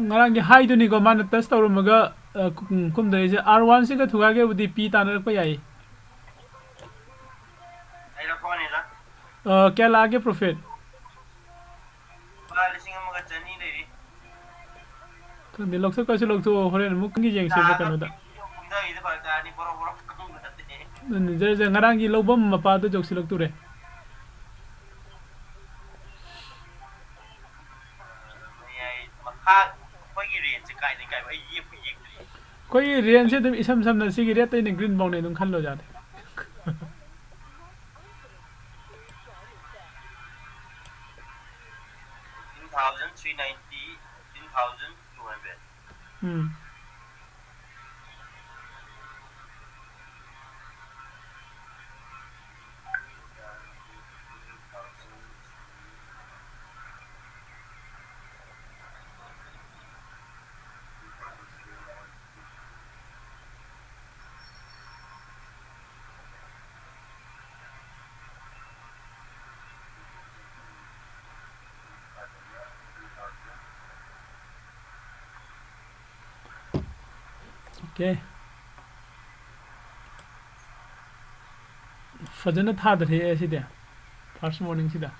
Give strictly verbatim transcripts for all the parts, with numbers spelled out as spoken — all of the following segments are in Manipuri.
ꯉꯔꯥꯡꯒꯤ ꯍꯥꯏꯗꯨꯅꯤꯀꯣ, ꯃꯥꯅ ꯇꯁ ꯇꯧꯔꯝꯃꯒ, ꯑ, ꯀꯨꯝ-, ꯀꯨꯝꯗꯔꯛꯏꯁꯦ꯫ ꯑꯥꯔ ꯋꯥꯟꯁꯤꯒ ꯊꯨꯒꯥꯏꯒꯦꯕꯨꯗꯤ ꯄꯤ ꯇꯥꯟꯅꯔꯛꯄ ꯌꯥꯏ꯫ ꯑꯩꯅ ꯐꯣꯟꯅꯤꯗ꯫ ꯑ, ꯀꯌꯥ ꯂꯥꯛꯑꯒꯦ ꯄ꯭ꯔꯣꯐꯤꯠ? ꯂꯨꯄꯥ ꯂꯤꯁꯤꯡ ꯑꯃꯒ ꯆꯅꯤ ꯂꯩꯔꯤ꯫ ꯈꯪꯗꯦ, ꯂꯧꯊꯣꯛꯀꯁꯨ ꯂꯧꯊꯣꯛꯑꯣ, ꯍꯣꯔꯦꯟ ꯑꯃꯨꯛ ꯌꯦꯡꯁꯦꯕ ꯀꯩꯅꯣꯗ꯫ ꯀꯨꯝꯊꯈꯤꯗ ꯐꯔꯛ ꯇꯥꯔꯅꯤ, ꯕꯣꯔꯣ ꯕꯣꯔꯣ ꯀꯨꯝꯕ ꯅꯠꯇꯦ꯫ ꯑꯗꯨꯅꯤ, ꯖꯔ ꯖꯔ ꯉꯔꯥꯡꯒꯤ ꯂꯧꯐꯝ ꯃꯄꯥꯗꯣ ꯌꯧꯁꯤꯜꯂꯛꯇꯣꯔꯦ꯫ ꯃꯌꯥꯏ ꯃꯈꯥ ꯑꯩꯈꯣꯏꯒꯤ ꯔꯦꯟꯖꯁꯦ ꯀꯥꯏꯗꯩ ꯀꯥꯏꯕ? ꯑꯩ ꯌꯦꯛꯄꯨ ꯌꯦꯛꯇ꯭ꯔꯤ꯫ ꯑꯩꯈꯣꯏꯒꯤ ꯔꯦꯟꯖꯁꯦ ꯑꯗꯨꯝ ꯏꯁꯝ ꯁꯝꯅ ꯁꯤꯒꯤ ꯔꯦꯠꯇꯩꯅ ꯒ꯭ꯔꯤꯟ ꯐꯥꯎꯅꯦ ꯑꯗꯨꯝ ꯈꯜꯂꯣ ꯌꯥꯔꯦ꯫ Fourteen thousand three ninety, fourteen thousand two hundred. ꯎꯝ꯫ Okay. ꯐꯖꯅ ꯊꯥꯗꯔꯦ ꯁꯤꯗꯤ, first morning ꯁꯤꯗ꯫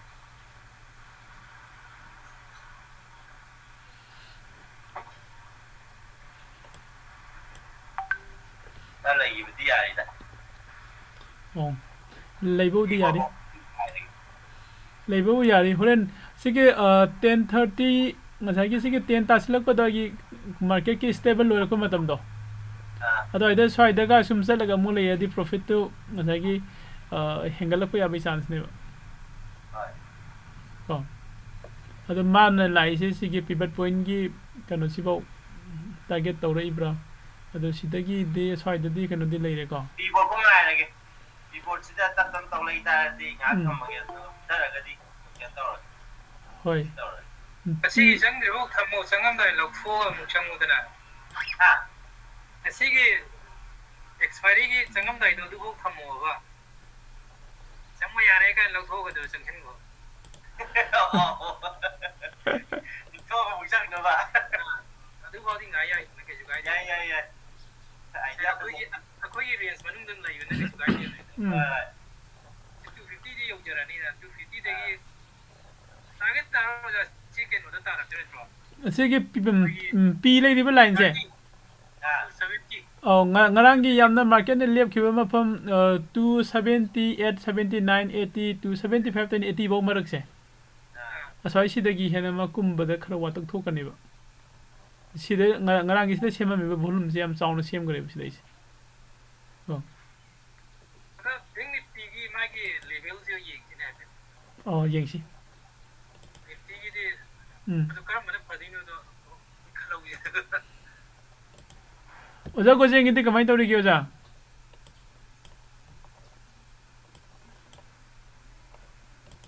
ꯈꯔ ꯂꯩꯈꯤꯕꯗꯤ ꯌꯥꯔꯤꯗ꯫ ꯑꯣ, ꯂꯩꯕꯕꯨꯗꯤ ꯌꯥꯔꯤ꯫ ꯂꯩꯕꯕꯨ ꯌꯥꯔꯤ꯫ ꯍꯣꯔꯦꯟ ꯁꯤꯒꯤ, ꯑ, ten thirty, ꯉꯁꯥꯏꯒꯤ ꯁꯤꯒꯤ ten ꯇꯥꯁꯤꯜꯂꯛꯄꯗꯒꯤ marketꯀꯤ stable ꯑꯣꯏꯔꯛꯄ ꯃꯇꯝꯗꯣ, ꯑꯥ꯫ ꯑꯗꯨꯋꯥꯏꯗ ꯁ꯭ꯋꯥꯏꯗꯒ ꯁꯨꯝ ꯆꯠꯂꯒ ꯑꯃꯨꯛ ꯂꯩꯔꯗꯤ profitꯇꯨ ꯉꯁꯥꯏꯒꯤ, ꯑ, ꯍꯦꯟꯒꯠꯂꯛꯄ ꯌꯥꯕꯒꯤ chanceꯅꯦꯕ꯫ ꯍꯣꯏ꯫ ꯀꯣ꯫ ꯑꯗꯣ ꯃꯥꯅ ꯂꯥꯛꯏꯁꯦ ꯁꯤꯒꯤ pivot pointꯀꯤ ꯀꯩꯅꯣꯁꯤꯐꯥꯎ target ꯇꯧꯔꯛꯏꯕ꯭ꯔꯥ? ꯑꯗꯣ ꯁꯤꯗꯒꯤꯗꯤ ꯁ꯭ꯋꯥꯏꯗꯗꯤ ꯀꯩꯅꯣꯗꯤ ꯂꯩꯔꯦꯀꯣ꯫ Pivotꯐꯥꯎ ꯉꯥꯏꯔꯒꯦ꯫ Pivotꯁꯤꯗ ꯇꯞ ꯇꯞ ꯇꯧ ꯂꯩ ꯇꯥꯔꯗꯤ ꯉꯥꯏꯍꯥꯛ ꯎꯝ꯫ ꯊꯝꯃꯒꯦ, ꯑꯗꯨꯒ ꯀꯨꯝꯊꯔꯒꯗꯤ ꯀꯩꯅꯣ ꯇꯧꯔꯒꯦ꯫ ꯍꯣꯏ꯫ ꯇꯧꯔꯒꯦ꯫ ꯎꯝ, ꯑꯁꯤ ꯄꯤ- ꯆꯪꯗ꯭ꯔꯤꯐꯥꯎ ꯊꯝꯃꯣ, ꯆꯪꯉꯝꯗꯥꯏ ꯂꯧꯊꯣꯛꯑꯒ ꯑꯃꯨꯛ ꯆꯪꯉꯨꯗꯅ꯫ ꯍꯥ? ꯑꯁꯤꯒꯤ expiryꯒꯤ ꯆꯪꯉꯝꯗꯥꯏꯗꯣ ꯑꯗꯨꯐꯥꯎ ꯊꯝꯃꯣꯕ꯫ ꯆꯪꯕ ꯌꯥꯔꯦ ꯀꯥꯏꯅ ꯂꯧꯊꯣꯛꯑꯒ ꯑꯗꯨ ꯆꯪꯁꯤꯟꯈꯣ꯫ ꯂꯧꯊꯣꯛꯑꯒ ꯑꯃꯨꯛ ꯆꯪ ꯑꯗꯨꯐꯥꯎꯗꯤ ꯉꯥꯏ ꯌꯥꯏꯗꯅ, ꯀꯩꯁꯨ ꯀꯥꯏꯗꯦ꯫ ꯌꯥꯏ, ꯌꯥꯏ, ꯌꯥꯏ꯫ ꯑꯩꯈꯣꯏꯒꯤ, ꯑꯩꯈꯣꯏꯒꯤ range ꯃꯅꯨꯡꯗ ꯂꯩꯕꯅ ꯀꯩꯁꯨ ꯀꯥꯏꯗꯦ꯫ ꯎꯝ꯫ ꯍꯣꯏ, ꯍꯣꯏ꯫ Two fifty ꯗꯤ ꯌꯧꯖꯔꯅꯤꯗ, two fifty ꯗꯒꯤ target ꯇꯥꯔ ꯑꯣꯖꯥ, ꯁꯤ ꯀꯩꯅꯣꯗ ꯇꯥꯔꯛꯇꯣꯏ ꯅꯠꯇ꯭ꯔꯣ? ꯑꯁꯤꯒꯤ ꯄꯤ-, ꯎꯝ, ꯑꯩꯈꯣꯏꯒꯤ ꯎꯝ, ꯄꯤ ꯂꯩꯔꯤꯕ line ꯁꯦ? Thirty, ꯑꯥ꯫ Two seventy꯫ ꯑꯧ, ꯉ-, ꯉꯔꯥꯡꯒꯤ ꯌꯥꯝꯅ market ꯅ ꯂꯦꯞꯈꯤꯕ ꯃꯐꯝ, ꯑ, two seventy, eight seventy, nine eighty, two seventy five ꯇꯩꯅ eighty ꯐꯧ ꯃꯔꯛꯁꯦ꯫ ꯑꯥ꯫ ꯑꯁ꯭ꯋꯥꯏ ꯁꯤꯗꯒꯤ ꯍꯦꯟꯅ ꯃꯀꯨꯝꯕꯗ ꯈꯔ ꯋꯥꯇꯛ ꯊꯣꯛꯀꯅꯦꯕ꯫ ꯁꯤꯗ ꯉ-, ꯉꯔꯥꯡꯒꯤ ꯁꯤꯗ ꯁꯦꯝꯃꯝꯃꯤꯕ volume ꯁꯦ ꯌꯥꯝ ꯆꯥꯎꯅ ꯁꯦꯝꯈ꯭ꯔꯦꯕ ꯁꯤꯗꯩꯁꯦ꯫ ꯀꯣ꯫ ꯑꯗꯣ Bank Nifty ꯒꯤ ꯃꯥꯒꯤ level ꯁꯦ ꯌꯦꯡꯁꯤꯅꯦ ꯍꯥꯏꯐꯦꯠ꯫ ꯑꯣ, ꯌꯦꯡꯁꯤ꯫ Nifty ꯒꯤꯗꯤ ꯎꯝ꯫ ꯑꯗꯨ ꯀꯔꯝꯕꯅ ꯐꯗꯣꯏꯅꯣꯗꯣ ꯈꯜꯍꯧꯒꯦ꯫ ꯑꯣꯖꯥ ꯒꯣꯖꯦꯟꯒꯤꯗꯤ ꯀꯃꯥꯏꯅ ꯇꯧꯔꯤꯒꯦ, ꯑꯣꯖꯥ?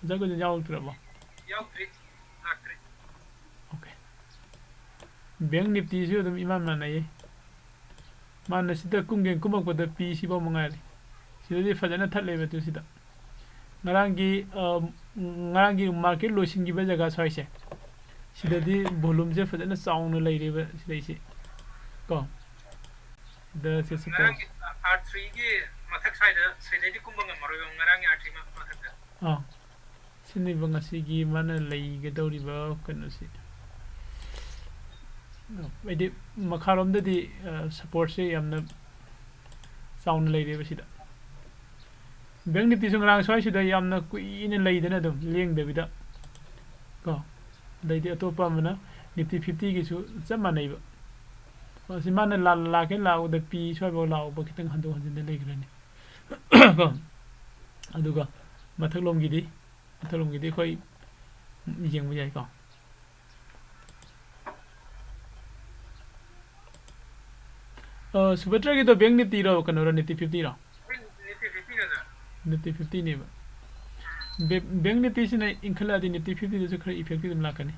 ꯑꯣꯖꯥ ꯒꯣꯖꯦꯟ ꯌꯥꯎꯔꯛꯇ꯭ꯔꯕꯣ? ꯌꯥꯎꯗ꯭ꯔꯤ, ꯂꯥꯛꯇ꯭ꯔꯤ꯫ Okay꯫ Bank Nifty ꯁꯨ ꯑꯗꯨꯝ ꯏꯃꯥꯟ ꯃꯥꯟꯅꯩꯌꯦ꯫ ꯃꯥꯅ ꯁꯤꯗ ꯀꯨꯝꯒꯦ ꯀꯨꯝꯃꯛꯄꯗ ꯄꯤ ꯁꯤꯐꯥꯎ ꯃꯉꯥꯏꯔꯦ꯫ ꯁꯤꯗꯗꯤ ꯐꯖꯅ ꯊꯠꯂꯦꯕ ꯇꯨ ꯁꯤꯗ꯫ ꯉꯔꯥꯡꯒꯤ, ꯑ, ꯉꯔꯥꯡꯒꯤ market ꯂꯣꯏꯁꯤꯟꯈꯤꯕ ꯖꯒꯥ ꯁ꯭ꯋꯥꯏꯁꯦ꯫ ꯁꯤꯗꯗꯤ volume ꯁꯦ ꯐꯖꯅ ꯆꯥꯎꯅ ꯂꯩꯔꯦꯕ ꯁꯤꯗꯩꯁꯤ꯫ ꯀꯣ? ꯁꯤꯗ ꯁꯤ ꯁꯤ ꯉꯔꯥꯡꯒꯤ R three ꯒꯤ ꯃꯊꯛ ꯁ꯭ꯋꯥꯏꯗ, ꯁꯤꯗꯩꯗꯤ ꯀꯨꯝꯕ ꯉꯝꯃꯔꯣꯏꯕ ꯉꯔꯥꯡꯒꯤ R three ꯃ-, ꯃꯊꯛꯇ꯫ ꯑꯥ꯫ ꯁꯤꯅꯦꯕ ꯉꯁꯤꯒꯤ ꯃꯥꯅ ꯂꯩꯒꯗꯧꯔꯤꯕ ꯀꯩꯅꯣꯁꯤ꯫ ꯍꯥꯏꯗꯤ ꯃꯈꯥꯔꯣꯝꯗꯗꯤ, ꯑ, support ꯁꯦ ꯌꯥꯝꯅ ꯆꯥꯎꯅ ꯂꯩꯔꯦꯕ ꯁꯤꯗ꯫ Bank Nifty ꯁꯨ ꯉꯔꯥꯡ ꯁ꯭ꯋꯥꯏꯁꯤꯗ ꯌꯥꯝꯅ ꯀꯨꯏꯅ ꯂꯩꯗꯅ ꯑꯗꯨꯝ ꯂꯦꯡꯗꯕꯤꯗ ꯀꯣ꯫ ꯑꯗꯩꯗꯤ ꯑꯇꯣꯞꯄ ꯑꯃꯅ Nifty fifty ꯒꯤꯁꯨ ꯆꯞ ꯃꯥꯟꯅꯩꯕ꯫ ꯑꯁꯤ ꯃꯥꯅ ꯂꯥ-, ꯂꯥꯛꯀꯦ ꯂꯥꯛꯎꯗ ꯄꯤ ꯁ꯭ꯋꯥꯏꯐꯥꯎ ꯂꯥꯛꯎꯕ ꯈꯤꯇꯪ ꯍꯟꯗꯣꯛ ꯍꯟꯖꯤꯟꯗ ꯂꯩꯈ꯭ꯔꯅꯤ꯫ ꯀꯣ꯫ ꯑꯗꯨꯒ ꯃꯊꯛꯂꯣꯝꯒꯤꯗꯤ, ꯃꯊꯛꯂꯣꯝꯒꯤꯗꯤ ꯑꯩꯈꯣꯏ ꯌꯦꯡꯕ ꯌꯥꯏꯀꯣ꯫ ꯑ, ꯁꯨꯕꯇ꯭ꯔꯒꯤꯗꯣ Bank Nifty ꯔꯣ, ꯀꯩꯅꯣꯔꯣ, Nifty fifty ꯔꯣ? Nifty fifty ꯅꯦ, sir꯫ Nifty fifty ꯅꯦꯕ꯫ Ba-, Bank Nifty ꯁꯤꯅ ꯏꯟꯈꯠꯂꯛꯑꯗꯤ Nifty fifty ꯗꯁꯨ ꯈꯔ effect ꯇꯤ ꯑꯗꯨꯝ ꯂꯥꯛꯀꯅꯤ꯫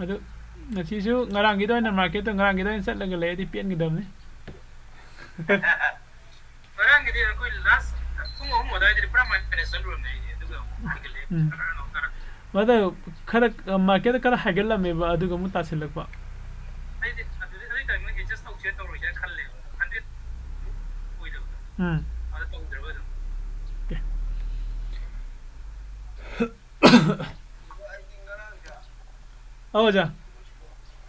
ꯑꯗꯨ ꯉꯁꯤꯁꯨ ꯉꯔꯥꯡꯒꯤꯗ ꯑꯣꯏꯅ market ꯇꯣ ꯉꯔꯥꯡꯒꯤꯗ ꯑꯣꯏꯅ ꯆꯠꯂꯒ ꯂꯩꯔꯗꯤ ꯄꯦꯟꯒꯗꯕꯅꯤ꯫ ꯉꯔꯥꯡꯒꯤꯗꯤ ꯑꯩꯈꯣꯏ last ꯄꯨꯡ ꯑꯍꯨꯝ ꯑꯗꯨꯋꯥꯏꯗꯗꯤ ꯄꯨꯔꯥ minus ꯆꯠꯂꯨꯔꯕꯅꯦ ꯑꯩꯗꯤ, ꯑꯗꯨꯒ ꯑꯃꯨꯛ ꯍꯥꯏꯒꯠꯂꯛꯑꯦ, ꯎꯝ꯫ ꯈꯔ ꯂꯧꯊꯔꯛꯑꯦ꯫ ꯑꯗ ꯈꯔ, market ꯈꯔ ꯍꯥꯏꯒꯠꯂꯝꯃꯦꯕ, ꯑꯗꯨꯒ ꯑꯃꯨꯛ ꯇꯥꯁꯤꯜꯂꯛꯄ꯫ ꯑꯩꯗꯤ ꯑꯗꯨꯗꯤ ꯑꯗꯨꯒꯤ timing adjust ꯇꯧꯁꯦ ꯇꯧꯔꯣꯏꯁꯦ ꯈꯜꯂꯦꯕ, hundred ꯑꯣꯏꯗꯕꯗꯣ꯫ ꯎꯝ꯫ ꯑꯗ ꯇꯧꯗ꯭ꯔꯕ ꯑꯗꯨꯝ꯫ Okay. ꯑꯗꯨꯒ ꯑꯩꯗꯤ ꯉꯔꯥꯡꯁꯦ ꯑꯧ, ꯑꯣꯖꯥ꯫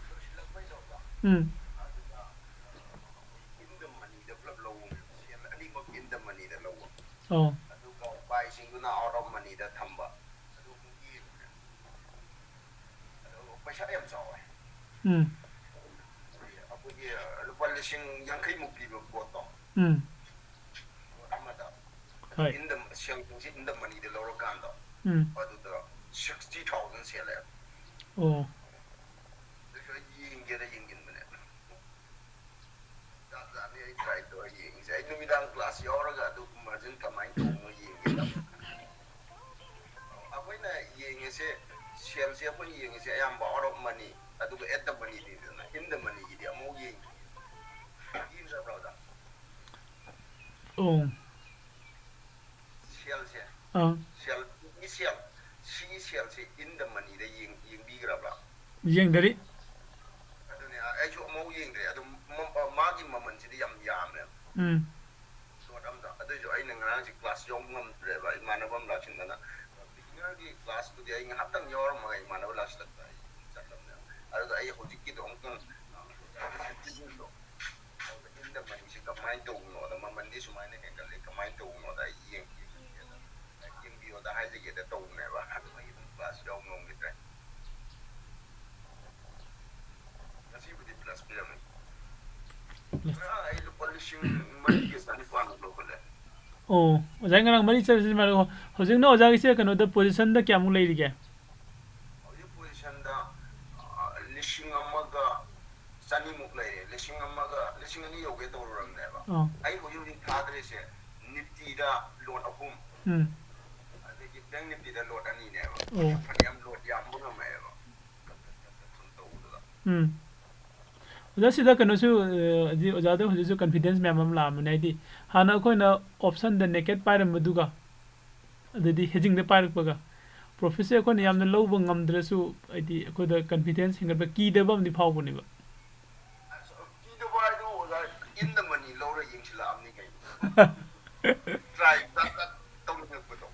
ꯂꯣꯏꯁꯤꯜꯂꯛꯄꯩ ꯇꯧꯕ꯫ ꯎꯝ꯫ ꯑꯗꯨꯒ ꯑꯩꯈꯣꯏ in the moneyꯗ ꯄꯨꯂꯞ ꯂꯧꯕꯅꯦꯕ, ꯁꯦꯜ ꯑꯅꯤꯃꯛ in the moneyꯗ ꯂꯧꯕ꯫ ꯑꯧ꯫ ꯑꯗꯨꯒ ꯎꯄꯥꯏꯁꯤꯡꯗꯨꯅ out of moneyꯗ ꯊꯝꯕ꯫ ꯑꯗꯨ ꯑꯃꯨꯛ ꯌꯦꯡꯕꯅꯦ꯫ ꯑꯗꯣ ꯄꯩꯁꯥ ꯌꯥꯝ ꯆꯥꯎꯋꯦ꯫ ꯎꯝ꯫ ꯑꯩꯈꯣꯏꯒꯤ ꯂꯨꯄꯥ ꯂꯤꯁꯤꯡ ꯌꯥꯡꯈꯩꯃꯨꯛ ꯄꯤꯕ ꯄꯣꯠꯇꯣ꯫ ꯎꯝ꯫ ꯄꯣꯠ ꯑꯃꯗ ꯍꯣꯏ꯫ In the, ꯁꯦꯜꯁꯤꯡꯁꯤ in the moneyꯗ ꯂꯧꯔꯀꯥꯟꯗ ꯎꯝ꯫ ꯑꯗꯨꯗ sixty thousand ꯁꯦꯜꯂꯦ꯫ ꯑꯣ꯫ ꯑꯗꯨꯁꯨ ꯑꯩ ꯌꯦꯡꯒꯦꯅ ꯌꯦꯡꯁꯤꯟꯕꯅꯦ꯫ ꯖꯥꯠ ꯖꯥꯠꯅꯤ ꯑꯩ try ꯇꯧꯔ ꯌꯦꯡꯉꯤꯁꯦ꯫ ꯑꯩ ꯅꯨꯃꯤꯗꯥꯡ class ꯌꯥꯎꯔꯒ ꯑꯗꯨ margin ꯀꯃꯥꯏꯅ ꯇꯧꯕꯅꯣ ꯌꯦꯡꯒꯦ ꯇꯧꯕ꯫ ꯑꯩꯈꯣꯏꯅ ꯌꯦꯡꯉꯤꯁꯦ, ꯁꯦꯜꯁꯦ ꯑꯩꯈꯣꯏꯅ ꯌꯦꯡꯉꯤꯁꯦ ꯑꯌꯥꯝꯕ out of money, ꯑꯗꯨꯒ at the moneyꯅꯤꯗꯅ, in the moneyꯒꯤꯗꯤ ꯑꯃꯨꯛ ꯌꯦꯡꯗ꯭ꯔꯤꯕ꯫ ꯌꯦꯡꯗ꯭ꯔꯕ꯭ꯔꯣ, ꯑꯣꯖꯥ? ꯑꯣ꯫ ꯁꯦꯜꯁꯦ꯫ ꯑꯥ꯫ ꯁꯦꯜ, ꯁꯤꯒꯤ ꯁꯦꯜ, ꯁꯤꯒꯤ ꯁꯦꯜꯁꯦ in the moneyꯗ ꯌꯦꯡ-, ꯌꯦꯡꯕꯤꯈ꯭ꯔꯕ꯭ꯔꯥ? ꯌꯦꯡꯗꯔꯤ꯫ ꯑꯗꯨꯅꯦ, ꯑꯩꯁꯨ ꯑꯃꯐꯥꯎ ꯌꯦꯡꯗ꯭ꯔꯦ꯫ ꯑꯗꯨ ꯃ-, ꯃꯥꯒꯤ ꯃꯃꯜꯁꯤꯗꯤ ꯌꯥꯝ ꯌꯥꯝꯃꯦꯕ꯫ ꯎꯝ꯫ Lot ꯑꯝꯗ꯫ ꯑꯗꯨꯏꯁꯨ ꯑꯩꯅ ꯉꯔꯥꯡꯁꯦ class ꯌꯥꯎꯕ ꯉꯝꯗ꯭ꯔꯦꯕ, ꯏꯃꯥꯟꯅꯕ ꯑꯃ ꯂꯥꯛꯁꯤꯟꯗꯅ꯫ Beginnerꯒꯤ classꯇꯨꯗꯤ ꯑꯩ ꯉꯥꯏꯍꯥꯛꯇꯪ ꯌꯥꯎꯔꯝꯃꯒ ꯏꯃꯥꯟꯅꯕ ꯂꯥꯛꯁꯤꯜꯂꯛꯇ ꯑꯩ ꯆꯠꯂꯕꯅꯦꯕ꯫ ꯑꯗꯨꯗ ꯑꯩ ꯍꯧꯖꯤꯛꯀꯤꯗꯣ ꯑꯃꯨꯛꯇꯪ, ꯑ, ꯑꯣꯖꯥꯒꯤ ꯁꯦꯠꯇꯤꯡꯗꯣ ꯑꯗꯨꯒ in the moneyꯁꯦ ꯀꯃꯥꯏꯅ ꯇꯧꯕꯅꯣꯗ, ꯃꯃꯜꯗꯤ ꯁꯨꯃꯥꯏꯅ ꯍꯦꯟꯒꯠꯂꯤ, ꯀꯃꯥꯏꯅ ꯇꯧꯕꯅꯣꯗ ꯑꯩ ꯌꯦꯡꯒꯦ, ꯌꯦꯡꯕꯤꯌꯣꯗ ꯍꯥꯏꯖꯒꯦꯗ ꯇꯧꯕꯅꯦꯕ꯫ ꯑꯗꯨ ꯑꯩ ꯑꯗꯨꯝ class ꯌꯥꯎ ꯉꯝꯈꯤꯗ꯭ꯔꯦ꯫ ꯉꯁꯤꯕꯨꯗꯤ plus ꯄꯤꯔꯝꯃꯦ꯫ Plus꯫ ꯉꯔꯥꯡ ꯑꯩ ꯂꯨꯄꯥ ꯂꯤꯁꯤꯡ ꯃꯔꯤꯒ ꯆꯅꯤꯄꯥꯟ ꯂꯧꯈꯠꯂꯦ꯫ ꯑꯣ, ꯑꯣꯖꯥ ꯉꯔꯥꯡ ꯃꯔꯤ ꯆꯠꯂꯤꯁꯤ ꯃꯥꯜꯂꯦ꯫ ꯍꯧꯖꯤꯛꯅ ꯑꯣꯖꯥꯒꯤꯁꯦ ꯀꯩꯅꯣꯗ positionꯗ ꯀꯌꯥꯃꯨꯛ ꯂꯩꯔꯤꯒꯦ? ꯍꯧꯖꯤꯛ positionꯗ, ꯑ, ꯂꯤꯁꯤꯡ ꯑꯃꯒ ꯆꯅꯤꯃꯨꯛ ꯂꯩꯔꯦ꯫ ꯂꯤꯁꯤꯡ ꯑꯃꯒ, ꯂꯤꯁꯤꯡ ꯑꯅꯤ ꯌꯧꯒꯦ ꯇꯧꯔꯨꯔꯕꯅꯦꯕ꯫ ꯑꯥ꯫ ꯑꯩ ꯍꯧꯖꯤꯛ ꯍꯧꯖꯤꯛ ꯊꯥꯗ꯭ꯔꯤꯁꯦ Niftyꯗ lot ꯑꯍꯨꯝ, ꯎꯝ꯫ ꯑꯗꯒꯤ Bank Niftyꯗ lot ꯑꯅꯤꯅꯦꯕ꯫ ꯑꯣ꯫ ꯐꯅꯌꯥꯝ lot ꯌꯥꯝꯕ ꯉꯝꯃꯛꯑꯦꯕ꯫ ꯁꯨꯝ ꯇꯧꯕꯗꯨꯗ꯫ ꯎꯝ꯫ ꯑꯣꯖꯥ, ꯁꯤꯗ ꯀꯩꯅꯣꯁꯨ, ꯑ, ꯍꯥꯏꯗꯤ ꯑꯣꯖꯥꯗ ꯍꯧꯖꯤꯛꯁꯨ confidence ꯃꯌꯥꯝ ꯑꯃ ꯂꯥꯛꯑꯝꯕꯅꯦ꯫ ꯍꯥꯏꯗꯤ ꯍꯥꯟꯅ ꯑꯩꯈꯣꯏꯅ optionꯗ naked ꯄꯥꯏꯔꯝꯕꯗꯨꯒ ꯑꯗꯩꯗꯤ hedgingꯗ ꯄꯥꯏꯔꯛꯄꯒ ꯄ꯭ꯔꯣꯐꯤꯠꯁꯦ ꯑꯩꯈꯣꯏꯅ ꯌꯥꯝꯅ ꯂꯧꯕ ꯉꯝꯗ꯭ꯔꯁꯨ, ꯍꯥꯏꯗꯤ, ꯑꯩꯈꯣꯏꯗ ꯀꯟꯐꯤꯗꯦꯟꯁ ꯍꯦꯟꯒꯠꯄ, ꯀꯤꯗꯕ ꯑꯃꯗꯤ ꯐꯥꯎꯕꯅꯦꯕ꯫ ꯑꯁ, ꯀꯤꯗꯕ ꯍꯥꯏꯗꯨ ꯑꯣꯖꯥ, in the money ꯂꯧꯔ ꯌꯦꯡꯁꯤꯜꯂꯛꯑꯕꯅꯤ ꯀꯩꯅꯣ꯫ ꯇ꯭ꯔꯥꯏ ꯖꯥꯠ ꯖꯥꯠ ꯇꯧꯅꯤꯡꯉꯛꯄꯗꯣ꯫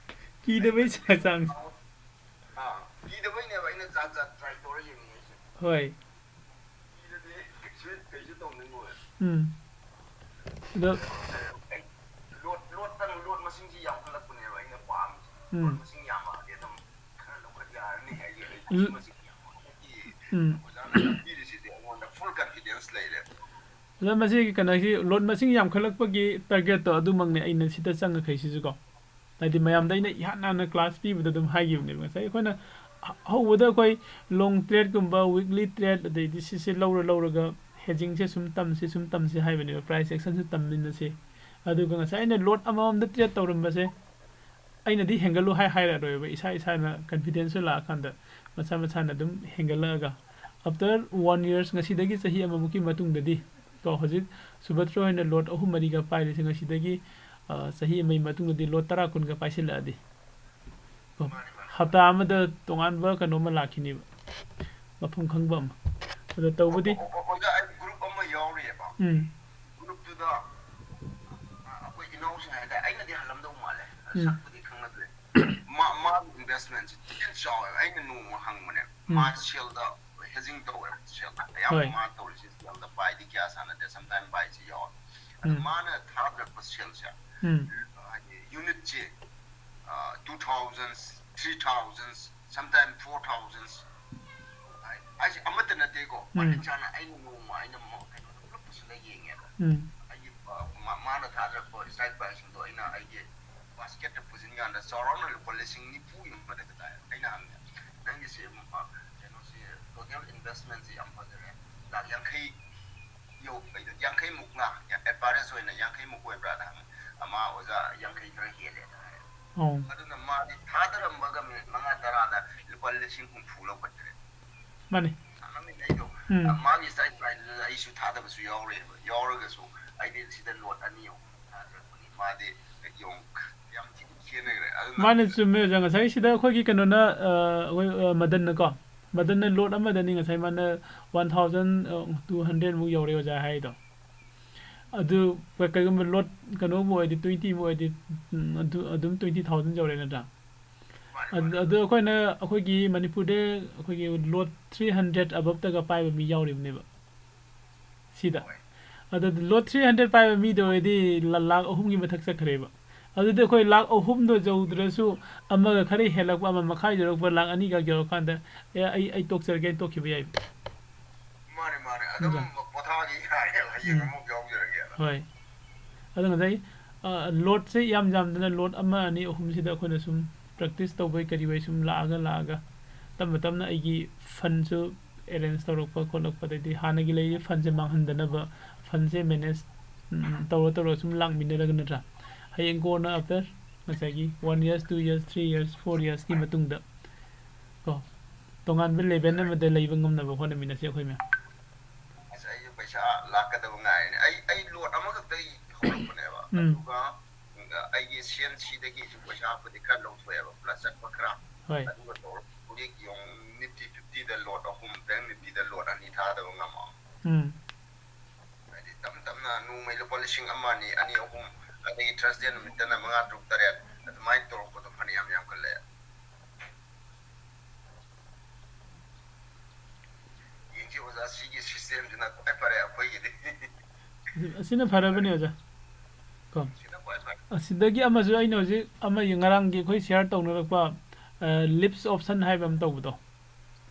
ꯀꯤꯗꯕꯩ ꯆꯥꯡꯁꯦ꯫ ꯑꯥ, ꯀꯤꯗꯕꯩꯅꯦꯕ ꯑꯩꯅ ꯖꯥꯠ ꯖꯥꯠ ꯇ꯭ꯔꯥꯏ ꯇꯧꯔ ꯌꯦꯡꯅꯤꯡꯉꯤꯁꯦ꯫ ꯍꯣꯏ꯫ ꯀꯤꯗꯗꯤ ꯀꯩꯁꯨ, ꯀꯩꯁꯨ ꯇꯧꯅꯤꯡꯉꯣꯏ꯫ ꯎꯝ꯫ ꯑꯗꯣ ꯑꯩ ꯂꯣꯠ, ꯂꯣꯠꯇꯪ, ꯂꯣꯠ ꯃꯁꯤꯡꯁꯤ ꯌꯥꯝꯈꯠꯂꯛꯄꯅꯦꯕ ꯑꯩꯅ ꯄꯥꯝꯃꯤꯁꯦ꯫ ꯎꯝ꯫ ꯂꯣꯠ ꯃꯁꯤꯡ ꯌꯥꯝꯃꯛꯑꯗꯤ ꯑꯗꯨꯝ ꯈꯔ ꯂꯧꯈꯠ ꯌꯥꯔꯅꯤ ꯍꯥꯏꯗꯤ ꯑꯩ ꯎꯝ꯫ ꯃꯁꯤꯡ ꯌꯥꯝꯃꯛꯑꯗꯤ ꯎꯝ꯫ ꯑꯣꯖꯥꯅ ꯇꯥꯛꯄꯤꯔꯤꯁꯤꯗꯤ ꯑꯩꯉꯣꯟꯗ full confidence ꯂꯩꯔꯦ꯫ ꯑꯗꯣ ꯃꯁꯤꯒꯤ ꯀꯩꯅꯣꯁꯤ, ꯂꯣꯠ ꯃꯁꯤꯡ ꯌꯥꯝꯈꯠꯂꯛꯄꯒꯤ ꯇꯥꯔꯒꯦꯠꯇꯣ ꯑꯗꯨꯃꯛꯅꯦ ꯑꯩꯅ ꯁꯤꯗ ꯆꯪꯉꯛꯈꯩꯁꯤꯁꯨꯀꯣ꯫ ꯍꯥꯏꯗꯤ ꯃꯌꯥꯝꯗ ꯑꯩꯅ ꯏꯍꯥꯟ ꯍꯥꯟꯅ ꯀ꯭ꯂꯥꯁ ꯄꯤꯕꯗ ꯑꯗꯨꯝ ꯍꯥꯏꯈꯤꯕꯅꯦꯕ꯫ ꯉꯁꯥꯏ ꯑꯩꯈꯣꯏꯅ ꯍ-, ꯍꯧꯕꯗ ꯑꯩꯈꯣꯏ ꯂꯣꯡ ꯇ꯭ꯔꯦꯠꯀꯨꯝꯕ, ꯋꯤꯛꯂꯤ ꯇ꯭ꯔꯦꯠ, ꯑꯗꯩꯗꯤ ꯁꯤꯁꯦ ꯂꯧꯔ ꯂꯧꯔꯒ ꯍꯦꯖꯤꯡꯁꯦ ꯁꯨꯝ ꯇꯝꯁꯤ, ꯁꯨꯝ ꯇꯝꯁꯤ ꯍꯥꯏꯕꯅꯦꯕ, ꯄ꯭ꯔꯥꯏꯁ ꯑꯦꯛꯁꯟꯁꯨ ꯇꯝꯃꯤꯟꯅꯁꯤ꯫ ꯑꯗꯨꯒ ꯉꯁꯥꯏ ꯑꯩꯅ ꯂꯣꯠ ꯑꯃꯃꯝꯗ ꯇ꯭ꯔꯦꯠ ꯇꯧꯔꯝꯕꯁꯦ ꯑꯩꯅꯗꯤ ꯍꯦꯟꯒꯠꯂꯨ ꯍꯥꯏ ꯍꯥꯏꯔꯛꯑꯔꯣꯏꯕ, ꯏꯁꯥ ꯏꯁꯥꯅ ꯀꯟꯐꯤꯗꯦꯟꯁꯁꯨ ꯂꯥꯛꯑꯀꯥꯟꯗ ꯃꯁꯥ ꯃꯁꯥꯅ ꯑꯗꯨꯝ ꯍꯦꯟꯒꯠꯂꯛꯑꯒ, after one years, ꯉꯁꯤꯗꯒꯤ ꯆꯍꯤ ꯑꯃꯃꯨꯛꯀꯤ ꯃꯇꯨꯡꯗꯗꯤ ꯀꯣ, ꯍꯧꯖꯤꯛ ꯁꯨꯚꯗ꯭ꯔ ꯍꯣꯏꯅ ꯂꯣꯠ ꯑꯍꯨꯝ ꯃꯔꯤꯒ ꯄꯥꯏꯔꯤꯁꯦ ꯉꯁꯤꯗꯒꯤ, ꯑ, ꯆꯍꯤ ꯑꯃꯒꯤ ꯃꯇꯨꯡꯗꯗꯤ ꯂꯣꯠ ꯇꯔꯥ ꯀꯨꯟꯒ ꯄꯥꯏꯁꯤꯜꯂꯛꯑꯗꯤ ꯀꯣ, ꯍꯞꯇꯥ ꯑꯃꯗ ꯇꯣꯉꯥꯟꯕ ꯀꯩꯅꯣꯝꯃ ꯂꯥꯛꯈꯤꯅꯦꯕ, ꯃꯐꯝ ꯈꯪꯕ ꯑꯃ꯫ ꯑꯗꯣ ꯇꯧꯕꯗꯤ ꯑꯣ-, ꯑꯣ-, ꯑꯣꯖꯥ, ꯑꯩ ꯒ꯭ꯔꯨꯞ ꯑꯃ ꯌꯥꯎꯔꯤꯑꯕ꯫ ꯎꯝ꯫ ꯒ꯭ꯔꯨꯞꯇꯨꯗ, ꯑ, ꯑꯩꯈꯣꯏ ꯏꯅꯥꯎꯁꯤꯡ ꯍꯥꯏꯇꯥꯔꯦ, ꯑꯩꯅꯗꯤ ꯍꯜꯂꯝꯗꯧ ꯃꯥꯜꯂꯦ, ꯑꯗꯣ ꯎꯝ꯫ ꯁꯛꯄꯨꯗꯤ ꯈꯪꯅꯗ꯭ꯔꯦ꯫ ꯃꯥ, ꯃꯥꯒꯤ ꯏꯟꯚꯦꯁꯃꯦꯟꯁꯦ ꯊꯤꯅ ꯆꯥꯎꯋꯦꯕ꯫ ꯑꯩꯅ ꯅꯣꯡꯃ ꯍꯪꯕꯅꯦ, ꯎꯝ꯫ ꯃꯥ ꯁꯦꯜꯗ ꯍꯦꯖꯤꯡ ꯇꯧꯋꯦꯕ, ꯁꯦꯜꯗ ꯑꯌꯥꯝꯕ ꯍꯣꯏ꯫ ꯃꯥ ꯇꯧꯔꯤꯁꯦ ꯁꯦꯜꯗ ꯕꯥꯏꯗꯤ ꯀꯌꯥ ꯁꯥꯟꯅꯗꯦ, ꯁꯝꯇꯥꯏꯝ ꯕꯥꯏꯁꯦ ꯌꯥꯎꯋꯦ꯫ ꯑꯗꯣ ꯎꯝ꯫ ꯃꯥꯅ ꯊꯥꯗꯔꯛꯄ ꯁꯦꯜꯁꯦ, ꯎꯝ꯫ ꯍꯥꯏꯗꯤ ꯌꯨꯅꯤꯠꯁꯦ, ꯑ, two thousand, three thousand, sometimes four thousand ꯍꯥꯏ-, ꯍꯥꯏꯁꯦ ꯑꯃꯠꯇ ꯅꯠꯇꯦꯀꯣ꯫ ꯎꯝ꯫ ꯃꯇꯤꯛ ꯆꯥꯅ ꯑꯩꯅ ꯅꯣꯡꯃ ꯑꯩꯅ ꯃ-, ꯀꯩꯅꯣꯗ ꯄꯨꯂꯞ ꯄꯨꯁꯤꯜꯂ ꯌꯦꯡꯉꯦꯕ꯫ ꯎꯝ꯫ ꯑꯩꯒꯤ, ꯑ, ꯃꯥ-, ꯃꯥꯅ ꯊꯥꯗꯔꯛꯄ ꯁ꯭ꯇ꯭ꯔꯥꯏꯛ ꯄ꯭ꯔꯥꯏꯁꯁꯤꯡꯗꯣ ꯑꯩꯅ ꯑꯩꯒꯤ ꯕꯥꯁꯀꯦꯠꯇ ꯄꯨꯁꯤꯟ ꯀꯥꯟꯗ ꯆꯥꯎꯔꯥꯛꯅ ꯂꯨꯄꯥ ꯂꯤꯁꯤꯡ ꯅꯤꯐꯨꯒꯤ ꯃꯊꯛꯇ ꯇꯥꯏ꯫ ꯑꯩꯅ ꯍꯪꯉꯦ, "ꯅꯪꯒꯤꯁꯦ, ꯑ, ꯀꯩꯅꯣꯁꯦ, ꯇꯣꯇꯦꯜ ꯏꯟꯚꯦꯁꯃꯦꯟꯁꯦ ꯌꯥꯝ ꯐꯖꯔꯦ, ꯂꯥꯛ ꯌꯥꯡꯈꯩ ꯌꯧ-, ꯌꯥꯡꯈꯩꯃꯨꯛꯂꯥ? ꯑꯦꯚꯔꯦꯖ ꯑꯣꯏꯅ ꯌꯥꯡꯈꯩꯃꯨꯛ ꯑꯣꯏꯕ꯭ꯔꯥꯅ?" ꯍꯪꯉꯦ꯫ "ꯑꯃ ꯑꯣꯖꯥ, ꯌꯥꯡꯈꯩ ꯈꯔ ꯍꯦꯜꯂꯦꯅ" ꯍꯥꯏ꯫ ꯑꯣ꯫ ꯑꯗꯨꯅ ꯃꯥꯗꯤ ꯊꯥꯗꯔꯝꯕꯒ ꯃꯤꯅꯤꯠ ꯃꯉꯥ ꯇꯔꯥꯗ ꯂꯨꯄꯥ ꯂꯤꯁꯤꯡ ꯍꯨꯝꯐꯨ ꯂꯧꯈꯠꯈ꯭ꯔꯦ꯫ ꯃꯥꯅꯤ꯫ ꯁꯥꯟꯅꯃꯤꯟꯅꯩꯗꯣ꯫ ꯎꯝ꯫ ꯑ, ꯃꯥꯒꯤ ꯁ꯭ꯇ꯭ꯔꯥꯏꯛ ꯄ꯭ꯔꯥꯏꯁꯇꯨꯗ ꯑꯩꯁꯨ ꯊꯥꯗꯕꯁꯨ ꯌꯥꯎꯔꯦꯕ꯫ ꯌꯥꯎꯔꯒꯁꯨ ꯑꯩꯗꯤ ꯁꯤꯗ ꯂꯣꯠ ꯑꯅꯤ ꯑꯍꯨꯝ ꯊꯥꯗꯔꯛꯄꯅꯤ꯫ ꯃꯥꯗꯤ ꯌꯦꯡꯉꯨ, ꯌꯥꯝ ꯊꯤꯅ ꯈꯦꯠꯅꯈ꯭ꯔꯦ꯫ ꯑꯗꯨꯅ ꯃꯥꯅꯦ, ꯆꯨꯝꯃꯦ ꯑꯣꯖꯥ꯫ ꯉꯁꯥꯏ ꯁꯤꯗ ꯑꯩꯈꯣꯏꯒꯤ ꯀꯩꯅꯣꯅ, ꯑ, ꯑꯩꯈꯣꯏ, ꯑ, ꯃꯗꯟꯅꯀꯣ, ꯃꯗꯟꯅ ꯂꯣꯠ ꯑꯃꯗꯅꯤ ꯉꯁꯥꯏ ꯃꯥꯅ ꯋꯥꯟ ꯊꯥꯎꯖꯟ ꯇꯨ ꯍꯟꯗ꯭ꯔꯦꯗꯃꯨꯛ ꯌꯧꯔꯦ ꯑꯣꯖꯥ ꯍꯥꯏꯗꯣ꯫ ꯑꯗꯨ ꯀ-, ꯀꯩꯒꯨꯝꯕ ꯂꯣꯠ ꯀꯩꯅꯣꯕꯨ ꯑꯣꯏꯔꯗꯤ, ꯇ꯭ꯋꯦꯟꯇꯤꯃꯨꯛ ꯑꯣꯏꯔꯗꯤ, ꯎꯝ, ꯑꯗꯨ ꯑꯗꯨꯝ ꯇ꯭ꯋꯦꯟꯇꯤ ꯊꯥꯎꯖꯟ ꯌꯧꯔꯦ ꯅꯠꯇ꯭ꯔꯥ? ꯑꯗꯨ, ꯑꯗꯨ ꯑꯩꯈꯣꯏꯅ ꯑꯩꯈꯣꯏꯒꯤ ꯃꯅꯤꯄꯨꯔꯗ ꯑꯩꯈꯣꯏꯒꯤ ꯂꯣꯠ ꯊ꯭ꯔꯤ ꯍꯟꯗ꯭ꯔꯦꯗ ꯑꯕꯞꯇꯒ ꯄꯥꯏꯕ ꯃꯤ ꯌꯥꯎꯔꯤꯕꯅꯦꯕ ꯁꯤꯗ꯫ ꯑꯗꯨ ꯂꯣꯠ ꯊ꯭ꯔꯤ ꯍꯟꯗ꯭ꯔꯦꯗ ꯄꯥꯏꯕ ꯃꯤꯗꯣ ꯑꯣꯏꯔꯗꯤ ꯂ-, ꯂꯥꯈ ꯑꯍꯨꯝꯒꯤ ꯃꯊꯛ ꯆꯠꯈ꯭ꯔꯦꯕ꯫ ꯑꯗꯨꯗꯤ ꯑꯩꯈꯣꯏ ꯂꯥꯈ ꯑꯍꯨꯝꯗꯣ ꯌꯧꯗ꯭ꯔꯁꯨ ꯑꯃꯒ ꯈꯔ ꯍꯦꯜꯂꯛꯄ, ꯑꯃ ꯃꯈꯥꯏ ꯌꯧꯔꯛꯄ, ꯂꯥꯈ ꯑꯅꯤꯒ ꯌꯧꯔꯀꯥꯟꯗ, "ꯑꯦ, ꯑꯩ, ꯑꯩ ꯇꯣꯛꯆꯔꯒꯦ" ꯍꯥꯏꯅ ꯇꯣꯛꯈꯤꯕ ꯌꯥꯏꯕ꯫ ꯃꯥꯅꯦ, ꯃꯥꯅꯦ꯫ ꯑꯗꯨꯝ ꯑꯗꯨ ꯄꯣꯊꯥꯒꯦ ꯍꯥꯏꯔꯦꯕ, ꯍꯌꯦꯡ ꯎꯝ꯫ ꯑꯃꯨꯛ ꯌꯥꯎꯖꯔꯒꯦꯅ꯫ ꯍꯣꯏ꯫ ꯑꯗꯣ ꯉꯁꯥꯏ, ꯑ, ꯂꯣꯠꯁꯦ ꯌꯥꯝ ꯌꯥꯝꯗꯅ ꯂꯣꯠ ꯑꯃ, ꯑꯅꯤ, ꯑꯍꯨꯝꯁꯤꯗ ꯑꯩꯈꯣꯏꯅ ꯁꯨꯝ ꯄ꯭ꯔꯦꯛꯇꯤꯁ ꯇꯧꯕꯩ ꯀꯔꯤꯕꯩ ꯁꯨꯝ ꯂꯥꯛꯑꯒ ꯂꯥꯛꯑꯒ ꯇꯞꯅ ꯇꯞꯅ ꯑꯩꯒꯤ ꯐꯟꯁꯨ ꯑꯦꯔꯦꯟꯖ ꯇꯧꯔꯛꯄ ꯈꯣꯠꯂꯛꯄ, ꯑꯗꯩꯗꯤ ꯍꯥꯟꯅꯒꯤ ꯂꯩꯔꯤꯕ ꯐꯟꯁꯦ ꯃꯥꯡꯍꯟꯗꯅꯕ ꯐꯟꯁꯦ ꯃꯦꯅꯦꯖ, ꯎꯝ, ꯇꯧꯔ ꯇꯧꯔꯒ ꯁꯨꯝ ꯂꯥꯛꯃꯤꯟꯅꯔꯒ ꯅꯠꯇ꯭ꯔꯥ? ꯍꯌꯦꯡ ꯀꯣꯟꯅ ꯑꯥꯐꯇꯔ ꯉꯁꯥꯏꯒꯤ one years, two years, three years, four ꯌꯔꯁꯀꯤ ꯃꯇꯨꯡꯗ ꯀꯣ, ꯇꯣꯉꯥꯟꯕ ꯂꯦꯚꯦꯜ ꯑꯃꯗ ꯂꯩꯕ ꯉꯝꯅꯕ ꯍꯣꯠꯅꯃꯤꯟꯅꯁꯤ ꯑꯩꯈꯣꯏ ꯃꯌꯥꯝ꯫ ꯑꯁ, ꯑꯩꯁꯨ ꯄꯩꯁꯥ ꯂꯥꯛꯀꯗꯕ ꯉꯥꯏꯔꯤꯅꯦ꯫ ꯑꯩ, ꯑꯩ ꯂꯣꯠ ꯑꯃꯈꯛꯇꯒꯤ ꯍꯧꯔꯛꯄꯅꯦꯕ꯫ ꯎꯝ꯫ ꯑꯗꯨꯒ, ꯑ, ꯑꯩꯒꯤ ꯁꯤ ꯑꯦꯟ ꯁꯤꯗꯒꯤꯁꯨ ꯄꯩꯁꯥꯕꯨꯗꯤ ꯈꯔ ꯂꯧꯊꯣꯛꯑꯦꯕ, ꯄ꯭ꯂꯁ ꯆꯠꯄ ꯈꯔ꯫ ꯍꯣꯏ꯫ ꯑꯗꯨꯒ ꯇꯧꯔ ꯍꯧꯖꯤꯛ ꯌꯦꯡꯉꯨ, ꯅꯤꯐꯇꯤ ꯐꯤꯐꯇꯤꯗ ꯂꯣꯠ ꯑꯍꯨꯝ, ꯕꯦꯡ ꯅꯤꯐꯇꯤꯗ ꯂꯣꯠ ꯑꯅꯤ ꯊꯥꯗꯕ ꯉꯝꯃꯣ꯫ ꯎꯝ꯫ ꯍꯥꯏꯗꯤ ꯇꯞ ꯇꯞꯅ ꯅꯣꯡꯃꯩ ꯂꯨꯄꯥ ꯂꯤꯁꯤꯡ ꯑꯃ, ꯑꯅꯤ, ꯑꯅꯤ, ꯑꯍꯨꯝ, ꯑꯗꯒꯤ ꯊꯔꯁꯗꯦ ꯅꯨꯃꯤꯠꯇꯅ ꯃꯉꯥ, ꯇꯔꯨꯛ, ꯇꯔꯦꯠ, ꯑꯗꯨꯃꯥꯏꯅ ꯇꯧꯔꯛꯄꯗꯣ ꯐꯅꯌꯥꯝ ꯌꯥꯝꯈꯠꯂꯛꯑꯦ꯫ ꯌꯦꯡꯁꯤ ꯑꯣꯖꯥ, ꯁꯤꯒꯤ ꯁꯤꯁꯇꯦꯝꯁꯤꯅ ꯈ꯭ꯋꯥꯏ ꯐꯔꯦ ꯑꯩꯈꯣꯏꯒꯤꯗꯤ꯫ ꯑꯁꯤꯅ ꯐꯔꯕꯅꯦ ꯑꯣꯖꯥ꯫ ꯀꯣ꯫ ꯁꯤꯅ ꯈ꯭ꯋꯥꯏ ꯐꯔꯦ꯫ ꯑꯁꯤꯗꯒꯤ ꯑꯃꯁꯨ ꯑꯩꯅ ꯍꯧꯖꯤꯛ ꯑꯃ ꯉꯔꯥꯡꯒꯤ ꯑꯩꯈꯣꯏ ꯁꯤꯌꯥꯔ ꯇꯧꯅꯔꯛꯄ, ꯑ, ꯂꯤꯞꯁ ꯑꯣꯞꯁꯟ ꯍꯥꯏꯕ ꯑꯃ ꯇꯧꯕꯗꯣ꯫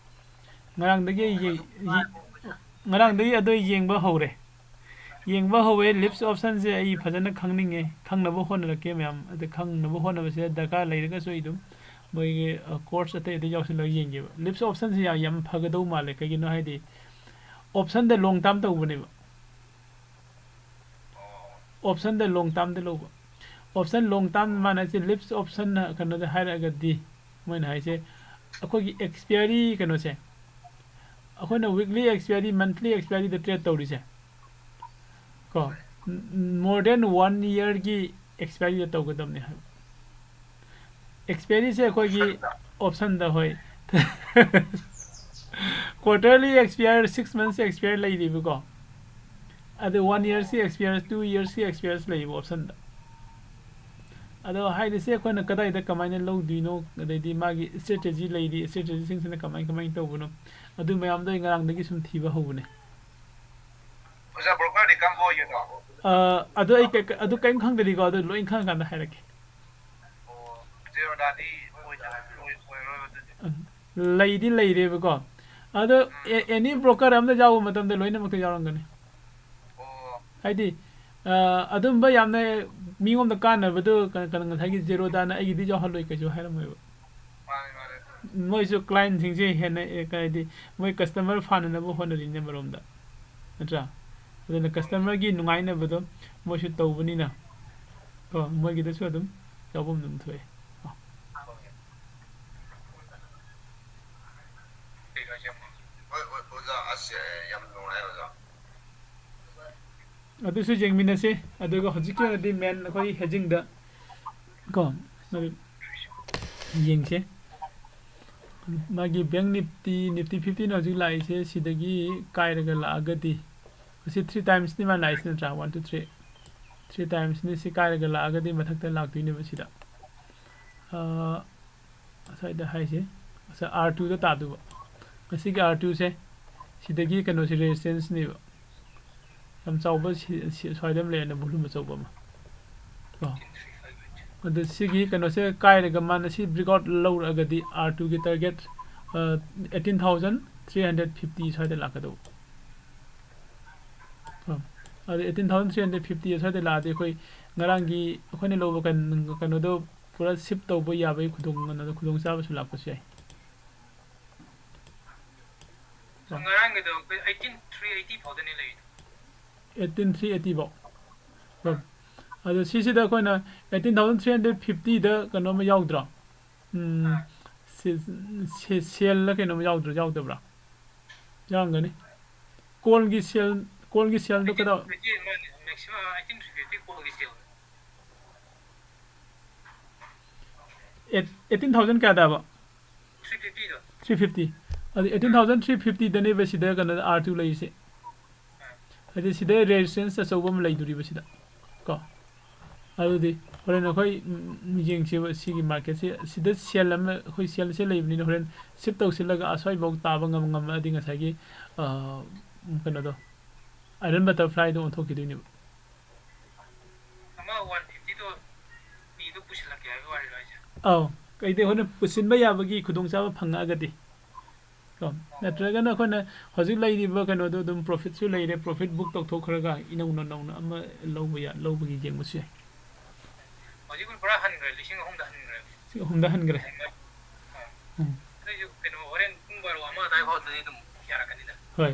ꯉꯔꯥꯡꯗꯒꯤ ꯑꯩ ꯌꯦ-, ꯌꯦ-, ꯉꯔꯥꯡꯗꯒꯤ ꯑꯗꯣ ꯌꯦꯡꯕ ꯍꯧꯔꯦ꯫ ꯌꯦꯡꯕ ꯍꯧꯋꯦ꯫ ꯂꯤꯞꯁ ꯑꯣꯞꯁꯟꯁꯦ ꯑꯩ ꯐꯖꯅ ꯈꯪꯅꯤꯡꯉꯦ꯫ ꯈꯪꯅꯕ ꯍꯣꯠꯅꯔꯛꯀꯦ ꯃꯌꯥꯝ꯫ ꯑꯗ ꯈꯪꯅꯕ ꯍꯣꯠꯅꯕꯁꯦ ꯗꯔꯀꯥꯔ ꯂꯩꯔꯒꯁꯨ ꯑꯩ ꯑꯗꯨꯝ ꯃꯣꯏꯒꯤ, ꯑ, ꯀꯣꯔꯁ ꯑꯇꯩ ꯑꯇꯩ ꯌꯥꯎꯁꯤꯜꯂꯒ ꯌꯦꯡꯒꯦꯕ꯫ ꯂꯤꯞꯁ ꯑꯣꯞꯁꯟꯁꯦ ꯌꯥꯝ, ꯌꯥꯝ ꯐꯒꯗꯧ ꯃꯥꯜꯂꯦ꯫ ꯀꯩꯒꯤꯅꯣ ꯍꯥꯏꯗꯤ ꯑꯣꯞꯁꯟꯗ ꯂꯣꯡ ꯇꯥꯔꯝ ꯇꯧꯕꯅꯦꯕ꯫ ꯑꯣꯞꯁꯟꯗ ꯂꯣꯡ ꯇꯥꯔꯝꯗ ꯂꯧꯕ꯫ ꯑꯣꯞꯁꯟ ꯂꯣꯡ ꯇꯥꯔꯝ ꯃꯥꯅ ꯍꯥꯏꯁꯦ ꯂꯤꯞꯁ ꯑꯣꯞꯁꯟꯅ ꯀꯩꯅꯣꯗ ꯍꯥꯏꯔꯛꯑꯒꯗꯤ ꯃꯣꯏꯅ ꯍꯥꯏꯁꯦ ꯑꯩꯈꯣꯏꯒꯤ ꯑꯦꯛꯁꯄꯤꯌꯔꯤ ꯀꯩꯅꯣꯁꯦ, ꯑꯩꯈꯣꯏꯅ ꯋꯤꯛꯂꯤ ꯑꯦꯛꯁꯄꯤꯌꯔꯤ, ꯃꯟꯊꯂꯤ ꯑꯦꯛꯁꯄꯤꯌꯔꯤꯗ ꯇ꯭ꯔꯦꯠ ꯇꯧꯔꯤꯁꯦ ꯀꯣ, more than one yearꯒꯤ ꯑꯦꯛꯁꯄꯥꯏꯔꯤꯗ ꯇꯧꯒꯗꯕꯅꯦ ꯍꯥꯏꯕ꯫ ꯑꯦꯛꯁꯄꯥꯏꯔꯤꯁꯦ ꯑꯩꯈꯣꯏꯒꯤ ꯑꯣꯞꯁꯟꯗ, ꯍꯣꯏ꯫ Quarterly expire, six months expire ꯂꯩꯔꯤꯕꯀꯣ꯫ ꯑꯗꯨ one yearꯁꯤ expire, two yearsꯀꯤ expire ꯂꯩꯌꯦꯕ ꯑꯣꯞꯁꯟꯗ꯫ ꯑꯗꯣ ꯍꯥꯏꯔꯤꯁꯦ ꯑꯩꯈꯣꯏꯅ ꯀꯗꯥꯏꯗ ꯀꯃꯥꯏꯅ ꯂꯧꯗꯣꯏꯅꯣ, ꯑꯗꯩꯗꯤ ꯃꯥꯒꯤ strategy ꯂꯩꯔꯤ, strategyꯁꯤꯡꯁꯤꯅ ꯀꯃꯥꯏ ꯀꯃꯥꯏꯅ ꯇꯧꯕꯅꯣ, ꯑꯗꯨ ꯃꯌꯥꯝꯗꯣ ꯑꯩ ꯉꯔꯥꯡꯗꯒꯤ ꯁꯨꯝ ꯊꯤꯕ ꯍꯧꯕꯅꯦ꯫ ꯑꯣꯖꯥ, brokerꯗꯤ ꯀꯔꯝꯕ ꯑꯣꯏꯒꯦꯗꯣ? ꯑ, ꯑꯗꯨ ꯑꯩ ꯀ-, ꯀ-, ꯑꯗꯨ ꯀꯔꯤꯝ ꯈꯪꯗꯔꯤꯀꯣ, ꯑꯗꯨ ꯂꯣꯏ ꯈꯪꯉꯀꯥꯟꯗ ꯍꯥꯏꯔꯛꯀꯦ꯫ ꯑꯣ, ꯖꯦꯔꯣꯗꯥꯗꯤ ꯑꯣꯏꯗ-, ꯑꯣꯏ-, ꯑꯣꯏꯔꯣꯏ ꯑꯗꯨꯗꯤ꯫ ꯎꯝ, ꯂꯩꯗꯤ ꯂꯩꯔꯦꯕꯀꯣ꯫ ꯑꯗꯣ ꯎꯝ꯫ ꯑꯦ-, any broker ꯑꯝꯗ ꯌꯥꯎꯕ ꯃꯇꯝꯗ ꯂꯣꯏꯅꯃꯛꯇ ꯌꯥꯎꯔꯝꯒꯅꯤ꯫ ꯑꯣ꯫ ꯍꯥꯏꯗꯤ, ꯑ, ꯑꯗꯨꯝꯕ ꯌꯥꯝꯅ ꯃꯤꯉꯣꯟꯗ ꯀꯥꯟꯅꯕꯗꯣ ꯀ-, ꯀ-, ꯉꯁꯥꯏꯒꯤ ꯖꯦꯔꯣꯗꯥꯅ ꯑꯩꯒꯤꯗꯤ ꯌꯥꯎꯍꯜꯂꯣꯏ ꯀꯩꯁꯨ ꯍꯥꯏꯔꯝꯃꯣꯏꯕ꯫ ꯃꯥꯅꯦ, ꯃꯥꯅꯦ꯫ ꯃꯣꯏꯁꯨ clientꯁꯤꯡꯁꯦ ꯍꯦꯟꯅ, ꯑꯦ, ꯀꯩ ꯍꯥꯏꯗꯤ, ꯃꯣꯏ customer ꯐꯥꯅꯅꯕ ꯍꯣꯠꯅꯔꯤꯅꯦ ꯑꯃꯔꯣꯝꯗ, ꯅꯠꯇ꯭ꯔꯥ? ꯑꯗꯨꯅ customerꯒꯤ ꯅꯨꯡꯉꯥꯏꯅꯕꯗꯣ ꯃꯣꯏꯁꯨ ꯇꯧꯕꯅꯤꯅ, ꯀꯣ, ꯃꯣꯏꯒꯤꯗꯁꯨ ꯑꯗꯨꯝ ꯌꯥꯎꯐꯝ ꯑꯗꯨꯝ ꯊꯣꯛꯑꯦ꯫ ꯀꯣ꯫ ꯍꯣꯏ, ꯍꯣꯏ, ꯑꯣꯖꯥ, ꯑꯁ, ꯌꯥꯝ ꯅꯨꯡꯉꯥꯏ, ꯑꯣꯖꯥ꯫ ꯑꯗꯨꯁꯨ ꯌꯦꯡꯃꯤꯟꯅꯁꯦ꯫ ꯑꯗꯨꯒ ꯍꯧꯖꯤꯛꯀꯤ ꯑꯣꯏꯅꯗꯤ main ꯑꯩꯈꯣꯏ hedgingꯗ ꯀꯣ, ꯃꯗꯨ ꯌꯦꯡꯁꯦ꯫ ꯃꯥꯒꯤ Bank Nifty, Nifty fiftyꯅ ꯍꯧꯖꯤꯛ ꯂꯥꯛꯏꯁꯦ, ꯁꯤꯗꯒꯤ ꯀꯥꯏꯔꯒ ꯂꯥꯛꯑꯒꯗꯤ, ꯁꯤ three timesꯅꯤ ꯃꯥ ꯂꯥꯛꯏꯁꯤ ꯅꯠꯇ꯭ꯔꯥ? One, two, three, three timesꯅꯤ꯫ ꯁꯤ ꯀꯥꯏꯔꯒ ꯂꯥꯛꯑꯒꯗꯤ ꯃꯊꯛꯇ ꯂꯥꯛꯇꯣꯏꯅꯦꯕ ꯁꯤꯗ꯫ ꯑꯥ, ꯉꯁꯥꯏꯗ ꯍꯥꯏꯁꯦ, ꯉꯁꯥꯏ R twoꯗ ꯇꯥꯗꯧꯕ꯫ ꯉꯁꯤꯒꯤ R twoꯁꯦ, ꯁꯤꯗꯒꯤ ꯀꯩꯅꯣꯁꯦ resistanceꯅꯦꯕ꯫ ꯌꯥꯝ ꯆꯥꯎꯕ ꯁꯤ-, ꯁꯤ-, ꯁ꯭ꯋꯥꯏꯗ ꯑꯃ ꯂꯩꯔꯦꯅ, volume ꯑꯆꯧꯕ ꯑꯃ꯫ ꯀꯣ? ꯑꯗꯨ ꯁꯤꯒꯤ ꯀꯩꯅꯣꯁꯦ ꯀꯥꯏꯔꯒ ꯃꯥꯅ ꯁꯤ breakout ꯂꯧꯔꯛꯑꯒꯗꯤ R twoꯒꯤ target, ꯑ, eighteen thousand three hundred fifty ꯁ꯭ꯋꯥꯏꯗ ꯂꯥꯛꯀꯗꯧꯕ꯫ ꯀꯣ? ꯑꯗꯨ eighteen thousand three hundred fifty ꯁ꯭ꯋꯥꯏꯗ ꯂꯥꯛꯑꯗꯤ ꯑꯩꯈꯣꯏ ꯉꯔꯥꯡꯒꯤ ꯑꯩꯈꯣꯏꯅ ꯂꯧꯕ ꯀꯩꯅꯣ-, ꯀꯩꯅꯣꯗꯣ ꯄꯨꯔꯥ shift ꯇꯧꯕ ꯌꯥꯕꯒꯤ ꯈꯨꯗꯣꯡ-, ꯀꯩꯅꯣꯗꯣ ꯈꯨꯗꯣꯡꯆꯥꯕꯁꯨ ꯂꯥꯛꯄꯁꯨ ꯌꯥꯏ꯫ ꯉꯔꯥꯡꯒꯤꯗꯣ ꯑꯩꯈꯣꯏ eighteen three eighty ꯐꯥꯎꯗꯅꯦ ꯂꯩꯔꯤꯗꯣ꯫ Eighteen three eighty ꯐꯥꯎ꯫ ꯍꯣꯏ꯫ ꯑꯗꯣ ꯁꯤꯁꯤꯗ ꯑꯩꯈꯣꯏꯅ eighteen thousand three hundred fiftyꯗ ꯀꯩꯅꯣꯝꯃ ꯌꯥꯎꯗ꯭ꯔꯣ? ꯎꯝ, ꯑꯥ꯫ ꯁꯤ-, ꯁꯤ-, sell ꯂ ꯀꯩꯅꯣꯝꯃ ꯌꯥꯎꯗ꯭ꯔꯣ? ꯌꯥꯎꯗꯕ꯭ꯔꯥ? ꯌꯥꯎꯔꯝꯒꯅꯤ꯫ Callꯒꯤ sell, callꯒꯤ sellꯗꯣ ꯀꯗꯥꯏ? Eighteen three fifty ꯃꯥꯅꯦ, maximum eighteen three fifty callꯒꯤ sell꯫ ꯑꯦꯠ ꯑꯩꯠꯇꯤꯟ ꯊꯥꯎꯖꯟ ꯀꯌꯥꯗꯕ? ꯊ꯭ꯔꯤ ꯐꯤꯐꯇꯤꯗꯣ꯫ Three fifty. ꯑꯗꯨ ꯑꯩꯠꯇꯤꯟ ꯊꯥꯎꯖꯟ ꯊ꯭ꯔꯤ ꯐꯤꯐꯇꯤꯗꯅꯦꯕ ꯁꯤꯗ ꯀꯩꯅꯣꯗ ꯑꯥꯔ ꯇꯨ ꯂꯩꯔꯤꯁꯦ꯫ ꯍꯥꯏꯗꯤ ꯁꯤꯗ ꯔꯦꯖꯤꯁꯇꯦꯟꯁ ꯑꯆꯧꯕ ꯑꯃ ꯂꯩꯗꯣꯔꯤꯕ ꯁꯤꯗ ꯀꯣ꯫ ꯑꯗꯨꯗꯤ ꯍꯣꯔꯦꯟ ꯑꯩꯈꯣꯏ, ꯎꯝ, ꯌꯦꯡꯁꯦꯕ ꯁꯤꯒꯤ ꯃꯥꯔꯀꯦꯠꯁꯦ꯫ ꯁꯤꯗ ꯁꯦꯜ ꯑꯃ, ꯑꯩꯈꯣꯏ ꯁꯦꯜꯁꯦ ꯂꯩꯕꯅꯤꯅ ꯍꯣꯔꯦꯟ ꯁꯤꯞ ꯇꯧꯁꯤꯜꯂꯒ ꯑꯁ꯭ꯋꯥꯏꯐꯥꯎ ꯇꯥꯕ ꯉꯝ-, ꯉꯝꯃꯛꯑꯗꯤ ꯉꯁꯥꯏꯒꯤ, ꯑ, ꯀꯩꯅꯣꯗꯣ, ꯑꯥꯏꯔꯟ ꯕꯇꯔꯐ꯭ꯂꯥꯏꯗꯣ ꯑꯣꯟꯊꯣꯛꯈꯤꯗꯣꯏꯅꯦꯕ꯫ ꯑꯃ ꯋꯥꯟ ꯐꯤꯐꯇꯤꯗꯣ ꯃꯤꯗꯣ ꯄꯨꯁꯤꯜꯂꯛꯀꯦ ꯍꯥꯏꯕ ꯋꯥꯔꯤꯔꯣ ꯍꯥꯏꯁꯦ? ꯑꯧ, ꯀꯩꯗꯩ ꯍꯣꯔꯦꯟ ꯄꯨꯁꯤꯟꯕ ꯌꯥꯕꯒꯤ ꯈꯨꯗꯣꯡꯆꯥꯕ ꯐꯪꯉꯛꯑꯒꯗꯤ꯫ ꯀꯣ? ꯅꯠꯇ꯭ꯔꯒꯅ ꯑꯩꯈꯣꯏꯅ ꯍꯧꯖꯤꯛ ꯂꯩꯔꯤꯕ ꯀꯩꯅꯣꯗꯣ ꯑꯗꯨꯝ ꯄ꯭ꯔꯣꯐꯤꯠꯁꯨ ꯂꯩꯔꯦ, ꯄ꯭ꯔꯣꯐꯤꯠ ꯕꯨꯛ ꯇꯧꯊꯣꯛꯈ꯭ꯔꯒ ꯏꯅꯧꯅ ꯅꯧꯅ ꯑꯃ ꯂꯧꯕ ꯌꯥ-, ꯂꯧꯕꯒꯤ ꯌꯦꯡꯕꯁꯨ ꯌꯥꯏ꯫ ꯍꯧꯖꯤꯛ ꯄꯨꯔꯥ ꯍꯟꯈ꯭ꯔꯦ, ꯂꯤꯁꯤꯡ ꯑꯍꯨꯝꯗ ꯍꯟꯈ꯭ꯔꯦ꯫ ꯂꯤꯁꯤꯡ ꯑꯍꯨꯝꯗ ꯍꯟꯈ꯭ꯔꯦ꯫ ꯑꯥ꯫ ꯎꯝ꯫ ꯑꯗꯨꯏꯁꯨ ꯀꯩꯅꯣ, ꯍꯣꯔꯦꯟ ꯄꯨꯡ ꯕꯥꯔꯣ ꯑꯃ ꯑꯗꯥꯏ ꯐꯥꯎꯗꯗꯤ ꯑꯗꯨꯝ ꯌꯥꯔꯛꯀꯅꯤꯗ꯫ ꯍꯣꯏ꯫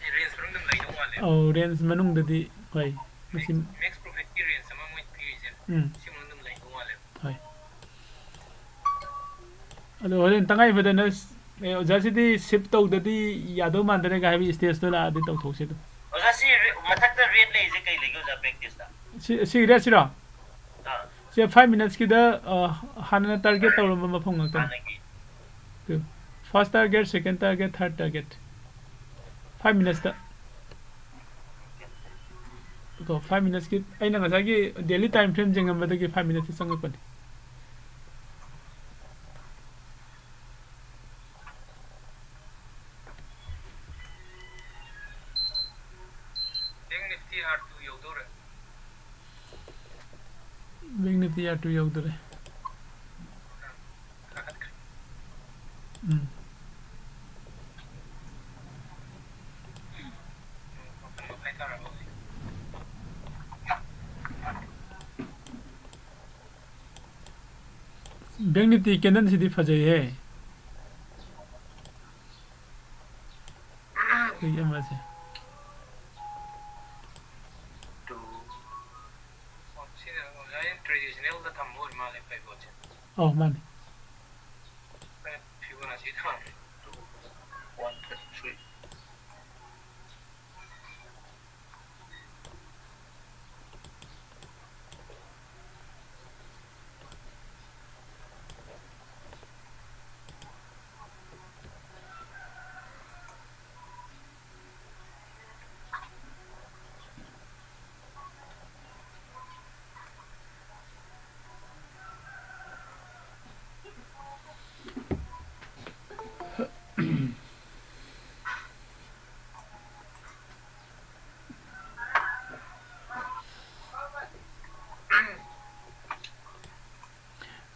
ꯑꯩ ꯔꯦꯟꯖ ꯃꯅꯨꯡꯗ ꯑꯗꯨꯝ ꯂꯩꯗꯧ ꯃꯥꯜꯂꯦ꯫ ꯑꯧ, ꯔꯦꯟꯖ ꯃꯅꯨꯡꯗꯗꯤ, ꯍꯣꯏ꯫ ꯃꯁꯤ ꯃꯦꯛꯁ ꯄ꯭ꯔꯣꯐꯤꯠꯀꯤ ꯔꯦꯟꯖ ꯑꯃ ꯃꯣꯏ ꯄꯤꯔꯤꯁꯦ, ꯎꯝ꯫ ꯁꯤ ꯃꯅꯨꯡꯗ ꯑꯗꯨꯝ ꯂꯩꯗꯧ ꯃꯥꯜꯂꯦꯕ꯫ ꯍꯣꯏ꯫ ꯑꯗꯣ ꯍꯣꯔꯦꯟ ꯇꯉꯥꯏ ꯐꯗꯅ, ꯑꯦ, ꯑꯣꯖꯥꯁꯤꯗꯤ ꯁꯤꯞ ꯇꯧꯗꯗꯤ ꯌꯥꯗꯧ ꯃꯥꯟꯗꯔꯦꯒ ꯍꯥꯏꯕ ꯁ꯭ꯇꯦꯖꯇꯣ ꯂꯥꯛꯑꯗꯤ ꯇꯧꯊꯣꯛꯁꯦ ꯑꯗꯨꯝ꯫ ꯑꯣꯖꯥ, ꯁꯤ ꯔꯦ-, ꯃꯊꯛꯇ ꯔꯦꯠ ꯂꯩꯔꯤꯁꯦ ꯀꯩ ꯂꯩꯒꯦ ꯑꯣꯖꯥ, ꯄ꯭ꯔꯦꯛꯇꯤꯁꯇ? ꯁꯤ, ꯁꯤ ꯔꯦꯠꯁꯤꯔꯣ? ꯑꯥ꯫ ꯁꯦ five minutesꯀꯤꯗ, ꯑ, ꯍꯥꯟꯅ target ꯇꯧꯔꯝꯕ ꯃꯐꯝ ꯉꯥꯛꯇꯅꯤ꯫ ꯍꯥꯟꯅꯒꯤ꯫ Two, first target, second target, third target꯫ Five minutesꯇ꯫ ꯀꯣ, five minutesꯀꯤ ꯑꯩꯅ ꯉꯁꯥꯏꯒꯤ daily time frame ꯌꯦꯡꯉꯝꯕꯗꯒꯤ five minutesꯇ ꯆꯪꯉꯛꯄꯅꯤ꯫ Bank Nifty R two ꯌꯧꯗꯧꯔꯦ꯫ Bank Nifty R two ꯌꯧꯗꯣꯔꯦ꯫ ꯎꯝ꯫ Bank Nifty candleꯁꯤꯗꯤ ꯐꯖꯩꯍꯦ꯫ ꯑꯩꯈꯣꯏꯒꯤ ꯑꯃꯁꯦ꯫ ꯇꯨ꯫ ꯑꯣ, ꯁꯤꯅ ꯑꯣꯖꯥꯒꯤ traditionalꯗ ꯊꯝꯕ ꯑꯣꯏꯔ ꯃꯥꯜꯂꯦ ꯄꯩꯕꯣꯠꯁꯦ꯫ ꯑꯧ, ꯃꯥꯅꯤ꯫ ꯐꯤꯕꯣꯅꯥꯆꯤ ꯊꯝꯃꯦ꯫ Two, one, three.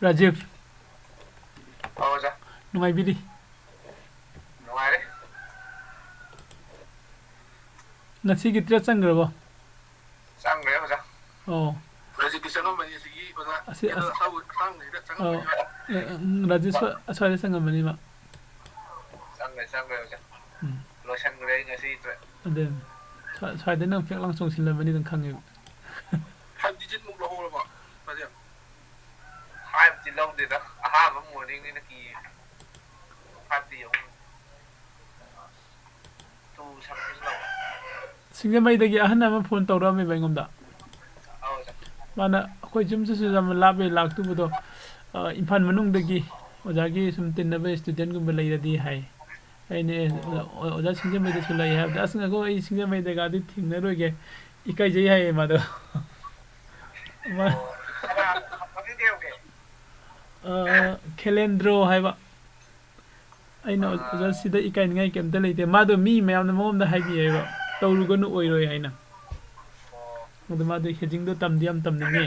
ꯔꯥꯖꯤꯕ, ꯑꯣ, ꯑꯣꯖꯥ꯫ ꯅꯨꯡꯉꯥꯏꯕꯤꯔꯤ? ꯅꯨꯡꯉꯥꯏꯔꯤ꯫ ꯉꯁꯤꯒꯤ ꯇ꯭ꯔꯦꯠ ꯆꯪꯈ꯭ꯔꯕꯣ? ꯆꯪꯈ꯭ꯔꯦ, ꯑꯣꯖꯥ꯫ ꯑꯣ꯫ ꯔꯥꯖꯤꯕꯀꯤ ꯆꯪꯉꯝꯕꯅꯤ, ꯑꯁꯤꯒꯤ, ꯑꯣꯖꯥ꯫ ꯑꯁꯤ, ꯀꯩꯅꯣ, ꯑꯁ-, ꯑꯁꯥꯡꯕ-, ꯑꯁꯥꯡꯕꯁꯤꯗ ꯑꯣ, ꯆꯪꯉꯝꯕꯅꯤ, ꯑꯣꯖꯥ꯫ ꯑꯦ, ꯎꯝ, ꯔꯥꯖꯤꯕ ꯁ꯭ꯋꯥ-, ꯑꯁ꯭ꯋꯥꯏꯗ ꯆꯪꯉꯝꯕꯅꯤ ꯃꯥ꯫ ꯆꯪꯈ꯭ꯔꯦ, ꯆꯪꯈ꯭ꯔꯦ, ꯑꯣꯖꯥ꯫ ꯎꯝ꯫ ꯂꯣꯏꯁꯟꯈ꯭ꯔꯦ ꯑꯩ ꯉꯁꯤ ꯇ꯭ꯔꯦꯠ꯫ ꯑꯗꯨꯅꯤ꯫ ꯁ꯭ꯋꯥ-, ꯁ꯭ꯋꯥꯏꯗ ꯅꯪ ꯐꯦꯛ ꯂꯥꯡ ꯆꯣꯡꯁꯤꯜꯂꯝꯃꯅꯤ ꯑꯗꯨꯝ ꯈꯪꯉꯦꯕ꯫ Five digit ꯃꯨꯛ ꯂꯧꯍꯧꯔꯕꯣ, ꯔꯥꯖꯤꯕ? Five ꯇꯤ ꯂꯧꯗꯦꯗ, ꯑꯍꯥꯟꯕ morning ꯅꯤꯅ ꯀꯤꯌꯦ꯫ Five ꯇꯤ ꯌꯧ-, two something ꯂꯧ꯫ ꯁꯤꯡꯖꯃꯩꯗꯒꯤ ꯑꯍꯟ ꯑꯃ ꯐꯣꯟ ꯇꯧꯔꯛꯑꯝꯃꯦꯕ ꯑꯩꯉꯣꯟꯗ꯫ ꯑꯧ, ꯑꯣꯖꯥ꯫ ꯃꯥꯅ, "ꯑꯩꯈꯣꯏ ꯌꯨꯝꯁꯤꯁꯨ ꯌꯥꯝꯅ ꯂꯥꯞꯄꯦ ꯂꯥꯛꯇꯨꯕꯗꯣ, ꯑ, ꯏꯝꯐꯥꯜ ꯃꯅꯨꯡꯗꯒꯤ ꯑꯣꯖꯥꯒꯤ ꯁꯨꯝ ꯇꯤꯟꯅꯕ ꯏꯁꯇꯨꯗꯦꯟꯒꯨꯝꯕ ꯂꯩꯔꯗꯤ" ꯍꯥꯏ꯫ ꯑꯩꯅ, "ꯑꯦ, ꯑꯣ꯫ ꯑꯣꯖꯥ, ꯑꯣꯖꯥ ꯁꯤꯡꯖꯃꯩꯗꯁꯨ ꯂꯩ" ꯍꯥꯏꯕꯗ, "ꯑꯁ, ꯉꯥꯏꯈꯣ, ꯑꯩ ꯁꯤꯡꯖꯃꯩꯗꯒꯗꯤ ꯊꯦꯡꯅꯔꯣꯏꯒꯦ, ꯏꯀꯥꯏꯖꯩ" ꯍꯥꯏꯌꯦ ꯃꯥꯗꯣ꯫ ꯃꯥ-, ꯑꯣ, ꯀꯅꯥ, ꯃꯃꯤꯡ ꯀꯩ ꯀꯧꯒꯦ? ꯑ, ꯈꯦꯂꯦꯟꯗ꯭ꯔꯣ ꯍꯥꯏꯕ꯫ ꯑꯩꯅ, ꯑꯥ꯫ "ꯑꯣꯖꯥ, ꯁꯤꯗ ꯏꯀꯥꯏꯅꯤꯡꯉꯥꯏ ꯀꯩꯝꯇ ꯂꯩꯇꯦ"꯫ ꯃꯥꯗꯣ ꯃꯤ ꯃꯌꯥꯝꯅ ꯃꯉꯣꯟꯗ ꯍꯥꯏꯕꯤꯌꯦꯕ, "ꯇꯧꯔꯨꯒꯅꯨ, ꯑꯣꯏꯔꯣꯏ" ꯍꯥꯏꯅ꯫ ꯑꯣ꯫ ꯑꯗꯣ ꯃꯥꯗꯣ ꯍꯦꯗꯤꯡꯗꯣ ꯇꯝꯗꯤ ꯌꯥꯝ ꯇꯝꯅꯤꯡꯉꯦ꯫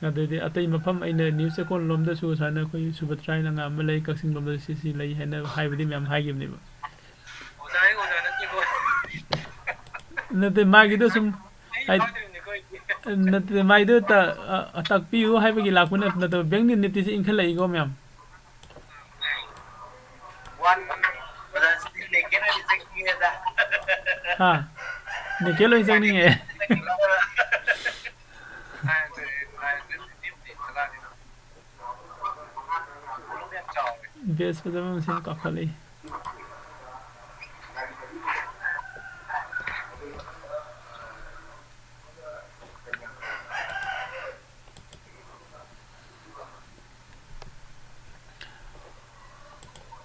ꯑꯗꯩꯗꯤ ꯑꯇꯩ ꯃꯐꯝ ꯑꯩꯅ ꯅ꯭ꯌꯨ ꯆꯦꯛꯀꯣꯟ ꯂꯣꯝꯗꯁꯨ ꯁꯨꯃꯥꯏꯅ ꯑꯩꯈꯣꯏ ꯁꯨꯚꯇ꯭ꯔꯥ ꯍꯥꯏꯅ ꯑꯉꯥꯡ ꯑꯃ ꯂꯩ, ꯀꯛꯆꯤꯡ ꯂꯣꯝꯗꯁꯨ ꯁꯤ ꯁꯤ ꯂꯩ ꯍꯥꯏꯅ ꯍꯥꯏꯕꯗꯤ ꯃꯌꯥꯝ ꯍꯥꯏꯈꯤꯕꯅꯦꯕ꯫ ꯑꯣꯖꯥ ꯑꯩ ꯑꯣꯖꯥ ꯅꯠꯇꯦꯀꯣ꯫ ꯅꯠꯇꯦ, ꯃꯥꯒꯤꯗꯣ ꯁꯨꯝ ꯑꯩ ꯍꯥꯏ-, ꯐꯥꯗꯣꯏꯅꯤꯀꯣ ꯑꯩꯗꯤ꯫ ꯅꯠꯇꯦ, ꯃꯥꯏꯗꯣ ꯇ-, ꯑ, ꯑ, ꯇꯥꯛꯄꯤꯌꯨ ꯍꯥꯏꯕꯒꯤ ꯂꯥꯛꯄ ꯅꯠ-, ꯅꯠꯇꯕ, ꯕꯦꯡꯛ ꯅꯤꯇꯤꯁꯦ ꯏꯟꯈꯠꯂꯛꯏꯀꯣ ꯃꯌꯥꯝ꯫ ꯋꯥꯟ, ꯑꯣꯖꯥ, ꯁꯤꯗꯤ ꯅꯦꯀꯦꯠ ꯑꯣꯏꯅ ꯆꯠꯈꯤꯒꯦꯗ꯫ ꯍꯥ? ꯅꯦꯀꯦꯠ ꯑꯣꯏꯅ ꯆꯪꯅꯤꯡꯉꯦ꯫ ꯕꯦꯁ ꯐꯖꯕ ꯑꯃ ꯁꯦꯝ ꯀꯥꯈꯠꯂꯛꯏ꯫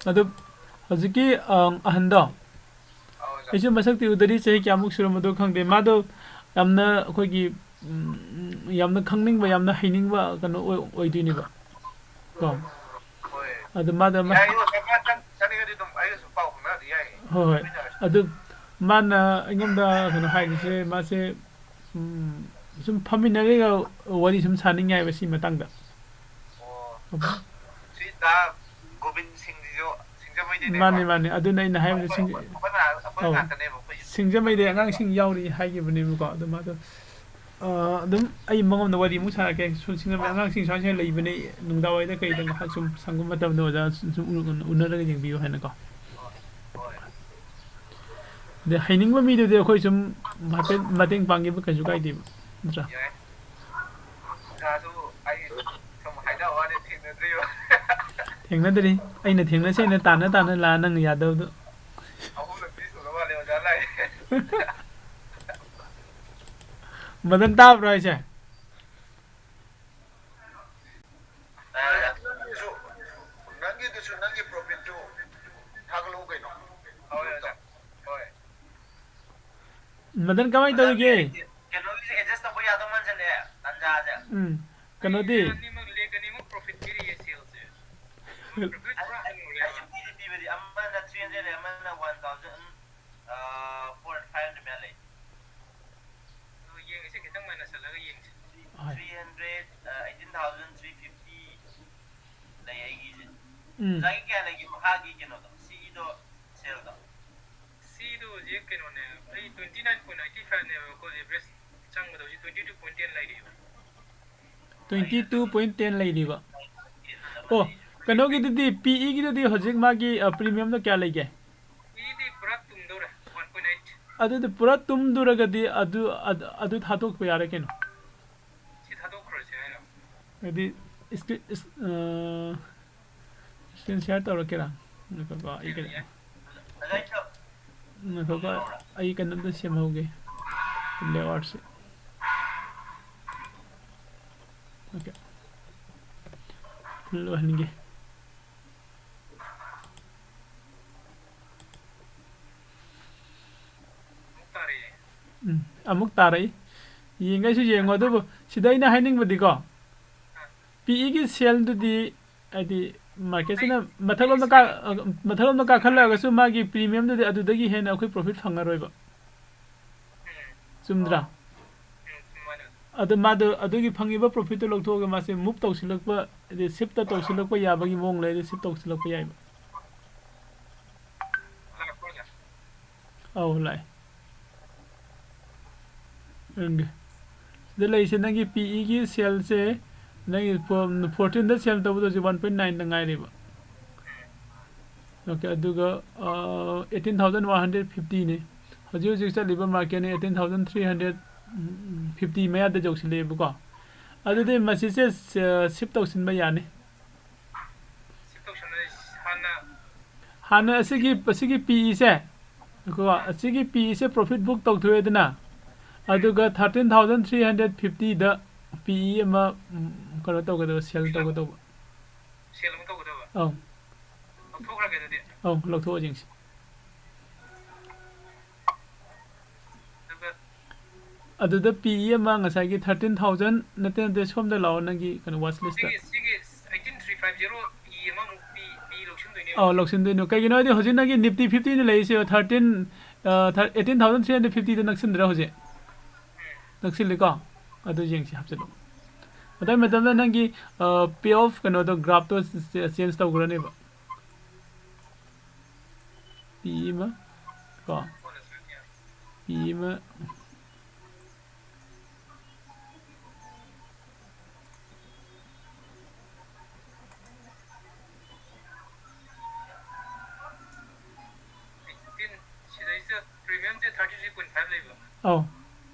ꯑꯗꯨ ꯍꯧꯖꯤꯛꯀꯤ, ꯑ, ꯑꯍꯟꯗꯣ, ꯑꯧ, ꯑꯣꯖꯥ꯫ ꯑꯩꯁꯨ ꯃꯁꯛꯇꯤ ꯎꯗꯔꯤ, ꯆꯍꯤ ꯀꯌꯥꯃꯨꯛ ꯁꯨꯔꯝꯃꯗꯣ ꯈꯪꯗꯦ꯫ ꯃꯥꯗꯣ ꯌꯥꯝꯅ ꯑꯩꯈꯣꯏꯒꯤ, ꯎꯝ, ꯌꯥꯝꯅ ꯈꯪꯅꯤꯡꯕ, ꯌꯥꯝꯅ ꯍꯩꯅꯤꯡꯕ ꯀꯩꯅꯣ ꯑꯣꯏ-, ꯑꯣꯏꯗꯣꯏꯅꯦꯕ꯫ ꯀꯣ? ꯍꯣꯏ꯫ ꯑꯗꯨ ꯃꯥꯗꯣ ꯃ-, ꯌꯥꯏꯌꯦ, ꯑꯣꯖꯥ, ꯃꯥ ꯆꯠ-, ꯆꯠꯅꯤꯡꯉꯗꯤ ꯑꯩꯒꯁꯨ ꯄꯥꯎ ꯐꯥꯎꯅꯔꯗꯤ ꯌꯥꯏꯌꯦ꯫ ꯍꯣꯏ, ꯍꯣꯏ꯫ ꯐꯥꯎꯅꯔꯁꯤ꯫ ꯑꯗꯨ ꯃꯥꯅ ꯑꯩꯉꯣꯟꯗ ꯀꯩꯅꯣ ꯍꯥꯏꯔꯤꯁꯦ, ꯃꯥꯁꯦ, ꯎꯝ, ꯁꯨꯝ ꯐꯝꯃꯤꯟꯅꯔꯒ ꯋꯥꯔꯤ ꯁꯨꯝ ꯁꯥꯅꯤꯡꯉꯦ ꯍꯥꯏꯕ ꯁꯤ ꯃꯇꯥꯡꯗ꯫ ꯑꯣ꯫ ꯑꯣ꯫ ꯁꯤ ꯗꯥ ꯒꯣꯕꯤꯟ ꯁꯤꯡꯁꯤꯁꯨ ꯁꯤꯡꯖꯃꯩꯗꯩꯅꯦꯕ? ꯃꯥꯅꯦ, ꯃꯥꯅꯦ꯫ ꯑꯗꯨꯅ ꯑꯩꯅ ꯍꯥꯏꯕꯗ ꯑꯩꯈꯣꯏ, ꯁꯤꯡ-, ꯑꯩꯈꯣꯏ ꯃꯅꯥ-, ꯑꯩꯈꯣꯏ ꯑꯧ꯫ ꯉꯥꯛꯇꯅꯦꯕ ꯑꯩꯈꯣꯏꯁꯦ꯫ ꯁꯤꯡꯖꯃꯩꯗꯩ ꯑꯉꯥꯡꯁꯤꯡ ꯌꯥꯎꯔꯤ ꯍꯥꯏꯈꯤꯕꯅꯦꯕꯀꯣ꯫ ꯑꯗꯨ ꯃꯥꯗꯣ, ꯑ, ꯑꯗꯨꯝ ꯑꯩ ꯃꯉꯣꯟꯗ ꯋꯥꯔꯤ ꯑꯃꯨꯛ ꯁꯥꯔꯛꯀꯦ꯫ ꯁꯨ-, ꯁꯤꯡꯖꯃꯩ ꯑꯉꯥꯡꯁꯤꯡ ꯁꯨꯃꯥꯏ ꯁꯨꯃꯥꯏꯅ ꯂꯩꯕꯅꯦ, ꯅꯨꯡꯗꯥꯡꯋꯥꯏꯗ ꯀꯩꯗ ꯉꯥꯏꯍꯥꯛ ꯁꯨꯝ ꯁꯪꯕ ꯃꯇꯝꯗ ꯑꯣꯖꯥ ꯁꯨꯝ, ꯁꯨꯝ ꯎ-, ꯎꯅꯔꯒ ꯌꯦꯡꯕꯤꯌꯨ ꯍꯥꯏꯅꯀꯣ꯫ ꯍꯣꯏ꯫ ꯑꯗꯩ ꯍꯩꯅꯤꯡꯕ ꯃꯤꯗꯨꯗꯤ ꯑꯩꯈꯣꯏ ꯁꯨꯝ ꯍꯥꯏꯐꯦꯠ ꯃꯇꯦꯡ ꯄꯥꯡꯈꯤꯕ ꯀꯩꯁꯨ ꯀꯥꯏꯗꯦꯕ, ꯅꯠꯇ꯭ꯔꯥ? ꯌꯥꯏ꯫ ꯑꯣꯖꯥꯁꯨ ꯑꯩ ꯁꯨꯝ ꯍꯥꯏꯅꯕ ꯋꯥꯅꯤ, ꯊꯦꯡꯅꯗ꯭ꯔꯤꯕ꯫ ꯊꯦꯡꯅꯗ꯭ꯔꯤ꯫ ꯑꯩꯅ ꯊꯦꯡꯅꯁꯦꯅ ꯇꯥꯟꯅ ꯇꯥꯟꯅ ꯂꯥꯛꯑ ꯅꯪꯅ ꯌꯥꯗꯕꯗꯣ꯫ ꯑꯍꯨꯝꯂꯛꯇꯤ ꯁꯨꯔ ꯃꯥꯜꯂꯦ ꯑꯣꯖꯥ ꯂꯥꯛꯑꯦ꯫ ꯃꯗꯟ ꯇꯥꯕ꯭ꯔꯣ ꯍꯥꯏꯁꯦ? ꯅꯪꯒꯤꯁꯨ, ꯅꯪꯒꯤꯗꯨꯁꯨ ꯅꯪꯒꯤ profitꯇꯨ ꯊꯥꯒꯠꯂꯛꯎ ꯀꯩꯅꯣ꯫ ꯍꯣꯏ, ꯑꯣꯖꯥ꯫ ꯍꯣꯏ꯫ ꯃꯗꯟ ꯀꯃꯥꯏꯅ ꯇꯧꯔꯤꯒꯦ? ꯀꯩꯅꯣꯒꯤꯁꯦ adjust ꯇꯧꯕ ꯌꯥꯗꯧ ꯃꯥꯟꯁꯤꯜꯂꯛꯑꯦ, ꯇꯥꯟꯖꯥꯁꯦ꯫ ꯎꯝ, ꯀꯩꯅꯣꯗꯤ? ꯑꯅꯤꯃꯛ leg ꯑꯅꯤꯃꯛ profit ꯄꯤꯔꯤꯌꯦ saleꯁꯦ꯫ Profit ꯄꯨꯔꯥ ꯍꯟꯈ꯭ꯔꯦꯕ꯫ ꯑꯩꯁꯨ ꯄꯤꯗꯤ ꯄꯤꯕꯗꯤ ꯑꯃꯅ three hundred ꯂꯩ, ꯑꯃꯅ one thousand, ꯑ, four five hundred ꯃꯌꯥ ꯂꯩ꯫ ꯑꯗꯣ ꯌꯦꯡꯉꯁꯤ, ꯈꯤꯇꯪ ꯃꯥꯏꯅꯁꯜꯂꯒ ꯌꯦꯡꯁꯤ꯫ ꯍꯣꯏ꯫ Three hundred, ꯑ, eighteen thousand three fifty ꯂꯩ ꯑꯩꯒꯤꯁꯦ꯫ ꯎꯝ꯫ ꯑꯣꯖꯥꯒꯤ ꯀꯌꯥ ꯂꯩꯒꯦ ꯃꯈꯥꯒꯤ ꯀꯩꯅꯣꯗꯣ? ꯁꯤꯒꯤꯗꯣ saleꯗꯣ? ꯁꯤꯗꯣ ꯍꯧꯖꯤꯛ ꯀꯩꯅꯣꯅꯦ, ꯑꯩ twenty nine point eighty fiveꯅꯦꯕꯀꯣ, average ꯆꯪꯕꯗ ꯍꯧꯖꯤꯛ twenty two point ten ꯂꯩꯔꯤꯕ꯫ Twenty two point ten ꯂꯩꯔꯤꯕ꯫ ꯑꯣ, ꯀꯩꯅꯣꯒꯤꯗꯨꯗꯤ, ꯄꯤ ꯏꯒꯤꯗꯨꯗꯤ ꯍꯧꯖꯤꯛ ꯃꯥꯒꯤ, ꯑ, premiumꯗꯣ ꯀꯌꯥ ꯂꯩꯒꯦ? ꯄꯤ ꯏꯗꯤ ꯄꯨꯔꯥ ꯇꯨꯝꯗꯧꯔꯦ, one point eight꯫ ꯑꯗꯨꯗꯤ ꯄꯨꯔꯥ ꯇꯨꯝꯗꯨꯔꯒꯗꯤ ꯑꯗꯨ, ꯑꯗꯨ, ꯑꯗꯨ ꯊꯥꯗꯣꯛꯄ ꯌꯥꯔꯦ ꯀꯩꯅꯣ꯫ ꯁꯤ ꯊꯥꯗꯣꯛꯈ꯭ꯔꯁꯦ ꯍꯥꯏꯔꯣ? ꯍꯥꯏꯗꯤ, screen, is-, ꯑ, screen share ꯇꯧꯔꯛꯀꯦꯔꯥ? ꯉꯥꯏꯈꯣꯀꯣ, ꯑꯩ ꯀꯩꯅꯣ, ꯌꯥꯏ꯫ ꯉꯥꯏꯈꯣꯀꯣ, ꯑꯩ ꯀꯩꯅꯣꯝꯇ ꯁꯦꯝꯍꯧꯒꯦ, layoutꯁꯦ꯫ Okay꯫ Full ꯑꯣꯏꯍꯟꯒꯦ꯫ ꯎꯝ, ꯑꯃꯨꯛ ꯇꯥꯔꯛꯏ꯫ ꯌꯦꯡꯒꯦꯁꯨ ꯌꯦꯡꯉꯣ, ꯑꯗꯨꯕꯨ ꯁꯤꯗ ꯑꯩꯅ ꯍꯥꯏꯅꯤꯡꯕꯗꯤꯀꯣ, ꯄꯤ ꯏꯒꯤ saleꯗꯨꯗꯤ, ꯍꯥꯏꯗꯤ, ꯃꯥꯔꯀꯦꯠꯁꯤꯅ ꯃꯊꯛꯂꯣꯝꯗ ꯀꯥ-, ꯑ, ꯃꯊꯛꯂꯣꯝꯗ ꯀꯥꯈꯠꯂꯛꯑꯒꯁꯨ ꯃꯥꯒꯤ ꯄ꯭ꯔꯤꯃꯤꯌꯝꯗꯨꯗꯤ ꯑꯗꯨꯗꯒꯤ ꯍꯦꯟꯅ ꯑꯩꯈꯣꯏ ꯄ꯭ꯔꯣꯐꯤꯠ ꯐꯪꯉꯔꯣꯏꯕ꯫ ꯆꯨꯝꯗ꯭ꯔꯥ? ꯑꯗꯨ ꯃꯥꯗꯣ ꯑꯗꯨꯒꯤ ꯐꯪꯉꯤꯕ ꯄ꯭ꯔꯣꯐꯤꯠꯇꯨ ꯂꯧꯊꯣꯛꯑꯒ ꯃꯥꯁꯦ ꯃꯨꯚ ꯇꯧꯁꯤꯜꯂꯛꯄ, ꯍꯥꯏꯗꯤ ꯁꯤꯐꯇ ꯇꯧꯁꯤꯜꯂꯛꯄ ꯌꯥꯕꯒꯤ ꯃꯑꯣꯡ ꯂꯩꯔꯗꯤ ꯁꯤꯐ ꯇꯧꯁꯤꯜꯂꯛꯄ ꯌꯥꯏꯕ꯫ ꯑꯧ, ꯂꯥꯛꯑꯦ꯫ ꯌꯦꯡꯒꯦ꯫ ꯁꯤꯗ ꯂꯩꯔꯤꯁꯦ ꯅꯪꯒꯤ ꯄꯤ ꯏꯒꯤ ꯁꯦꯜꯁꯦ, ꯅꯪꯒꯤ ꯐꯣꯔꯇꯤꯟꯗ ꯁꯦꯜ ꯇꯧꯕꯗ ꯍꯧꯖꯤꯛ ꯋꯥꯟ ꯄꯣꯏꯟ ꯅꯥꯏꯟꯗ ꯉꯥꯏꯔꯤꯕ꯫ ꯑꯣꯀꯦ, ꯑꯗꯨꯒ, uh, eighteen thousand one hundred ꯐꯤꯐꯇꯤꯅꯤ꯫ ꯍꯧꯖꯤꯛ ꯍꯧꯖꯤꯛ ꯆꯠꯂꯤꯕ ꯃꯥꯔꯀꯦꯠꯅꯤ, eighteen thousand three hundred fifty ꯃꯌꯥꯗ ꯌꯧꯁꯤꯜꯂꯛꯑꯦꯕꯀꯣ꯫ ꯑꯗꯨꯗꯤ ꯃꯁꯤꯁꯦ, ꯑ, ꯁꯤꯐ ꯇꯧꯁꯤꯟꯕ ꯌꯥꯅꯤ꯫ ꯁꯤꯐ ꯇꯧꯁꯤꯟꯕꯁꯦ ꯍꯥꯟꯅ ꯍꯥꯟꯅ ꯑꯁꯤꯒꯤ, ꯑꯁꯤꯒꯤ ꯄꯤ ꯏꯁꯦ, ꯉꯥꯏꯈꯣꯀꯣ, ꯑꯁꯤꯒꯤ ꯄꯤ ꯏꯁꯦ ꯄ꯭ꯔꯣꯐꯤꯠ ꯕꯨꯛ ꯇꯧꯊꯣꯛꯑꯦꯗꯅ, ꯑꯗꯨꯒ ꯊꯥꯔꯇꯤꯟ ꯊꯥꯎꯖꯟ ꯊ꯭ꯔꯤ ꯍꯟꯗ꯭ꯔꯦꯠ ꯐꯤꯐꯇꯤꯗ ꯄꯤ ꯏ ꯑꯃ, ꯎꯝ, ꯀꯩꯅꯣ ꯇꯧꯒꯗꯕ, ꯁꯦꯜ ꯇꯧꯒꯗꯧꯕ꯫ ꯁꯦꯜ ꯑꯃ ꯇꯧꯒꯗꯕ꯫ ꯑꯧ꯫ ꯂꯧꯊꯣꯛꯈ꯭ꯔꯒꯦ ꯑꯗꯨꯗꯤ꯫ ꯑꯧ, ꯂꯧꯊꯣꯛꯑꯣ ꯌꯦꯡꯁꯤ꯫ ꯑꯗꯨꯒ ꯑꯗꯨꯗ ꯄꯤ ꯏ ꯑꯃ ꯉꯁꯥꯏꯒꯤ ꯊꯥꯔꯇꯤꯟ ꯊꯥꯎꯖꯟ, ꯅꯠꯇꯦ, ꯅꯠꯇꯦ, ꯁꯣꯝꯗ ꯂꯥꯛꯑꯣ, ꯅꯪꯒꯤ ꯀꯩꯅꯣ, ꯋꯥꯆ ꯂꯤꯁꯇ꯫ ꯁꯤꯒꯤ, ꯁꯤꯒꯤ ꯑꯩꯠꯇꯤꯟ ꯊ꯭ꯔꯤ ꯐꯥꯏꯚ ꯖꯦꯔꯣ ꯄꯤ ꯑꯃꯃꯨꯛ ꯄꯤ, ꯄꯤ ꯂꯧꯁꯤꯟꯗꯣꯏꯅꯦꯕ꯫ ꯑꯧ, ꯂꯧꯁꯤꯟꯗꯣꯏꯅꯣ꯫ ꯀꯩꯒꯤꯅꯣ ꯍꯥꯏꯗꯤ ꯍꯧꯖꯤꯛ ꯅꯪꯒꯤ ꯅꯤꯐꯇꯤ ꯐꯤꯐꯇꯤꯗ ꯂꯩꯔꯤꯁꯦ ꯊꯥꯔꯇꯤꯟ, ꯑ, ꯊꯥꯔ-, ꯑꯩꯠꯇꯤꯟ ꯊꯥꯎꯖꯟ ꯊ꯭ꯔꯤ ꯍꯟꯗ꯭ꯔꯦꯠ ꯐꯤꯐꯇꯤꯗ ꯅꯛꯁꯤꯟꯗ꯭ꯔꯥ ꯍꯧꯖꯤꯛ? ꯎꯝ꯫ ꯅꯛꯁꯤꯜꯂꯤꯀꯣ? ꯑꯗꯨ ꯌꯦꯡꯁꯤ, ꯍꯥꯞꯆꯤꯜꯂꯨ꯫ ꯑꯗꯨ ꯃꯇꯝꯗ ꯅꯪꯒꯤ, ꯑ, ꯄꯦ ꯑꯣꯐ ꯀꯩꯅꯣꯗꯣ, ꯒ꯭ꯔꯥꯐꯇꯣ ꯆꯦꯟꯖ ꯇꯧꯈ꯭ꯔꯅꯦꯕ꯫ ꯄꯤ ꯑꯃ ꯀꯣ, ꯄꯤ ꯑꯃ꯫ ꯑꯩꯠꯇꯤꯟ, ꯁꯤꯗꯩꯁꯤꯗ ꯄ꯭ꯔꯤꯃꯤꯌꯝꯁꯦ ꯊꯥꯔꯇꯤ ꯊ꯭ꯔꯤ ꯄꯣꯏꯟ ꯐꯥꯏꯚ ꯂꯩꯕ꯫ ꯑꯧ,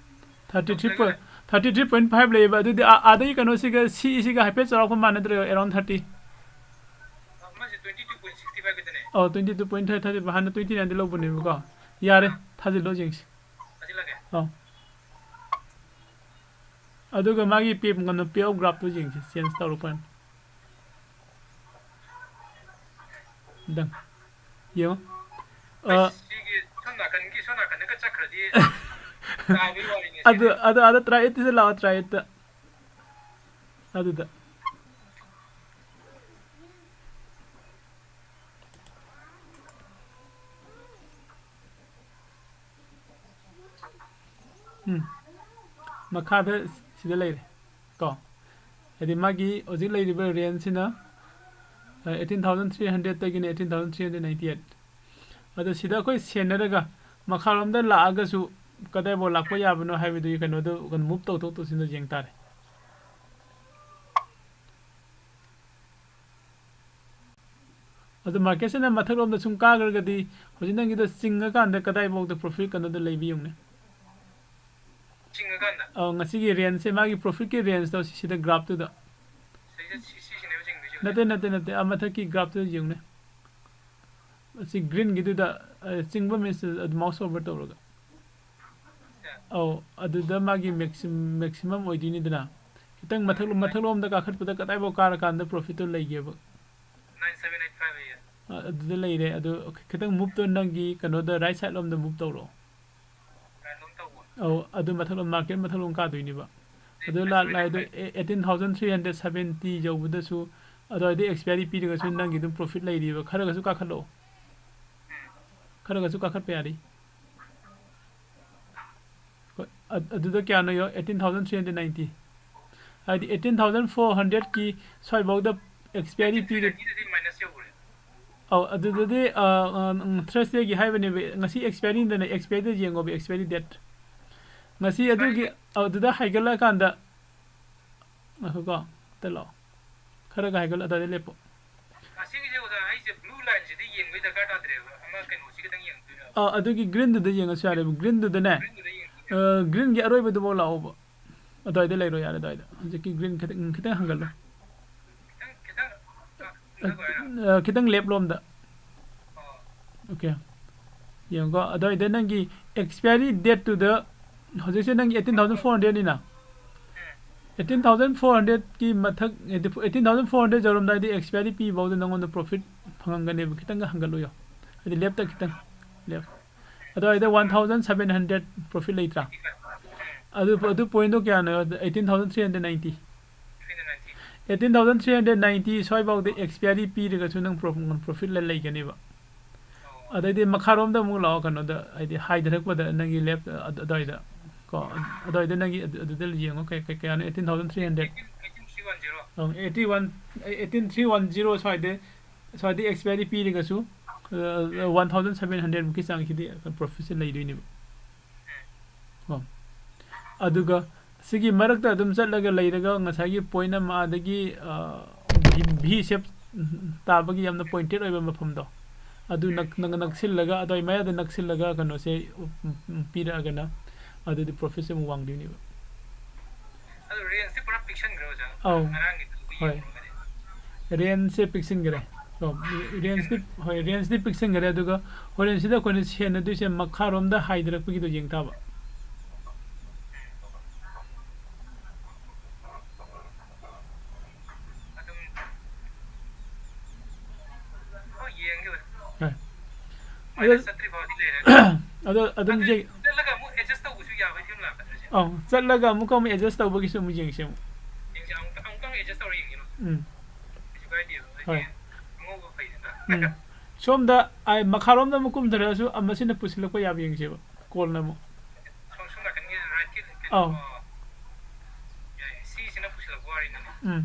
thirty three point, thirty three point five ꯂꯩꯌꯦꯕ꯫ ꯑꯗꯨꯗꯤ ꯑꯥ, ꯑꯥꯗꯒꯤ ꯀꯩꯅꯣꯁꯤꯒ ꯁꯤꯁꯤꯒ ꯍꯥꯏꯐꯦꯠ ꯆꯥꯎꯔꯥꯛꯄ ꯃꯥꯟꯅꯗ꯭ꯔꯣ? Around thirty. ꯑꯃꯁꯦ twenty two point sixty five ꯈꯛꯇꯅꯦ꯫ ꯑꯧ, twenty two point thirty five, ꯍꯥꯟꯅ ꯇ꯭ꯋꯦꯟꯇꯤ ꯅꯥꯏꯟꯗ ꯂꯧꯕꯅꯦꯕꯀꯣ꯫ ꯌꯥꯔꯦ, ꯊꯥꯖꯤꯜꯂꯣ ꯌꯦꯡꯁꯤ꯫ ꯊꯥꯖꯤꯜꯂꯒꯦ꯫ ꯑꯧ꯫ ꯑꯗꯨꯒ ꯃꯥꯒꯤ ꯄꯦ, ꯀꯩꯅꯣ, ꯄꯦ ꯑꯣꯐ ꯒ꯭ꯔꯥꯐꯇꯣ ꯌꯦꯡꯁꯤ, ꯆꯦꯟꯖ ꯇꯧꯔꯛꯄ꯭ꯔꯥ꯫ ꯗꯟ꯫ ꯌꯦꯡꯉꯣ꯫ ꯑ, ꯑꯁ, ꯁꯤꯒꯤ ꯁꯣꯝ ꯅꯥꯀꯟꯒꯤ, ꯁꯣꯝ ꯅꯥꯀꯟꯗꯒ ꯆꯠꯈ꯭ꯔꯗꯤ ꯀꯥꯏꯕꯩ ꯋꯥꯔꯤꯅꯦ ꯑꯗꯨ, ꯁꯤꯗꯤ꯫ ꯑꯗꯨ, ꯑꯗ ꯇꯔꯥ ꯑꯩꯠꯇꯤꯗ ꯂꯥꯛꯑꯣ, ꯇꯔꯥ ꯑꯩꯠꯇ꯫ ꯑꯗꯨꯗ꯫ ꯎꯝ꯫ ꯃꯈꯥꯗ ꯁꯤꯗ ꯂꯩꯔꯦ ꯀꯣ꯫ ꯍꯥꯏꯗꯤ ꯃꯥꯒꯤ ꯍꯧꯖꯤꯛ ꯂꯩꯔꯤꯕ ꯔꯦꯟꯖꯁꯤꯅ eighteen thousand three hundred ꯇꯒꯤꯅ eighteen thousand three hundred ninety eight꯫ ꯑꯗꯣ ꯁꯤꯗ ꯑꯩꯈꯣꯏ ꯁꯦꯟꯅꯔꯒ ꯃꯈꯥꯔꯣꯝꯗ ꯂꯥꯛꯑꯒꯁꯨ ꯀꯗꯥꯏꯐꯥꯎ ꯂꯥꯛꯄ ꯌꯥꯕꯅꯣ ꯍꯥꯏꯕꯗꯨꯒꯤ ꯀꯩꯅꯣꯗꯣ ꯀꯩꯅꯣ ꯃꯨꯚ ꯇꯧꯊꯣꯛ ꯇꯧꯁꯤꯟꯗꯣ ꯌꯦꯡ ꯇꯥꯔꯦ꯫ ꯑꯗꯣ ꯃꯥꯔꯀꯦꯠꯁꯤꯅ ꯃꯊꯛꯂꯣꯝꯗ ꯁꯨꯝ ꯀꯥꯈ꯭ꯔꯒꯗꯤ ꯍꯧꯖꯤꯛ ꯅꯪꯒꯤꯗꯣ ꯆꯤꯡꯉꯀꯥꯟꯗ ꯀꯗꯥꯏꯐꯥꯎꯗ ꯄ꯭ꯔꯣꯐꯤꯠ ꯀꯩꯅꯣꯗ ꯂꯩꯕ ꯌꯦꯡꯉꯨꯅꯦ꯫ ꯆꯤꯡꯉꯀꯥꯟꯗ? ꯑꯧ, ꯉꯁꯤꯒꯤ ꯔꯦꯟꯖꯁꯦ, ꯃꯥꯒꯤ ꯄ꯭ꯔꯣꯐꯤꯠꯀꯤ ꯔꯦꯟꯖꯇꯣ ꯁꯤꯗ ꯒ꯭ꯔꯥꯐꯇꯨꯗ꯫ ꯁꯤꯗꯩꯁꯤꯗ ꯁꯤ-, ꯁꯤꯁꯤꯅꯦꯕ ꯆꯤꯡꯗꯣꯏꯁꯦ ꯍꯧꯖꯤꯛ? ꯅꯠꯇꯦ, ꯅꯠꯇꯦ, ꯅꯠꯇꯦ꯫ ꯑꯥ, ꯃꯊꯛꯀꯤ ꯒ꯭ꯔꯥꯐꯇꯨꯗ ꯌꯦꯡꯉꯨꯅꯦ꯫ ꯑꯁꯤ ꯒ꯭ꯔꯤꯟꯒꯤꯗꯨꯗ, ꯑ, ꯆꯤꯡꯕ ꯃꯤꯟꯁ ꯑꯗꯨ ꯃꯥꯎꯁ ꯑꯣꯚꯔ ꯇꯧꯔꯒ꯫ ꯁꯦ꯫ ꯑꯧ, ꯑꯗꯨꯗ ꯃꯥꯒꯤ ꯃꯦꯛꯁꯤꯝ-, ꯃꯦꯛꯁꯤꯃꯝ ꯑꯣꯏꯗꯣꯏꯅꯤꯗꯅ꯫ ꯈꯤꯇꯪ ꯃꯊꯛ-, ꯃꯊꯛꯂꯣꯝꯗ ꯀꯥꯈꯠꯄꯗ ꯀꯗꯥꯏꯐꯥꯎ ꯀꯥꯔꯀꯥꯟꯗ ꯄ꯭ꯔꯣꯐꯤꯠꯇꯣ ꯂꯩꯒꯦꯕ? Nine seven eight five ꯑꯌꯦ꯫ ꯑ, ꯑꯗꯨꯗ ꯂꯩꯔꯦ꯫ ꯑꯗꯨ ꯈꯤꯇꯪ ꯃꯨꯚꯇꯣ ꯅꯪꯒꯤ ꯀꯩꯅꯣꯗ ꯔꯥꯏꯠ ꯁꯥꯏꯠ ꯂꯣꯝꯗ ꯃꯨꯚ ꯇꯧꯔꯣ꯫ ꯔꯥꯏꯠ ꯂꯣꯝ ꯇꯧꯕ? ꯑꯧ, ꯑꯗꯨ ꯃꯊꯛꯂꯣꯝ, ꯃꯥꯔꯀꯦꯠ ꯃꯊꯛꯂꯣꯝ ꯀꯥꯗꯣꯏꯅꯦꯕ꯫ ꯑꯗꯨ ꯂꯥꯛ-, ꯂꯥꯛꯑꯦ ꯑꯗꯨ, ꯑꯦ-, eighteen thousand three hundred seventy ꯌꯧꯕꯗꯁꯨ ꯑꯗꯨꯋꯥꯏꯗ ꯑꯦꯛꯁꯄꯤꯌꯥꯔꯤ ꯄꯤꯔꯒꯁꯨ ꯅꯪꯒꯤ ꯑꯗꯨꯝ ꯄ꯭ꯔꯣꯐꯤꯠ ꯂꯩꯔꯤꯕ꯫ ꯈꯔꯒꯁꯨ ꯀꯥꯈꯠꯂꯛꯑꯣ꯫ ꯎꯝ꯫ ꯈꯔꯒꯁꯨ ꯀꯥꯈꯠꯄ ꯌꯥꯔꯤ꯫ ꯍꯣꯏ, ꯑ-, ꯑꯗꯨꯗ ꯀꯌꯥꯅꯣ ꯌꯦꯡꯉꯣ, eighteen thousand three hundred ninety꯫ ꯍꯥꯏꯗꯤ eighteen thousand four hundred ꯀꯤ ꯁ꯭ꯋꯥꯏꯐꯥꯎꯗ ꯑꯦꯛꯁꯄꯤꯌꯥꯔꯤ ꯄꯤꯔꯦ꯫ Ninety ꯗꯗꯤ ꯃꯥꯏꯅꯁ ꯌꯧꯈ꯭ꯔꯦ꯫ ꯑꯧ, ꯑꯗꯨꯗꯗꯤ, ꯑ, ꯑ, ꯎꯝ, ꯊꯔꯁꯗꯦꯒꯤ ꯍꯥꯏꯕꯅꯦꯕ꯫ ꯉꯁꯤ ꯑꯦꯛꯁꯄꯤꯌꯥꯔꯤꯗꯅ, ꯑꯦꯛꯁꯄꯤꯌꯥꯔꯤꯗ ꯌꯦꯡꯉꯣꯕ, ꯑꯦꯛꯁꯄꯤꯌꯥꯔꯤ ꯗꯦꯠ꯫ ꯉꯁꯤ ꯑꯗꯨꯒꯤ, ꯑꯗꯨꯗ ꯍꯥꯏꯒꯠꯂꯛꯑꯀꯥꯟꯗ, ꯉꯥꯏꯈꯣꯀꯣ, ꯑꯝꯇ ꯂꯥꯛꯑꯣ꯫ ꯈꯔꯒ ꯍꯥꯏꯒꯠꯂꯣ, ꯑꯗꯨꯋꯥꯏꯗ ꯂꯦꯞꯄꯣ꯫ ꯑꯁꯤꯒꯤꯁꯦ ꯑꯣꯖꯥ, ꯑꯩꯁꯦ ꯕ꯭ꯂꯨ ꯂꯥꯏꯟꯁꯤꯗꯤ ꯌꯦꯡꯕꯩ ꯗꯔꯀꯥꯔ ꯇꯥꯗ꯭ꯔꯦꯕ꯫ ꯑꯃ ꯀꯩꯅꯣꯁꯤ ꯈꯤꯇꯪ ꯌꯦꯡꯗꯣꯏꯅꯦꯕ꯫ ꯑꯥ, ꯑꯗꯨꯒꯤ ꯒ꯭ꯔꯤꯟꯗꯨꯗ ꯌꯦꯡꯉꯁꯨ ꯌꯥꯔꯦꯕ꯫ ꯒ꯭ꯔꯤꯟꯗꯨꯗꯅꯦ, ꯒ꯭ꯔꯤꯟꯗꯨꯗ ꯌꯦꯡꯗꯣꯏꯅꯦꯕ꯫ ꯑ, ꯒ꯭ꯔꯤꯟꯒꯤ ꯑꯔꯣꯏꯕꯗꯨꯐꯥꯎ ꯂꯥꯛꯑꯣꯕ꯫ ꯑꯗꯨꯋꯥꯏꯗ ꯂꯩꯔꯣ, ꯌꯥꯔꯦ, ꯑꯗꯨꯋꯥꯏꯗ꯫ ꯍꯧꯖꯤꯛꯀꯤ ꯒ꯭ꯔꯤꯟ ꯈꯤꯇꯪ, ꯈꯤꯇꯪ ꯍꯟꯒꯠꯂꯣ꯫ ꯈꯤꯇꯪ, ꯈꯤꯇꯪ, ꯑ, ꯑ, ꯈꯤꯇꯪ ꯂꯦꯞ ꯂꯣꯝꯗ꯫ ꯑꯣ꯫ ꯑꯣꯀꯦ꯫ ꯌꯦꯡꯉꯨꯀꯣ, ꯑꯗꯨꯋꯥꯏꯗ ꯅꯪꯒꯤ ꯑꯦꯛꯁꯄꯤꯌꯥꯔꯤ ꯗꯦꯠꯇꯨꯗ ꯍꯧꯖꯤꯛꯁꯦ ꯅꯪꯒꯤ eighteen thousand four hundred ꯅꯤꯅ꯫ Eighteen thousand four hundred ꯀꯤ ꯃꯊꯛ, eighteen thousand four hundred ꯌꯧꯔꯝꯗꯥꯏꯗꯤ ꯑꯦꯛꯁꯄꯤꯌꯥꯔꯤ ꯄꯤꯐꯥꯎꯗ ꯅꯪꯉꯣꯟꯗ ꯄ꯭ꯔꯣꯐꯤꯠ ꯐꯪꯉꯝꯒꯅꯦꯕ꯫ ꯈꯤꯇꯪꯒ ꯍꯟꯒꯠꯂꯨ ꯌꯣ꯫ ꯍꯥꯏꯗꯤ ꯂꯦꯞꯇ ꯈꯤꯇꯪ, ꯂꯦꯞ꯫ ꯑꯗꯨꯋꯥꯏꯗ one thousand seven hundred profit ꯂꯩꯇ꯭ꯔꯥ? ꯑꯗꯨ, ꯑꯗꯨ ꯄꯣꯏꯟꯗꯣ ꯀꯌꯥꯅꯣ? Eighteen thousand three hundred ninety꯫ Eighteen thousand three hundred ninety ꯁ꯭ꯋꯥꯏꯐꯥꯎꯗ ꯑꯦꯛꯁꯄꯤꯌꯥꯔꯤ ꯄꯤꯔꯒꯁꯨ ꯅꯪ ꯄ꯭ꯔꯣ-, ꯄ꯭ꯔꯣꯐꯤꯠ ꯂꯩꯒꯅꯦꯕ꯫ ꯑꯗꯩꯗꯤ ꯃꯈꯥꯔꯣꯝꯗ ꯑꯃꯨꯛ ꯂꯥꯛꯑꯣ, ꯀꯩꯅꯣꯗ, ꯍꯥꯏꯗꯤ ꯍꯥꯏꯊꯔꯛꯄꯗ ꯅꯪꯒꯤ ꯂꯦꯞ ꯑꯗ-, ꯑꯗꯨꯋꯥꯏꯗ, ꯀꯣ, ꯑꯗꯨꯋꯥꯏꯗ ꯅꯪꯒꯤ ꯑꯗꯨ- ꯑꯗꯨꯗ ꯌꯦꯡꯉꯣ, ꯀꯩ ꯀꯩ- ꯀꯌꯥꯅꯣ? Eighteen thousand three hundred. Eighteen, eighteen three one zero. ꯑꯪ, eighty one, eighteen three one zero ꯁ꯭ꯋꯥꯏꯗ, ꯁ꯭ꯋꯥꯏꯗ expiry ꯄꯤꯔꯒꯁꯨ, one thousand seven hundred ꯃꯨꯛꯀꯤ ꯆꯥꯡꯁꯤꯗꯤ profitꯁꯦ ꯂꯩꯗꯣꯏꯅꯦꯕ꯫ ꯀꯣ, ꯑꯗꯨꯒ ꯁꯤꯒꯤ ꯃꯔꯛꯇ ꯑꯗꯨꯝ ꯆꯠꯂꯒ ꯂꯩꯔꯒ ꯉꯁꯥꯏꯒꯤ point ꯑꯃ ꯑꯗꯒꯤ, ꯑ, V shape ꯇꯥꯕꯒꯤ ꯌꯥꯝꯅ pointed ꯑꯣꯏꯕ ꯃꯐꯝꯗꯣ, ꯑꯗꯨ ꯅꯛ- ꯅꯛ- ꯅꯛꯁꯤꯜꯂꯒ, ꯑꯗꯨꯋꯥꯏ ꯃꯌꯥꯗ ꯅꯛꯁꯤꯜꯂꯒ ꯀꯩꯅꯣꯁꯦ, ꯎꯝ, ꯎꯝ, ꯄꯤꯔꯛꯑꯒꯅ ꯑꯗꯨꯗꯤ profitꯁꯦ ꯑꯃꯨꯛ ꯋꯥꯡꯗꯣꯏꯅꯦꯕ꯫ ꯑꯗꯨ rangeꯁꯤ ꯄꯨꯔꯥ ꯄꯤꯛꯁꯟꯈ꯭ꯔꯦ ꯑꯣꯖꯥ꯫ ꯑꯧ꯫ ꯉꯔꯥꯡꯒꯤꯗꯨꯒ ꯍꯣꯏ꯫ ꯌꯦꯡꯉꯨꯔꯒꯗꯤ꯫ Rangeꯁꯦ ꯄꯤꯛꯁꯤꯟꯈ꯭ꯔꯦ꯫ ꯀꯣ, rangeꯗꯤ, ꯍꯣꯏ, rangeꯗꯤ ꯄꯤꯛꯁꯤꯟꯈ꯭ꯔꯦ꯫ ꯑꯗꯨꯒ ꯍꯣꯔꯦꯟꯁꯤꯗ ꯑꯩꯈꯣꯏꯅ ꯁꯦꯟꯅꯗꯣꯏꯁꯦ ꯃꯈꯥꯔꯣꯝꯗ ꯍꯥꯏꯊꯔꯛꯄꯒꯤꯗꯣ ꯌꯦꯡ ꯇꯥꯕ꯫ ꯑꯗꯨꯝ ꯍꯣꯏ, ꯌꯦꯡꯒꯦ ꯑꯣꯖꯥ꯫ ꯍꯣꯏ꯫ ꯑꯗꯨ ꯑꯗꯣ, ꯆꯠꯇ꯭ꯔꯤ ꯐꯥꯎꯗꯤ ꯂꯩꯔꯦ꯫ ꯑꯗꯣ ꯑꯗꯨꯝ ꯑꯗꯨ ꯌꯦꯡ- ꯆꯠꯂꯒ ꯑꯃꯨꯛ adjust ꯇꯧꯕꯁꯨ ꯌꯥꯕꯒꯤ ꯐꯤꯕꯝ ꯂꯥꯛꯀꯗ꯭ꯔꯁꯦ꯫ ꯑꯧ, ꯆꯠꯂꯒ ꯑꯃꯨꯛꯀ ꯑꯃꯨꯛ adjust ꯇꯧꯕꯒꯤꯁꯨ ꯑꯃꯨꯛ ꯌꯦꯡꯁꯦ ꯑꯃꯨꯛ꯫ ꯌꯦꯡꯁꯦ, ꯑꯃꯨꯛꯇꯪ ꯑꯃꯨꯛꯇꯪ adjust ꯇꯧꯔ ꯌꯦꯡꯒꯦ꯫ ꯎꯝ꯫ ꯀꯩꯁꯨ ꯀꯥꯏꯗꯦꯕ꯫ ꯍꯥꯏꯗꯤ ꯍꯣꯏ꯫ ꯑꯉꯧꯕ ꯐꯩꯗꯅ꯫ ꯎꯝ꯫ ꯁꯣꯝꯗ ꯑꯥꯏ, ꯃꯈꯥꯔꯣꯝꯗ ꯑꯃꯨꯛ ꯀꯨꯝꯊꯔꯛꯑꯁꯨ ꯑꯃꯁꯤꯅ ꯄꯨꯁꯤꯜꯂꯛꯄ ꯌꯥꯕ ꯌꯦꯡꯁꯦꯕ꯫ ꯀꯣꯟꯅ ꯑꯃꯨꯛ꯫ ꯁꯣꯝ ꯁꯣꯝ ꯅꯥꯀꯟꯒꯤ rightꯀꯤ ꯀꯩꯅꯣ꯫ ꯑꯧ꯫ ꯑꯣ꯫ ꯌꯥꯏ, ꯁꯤꯁꯤꯅ ꯄꯨꯁꯤꯜꯂꯛꯄ ꯋꯥꯔꯤꯅꯤꯅꯦ꯫ ꯎꯝ꯫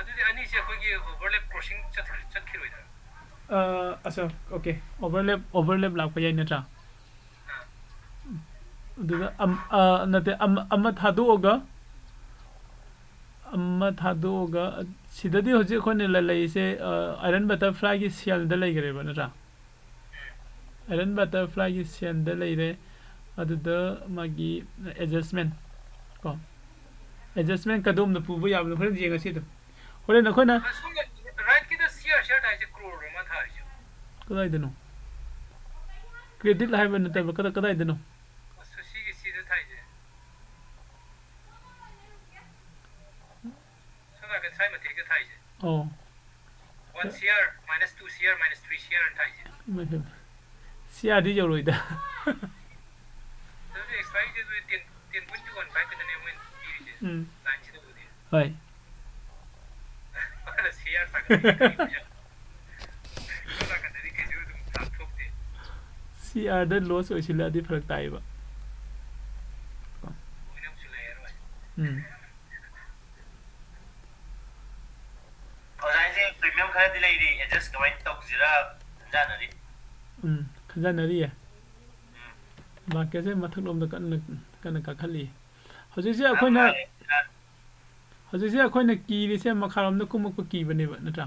ꯑꯗꯨꯗꯤ ꯑꯅꯤꯁꯦ ꯑꯩꯈꯣꯏꯒꯤ overlap crossing ꯆꯠꯈ꯭ꯔ- ꯆꯠꯈꯤꯔꯣꯏꯗ꯭ꯔꯥ? ꯑ, ꯑꯁ, okay, overlap, overlap ꯂꯥꯛꯄ ꯌꯥꯏ ꯅꯠꯇ꯭ꯔꯥ? ꯑꯥ꯫ ꯑꯗꯨꯒ ꯑꯝ-, ꯑ, ꯅꯠꯇꯦ, ꯑꯃ, ꯑꯃ ꯊꯥꯗꯣꯛꯑꯒ, ꯑꯃ ꯊꯥꯗꯣꯛꯑꯒ, ꯁꯤꯗꯗꯤ ꯍꯧꯖꯤꯛ ꯑꯩꯈꯣꯏꯅ ꯂ- ꯂꯩꯔꯤꯁꯦ, ꯑ, iron butterflyꯒꯤ shellꯗ ꯂꯩꯈ꯭ꯔꯦꯕ ꯅꯠꯇ꯭ꯔꯥ? Iron butterflyꯒꯤ shellꯗ ꯂꯩꯔꯦ꯫ ꯑꯗꯨꯗ ꯃꯥꯒꯤ adjustment ꯀꯣ, adjustment ꯀꯗꯣꯝꯗ ꯄꯨꯕ ꯌꯥꯕꯅꯣ ꯍꯣꯔꯦꯟ ꯌꯦꯡꯉꯁꯤ ꯑꯗꯨꯝ꯫ ꯍꯣꯔꯦꯟ ꯑꯩꯈꯣꯏꯅ ꯑ, ꯁꯣꯝꯒꯤ rightꯀꯤꯗ C R C R ꯊꯥꯏꯁꯦ crore ꯑꯃ ꯊꯥꯔꯤꯁꯦ꯫ ꯀꯗꯥꯏꯗꯅꯣ? Credit ꯍꯥꯏꯕ ꯅꯠꯇꯕ ꯀꯗꯥ- ꯀꯗꯥꯏꯗꯅꯣ? ꯑꯁ, ꯁꯤꯒꯤ ꯁꯤꯗ ꯊꯥꯏꯁꯦ꯫ ꯁꯣꯝ ꯅꯥꯀꯟ ꯁ꯭ꯋꯥꯏ ꯃꯇꯦꯛꯇ ꯊꯥꯏꯁꯦ꯫ ꯑꯣ꯫ One C R, minus two C R, minus three C R ꯊꯥꯏꯁꯦ꯫ ꯏꯃꯥꯏ ꯄꯦꯝꯃ꯫ C R ꯗꯤ ꯌꯧꯔꯣꯏꯗ꯫ ꯑꯗꯨꯗꯤ expiryꯁꯦ ꯑꯗꯨꯗꯤ ten, ten point two one five ꯈꯛꯇꯅꯦ ꯃꯣꯏꯅ ꯄꯤꯔꯤꯁꯦ꯫ ꯎꯝ꯫ Lineꯁꯤꯗꯕꯨꯗꯤ꯫ ꯍꯣꯏ꯫ ꯑꯗ C R ꯊꯥꯒꯠꯂꯤ ꯀꯔꯤ ꯄꯩꯁꯥ? ꯁꯣꯝ ꯅꯥꯀꯟꯗꯗꯤ ꯀꯩꯁꯨ ꯑꯗꯨꯝ ꯂꯥꯞꯊꯣꯛꯇꯦ꯫ C ꯁꯤ ꯑꯥꯔꯗ ꯂꯣꯁ ꯑꯣꯏꯁꯤꯜꯂꯛꯑꯗꯤ ꯐꯔꯛ ꯇꯥꯏꯌꯦꯕ꯫ ꯎꯝ꯫ ꯑꯣꯖꯥ, ꯑꯩꯁꯦ ꯄ꯭ꯔꯤꯃꯤꯌꯝ ꯈꯔꯗꯤ ꯂꯩꯔꯤ, ꯑꯦꯗꯖꯁ ꯀꯃꯥꯏꯅ ꯇꯧꯁꯤꯔꯥ ꯈꯟꯖꯥꯟꯅꯔꯤ꯫ ꯎꯝ, ꯈꯟꯖꯥꯟꯅꯔꯤꯌꯦ꯫ ꯎꯝ꯫ ꯃꯥꯔꯀꯦꯠꯁꯦ ꯃꯊꯛꯂꯣꯝꯗ ꯀꯟꯅ, ꯀꯟꯅ ꯀꯥꯈꯠꯂꯤ꯫ ꯍꯧꯖꯤꯛꯁꯦ ꯑꯩꯈꯣꯏꯅ, ꯍꯧꯖꯤꯛꯁꯦ ꯑꯩꯈꯣꯏꯅ ꯀꯤꯔꯤꯁꯦ ꯃꯈꯥꯔꯣꯝꯗ ꯀꯨꯝꯃꯛꯄ ꯀꯤꯕꯅꯦꯕ, ꯅꯠꯇ꯭ꯔꯥ?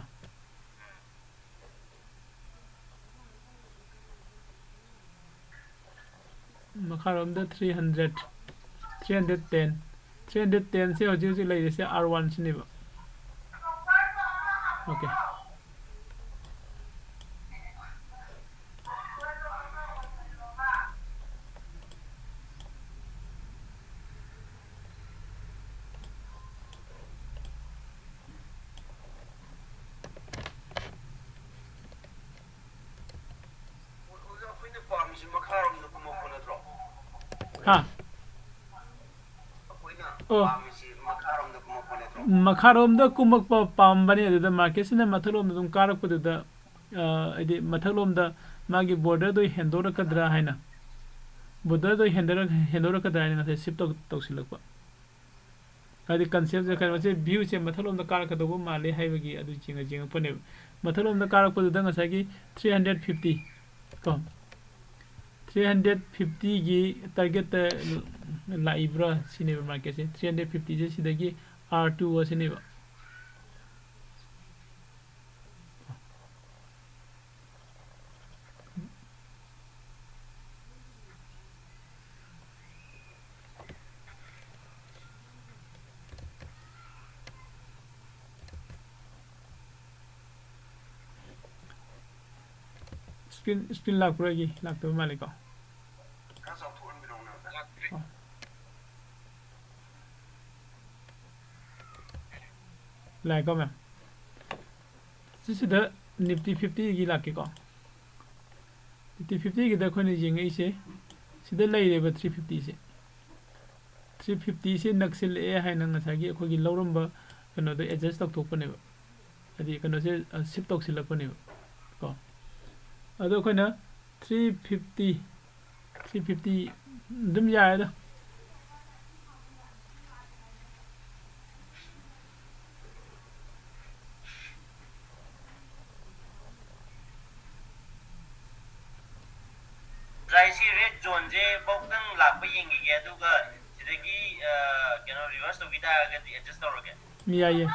ꯃꯈꯥꯔꯣꯝꯗ three hundred, three hundred ten, three hundred ten ꯁꯦ ꯍꯧꯖꯤꯛ ꯍꯧꯖꯤꯛ ꯂꯩꯔꯤꯁꯦ R one ꯁꯤꯅꯦꯕ꯫ Okay꯫ ꯑꯣꯖꯥ, ꯑꯩꯈꯣꯏꯅ ꯄꯥꯝꯃꯤꯁꯤ ꯃꯈꯥꯔꯣꯝꯗ ꯀꯨꯝꯃꯛꯄ ꯅꯠꯇ꯭ꯔꯣ? ꯍꯥ? ꯑꯩꯈꯣꯏꯅ ꯑꯣ꯫ ꯄꯥꯝꯃꯤꯁꯤ ꯃꯈꯥꯔꯣꯝꯗ ꯀꯨꯝꯃꯛꯄ ꯅꯠꯇ꯭ꯔꯣ? ꯃꯈꯥꯔꯣꯝꯗ ꯀꯨꯝꯃꯛꯄ ꯄꯥꯝꯕꯅꯤ, ꯑꯗꯨꯗ ꯃꯥꯔꯀꯦꯠꯁꯤꯅ ꯃꯊꯛꯂꯣꯝꯗ ꯑꯗꯨꯝ ꯀꯥꯔꯛꯄꯗꯨꯗ, ꯑ, ꯍꯥꯏꯗꯤ ꯃꯊꯛꯂꯣꯝꯗ ꯃꯥꯒꯤ ꯕꯣꯔꯗꯔꯗꯣ ꯍꯦꯟꯗꯣꯔꯛꯀꯗ꯭ꯔꯥ ꯍꯥꯏꯅ, ꯕꯣꯔꯗꯔꯗꯣ ꯍꯦꯟꯗꯣꯔꯛ-, ꯍꯦꯟꯗꯣꯔꯛꯀꯗ꯭ꯔꯥ ꯍꯥꯏꯅ ꯉꯁꯥꯏ ꯁꯤꯞ ꯇꯧ-, ꯇꯧꯁꯤꯜꯂꯛꯄ꯫ ꯍꯥꯏꯗꯤ ꯀꯟꯁꯦꯞꯁꯦ, ꯀꯩꯅꯣꯁꯦ, ꯚ꯭ꯌꯨꯁꯦ ꯃꯊꯛꯂꯣꯝꯗ ꯀꯥꯔꯛꯀꯗꯧꯕ ꯃꯥꯜꯂꯦ ꯍꯥꯏꯕꯒꯤ ꯑꯗꯨ ꯌꯦꯡꯉ-, ꯌꯦꯡꯉꯛꯄꯅꯦꯕ꯫ ꯃꯊꯛꯂꯣꯝꯗ ꯀꯥꯔꯛꯄꯗꯨꯗ ꯉꯁꯥꯏꯒꯤ three hundred fifty ꯀꯣ, three hundred fifty ꯒꯤ ꯇꯥꯔꯒꯦꯠꯇ ꯂꯥꯛꯏꯕ꯭ꯔꯥ ꯁꯤꯅꯦꯕ ꯃꯥꯔꯀꯦꯠꯁꯦ꯫ Three hundred fifty ꯁꯦ ꯁꯤꯗꯒꯤ R two ꯑꯁꯤꯅꯦꯕ꯫ Screen, screen ꯂꯥꯛꯄ꯭ꯔꯥ ꯑꯩꯒꯤ? ꯂꯥꯛꯇꯕ ꯃꯥꯜꯂꯦꯀꯣ? ꯈꯔ ꯆꯥꯎꯊꯣꯛꯍꯟꯕꯤꯔꯛꯎꯅꯦ, ꯑꯣꯖꯥ꯫ ꯑꯣ꯫ ꯂꯥꯛꯑꯦꯀꯣ, ꯃꯦꯝ? ꯁꯤꯁꯤꯗ Nifty fifty ꯒꯤ ꯂꯥꯛꯀꯦꯀꯣ꯫ Nifty fifty ꯒꯤꯗ ꯑꯩꯈꯣꯏꯅ ꯌꯦꯡꯉꯛꯏꯁꯦ, ꯁꯤꯗ ꯂꯩꯔꯦꯕ three fifty ꯁꯦ꯫ Three fifty ꯁꯦ ꯅꯛꯁꯤꯜꯂꯛꯑꯦ ꯍꯥꯏꯅ ꯉꯁꯥꯏꯒꯤ ꯑꯩꯈꯣꯏꯒꯤ ꯂꯧꯔꯝꯕ ꯀꯩꯅꯣꯗꯣ ꯑꯦꯗꯖꯁ ꯇꯧꯊꯣꯛꯄꯅꯦꯕ꯫ ꯍꯥꯏꯗꯤ ꯀꯩꯅꯣꯁꯦ, ꯑ, ꯁꯤꯞ ꯇꯧꯁꯤꯜꯂꯛꯄꯅꯦꯕ ꯀꯣ꯫ ꯑꯗꯣ ꯑꯩꯈꯣꯏꯅ Three fifty, three fifty ꯑꯗꯨꯝ ꯌꯥꯏꯗ꯫ ꯉꯁꯥꯏ ꯁꯤ ꯔꯦꯗ ꯖꯣꯟꯁꯦ ꯐꯥꯎꯇꯪ ꯂꯥꯛꯄ ꯌꯦꯡꯈꯤꯒꯦ, ꯑꯗꯨꯒ ꯁꯤꯗꯒꯤ, ꯑ, ꯀꯩꯅꯣ, ꯔꯤꯚꯔꯁ ꯇꯧꯈꯤ ꯇꯥꯔꯒꯗꯤ ꯑꯦꯗꯖꯁ ꯇꯧꯔꯒꯦ꯫ ꯌꯥꯏꯌꯦ꯫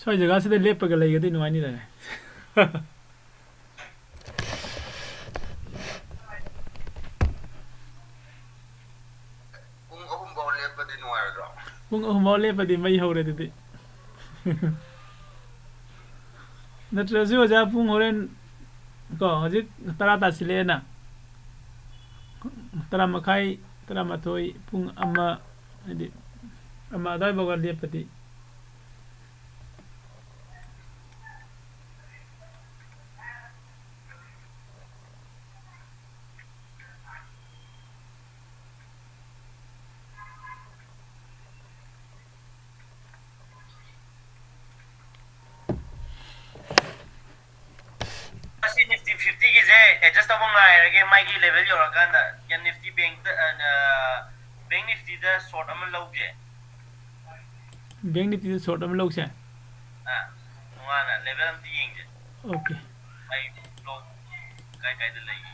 ꯁ꯭ꯋꯥꯏ ꯖꯒꯥꯁꯤꯗ ꯂꯦꯞꯄꯒ ꯂꯩꯒꯗꯤ ꯅꯨꯡꯉꯥꯏꯅꯤꯗꯅꯦ꯫ ꯄꯨꯡ ꯑꯍꯨꯝ ꯐꯥꯎ ꯂꯦꯞꯄꯗꯤ ꯅꯨꯡꯉꯥꯏꯔꯣꯏꯗ꯭ꯔꯣ? ꯄꯨꯡ ꯑꯍꯨꯝ ꯐꯥꯎ ꯂꯦꯞꯄꯗꯤ ꯃꯩ ꯍꯧꯔꯦ ꯑꯗꯨꯗꯤ꯫ ꯅꯠꯇ꯭ꯔꯁꯨ ꯑꯣꯖꯥ, ꯄꯨꯡ ꯍꯣꯔꯦꯟ ꯀꯣ, ꯍꯧꯖꯤꯛ ꯇꯔꯥ ꯇꯥꯁꯤꯜꯂꯛꯑꯦꯅ, ꯇꯔꯥ ꯃꯈꯥꯏ, ꯇꯔꯥꯃꯥꯊꯣꯏ, ꯄꯨꯡ ꯑꯃ, ꯍꯥꯏꯗꯤ ꯑꯃ ꯑꯗꯨꯋꯥꯏꯐꯥꯎꯒ ꯂꯦꯞꯄꯗꯤ꯫ ꯑꯁꯤ ꯅꯤꯐꯇꯤ ꯐꯤꯐꯇꯤꯒꯤꯁꯦ ꯑꯦꯗꯖꯁ ꯇꯧꯕ ꯉꯥꯏꯔꯒꯦ, ꯃꯥꯒꯤ ꯂꯦꯚꯦꯜ ꯌꯧꯔꯀꯥꯟꯗ ꯅꯤꯐꯇꯤ ꯕꯦꯡꯛꯇ, ꯕꯦꯡꯛ ꯅꯤꯐꯇꯤꯗ ꯁꯣꯔꯠ ꯑꯃ ꯂꯧꯒꯦ꯫ ꯕꯦꯡꯛ ꯅꯤꯐꯇꯤꯗ ꯁꯣꯔꯠ ꯑꯃ ꯂꯧꯁꯦ꯫ ꯑꯥ, ꯇꯣꯉꯥꯟꯅ ꯂꯦꯚꯦꯜ ꯑꯝꯇ ꯌꯦꯡꯁꯦ꯫ ꯑꯣꯀꯦ꯫ ꯑꯩ ꯕ꯭ꯂꯣꯛ ꯀꯥꯏ ꯀꯥꯏꯗ ꯂꯩꯒꯦ?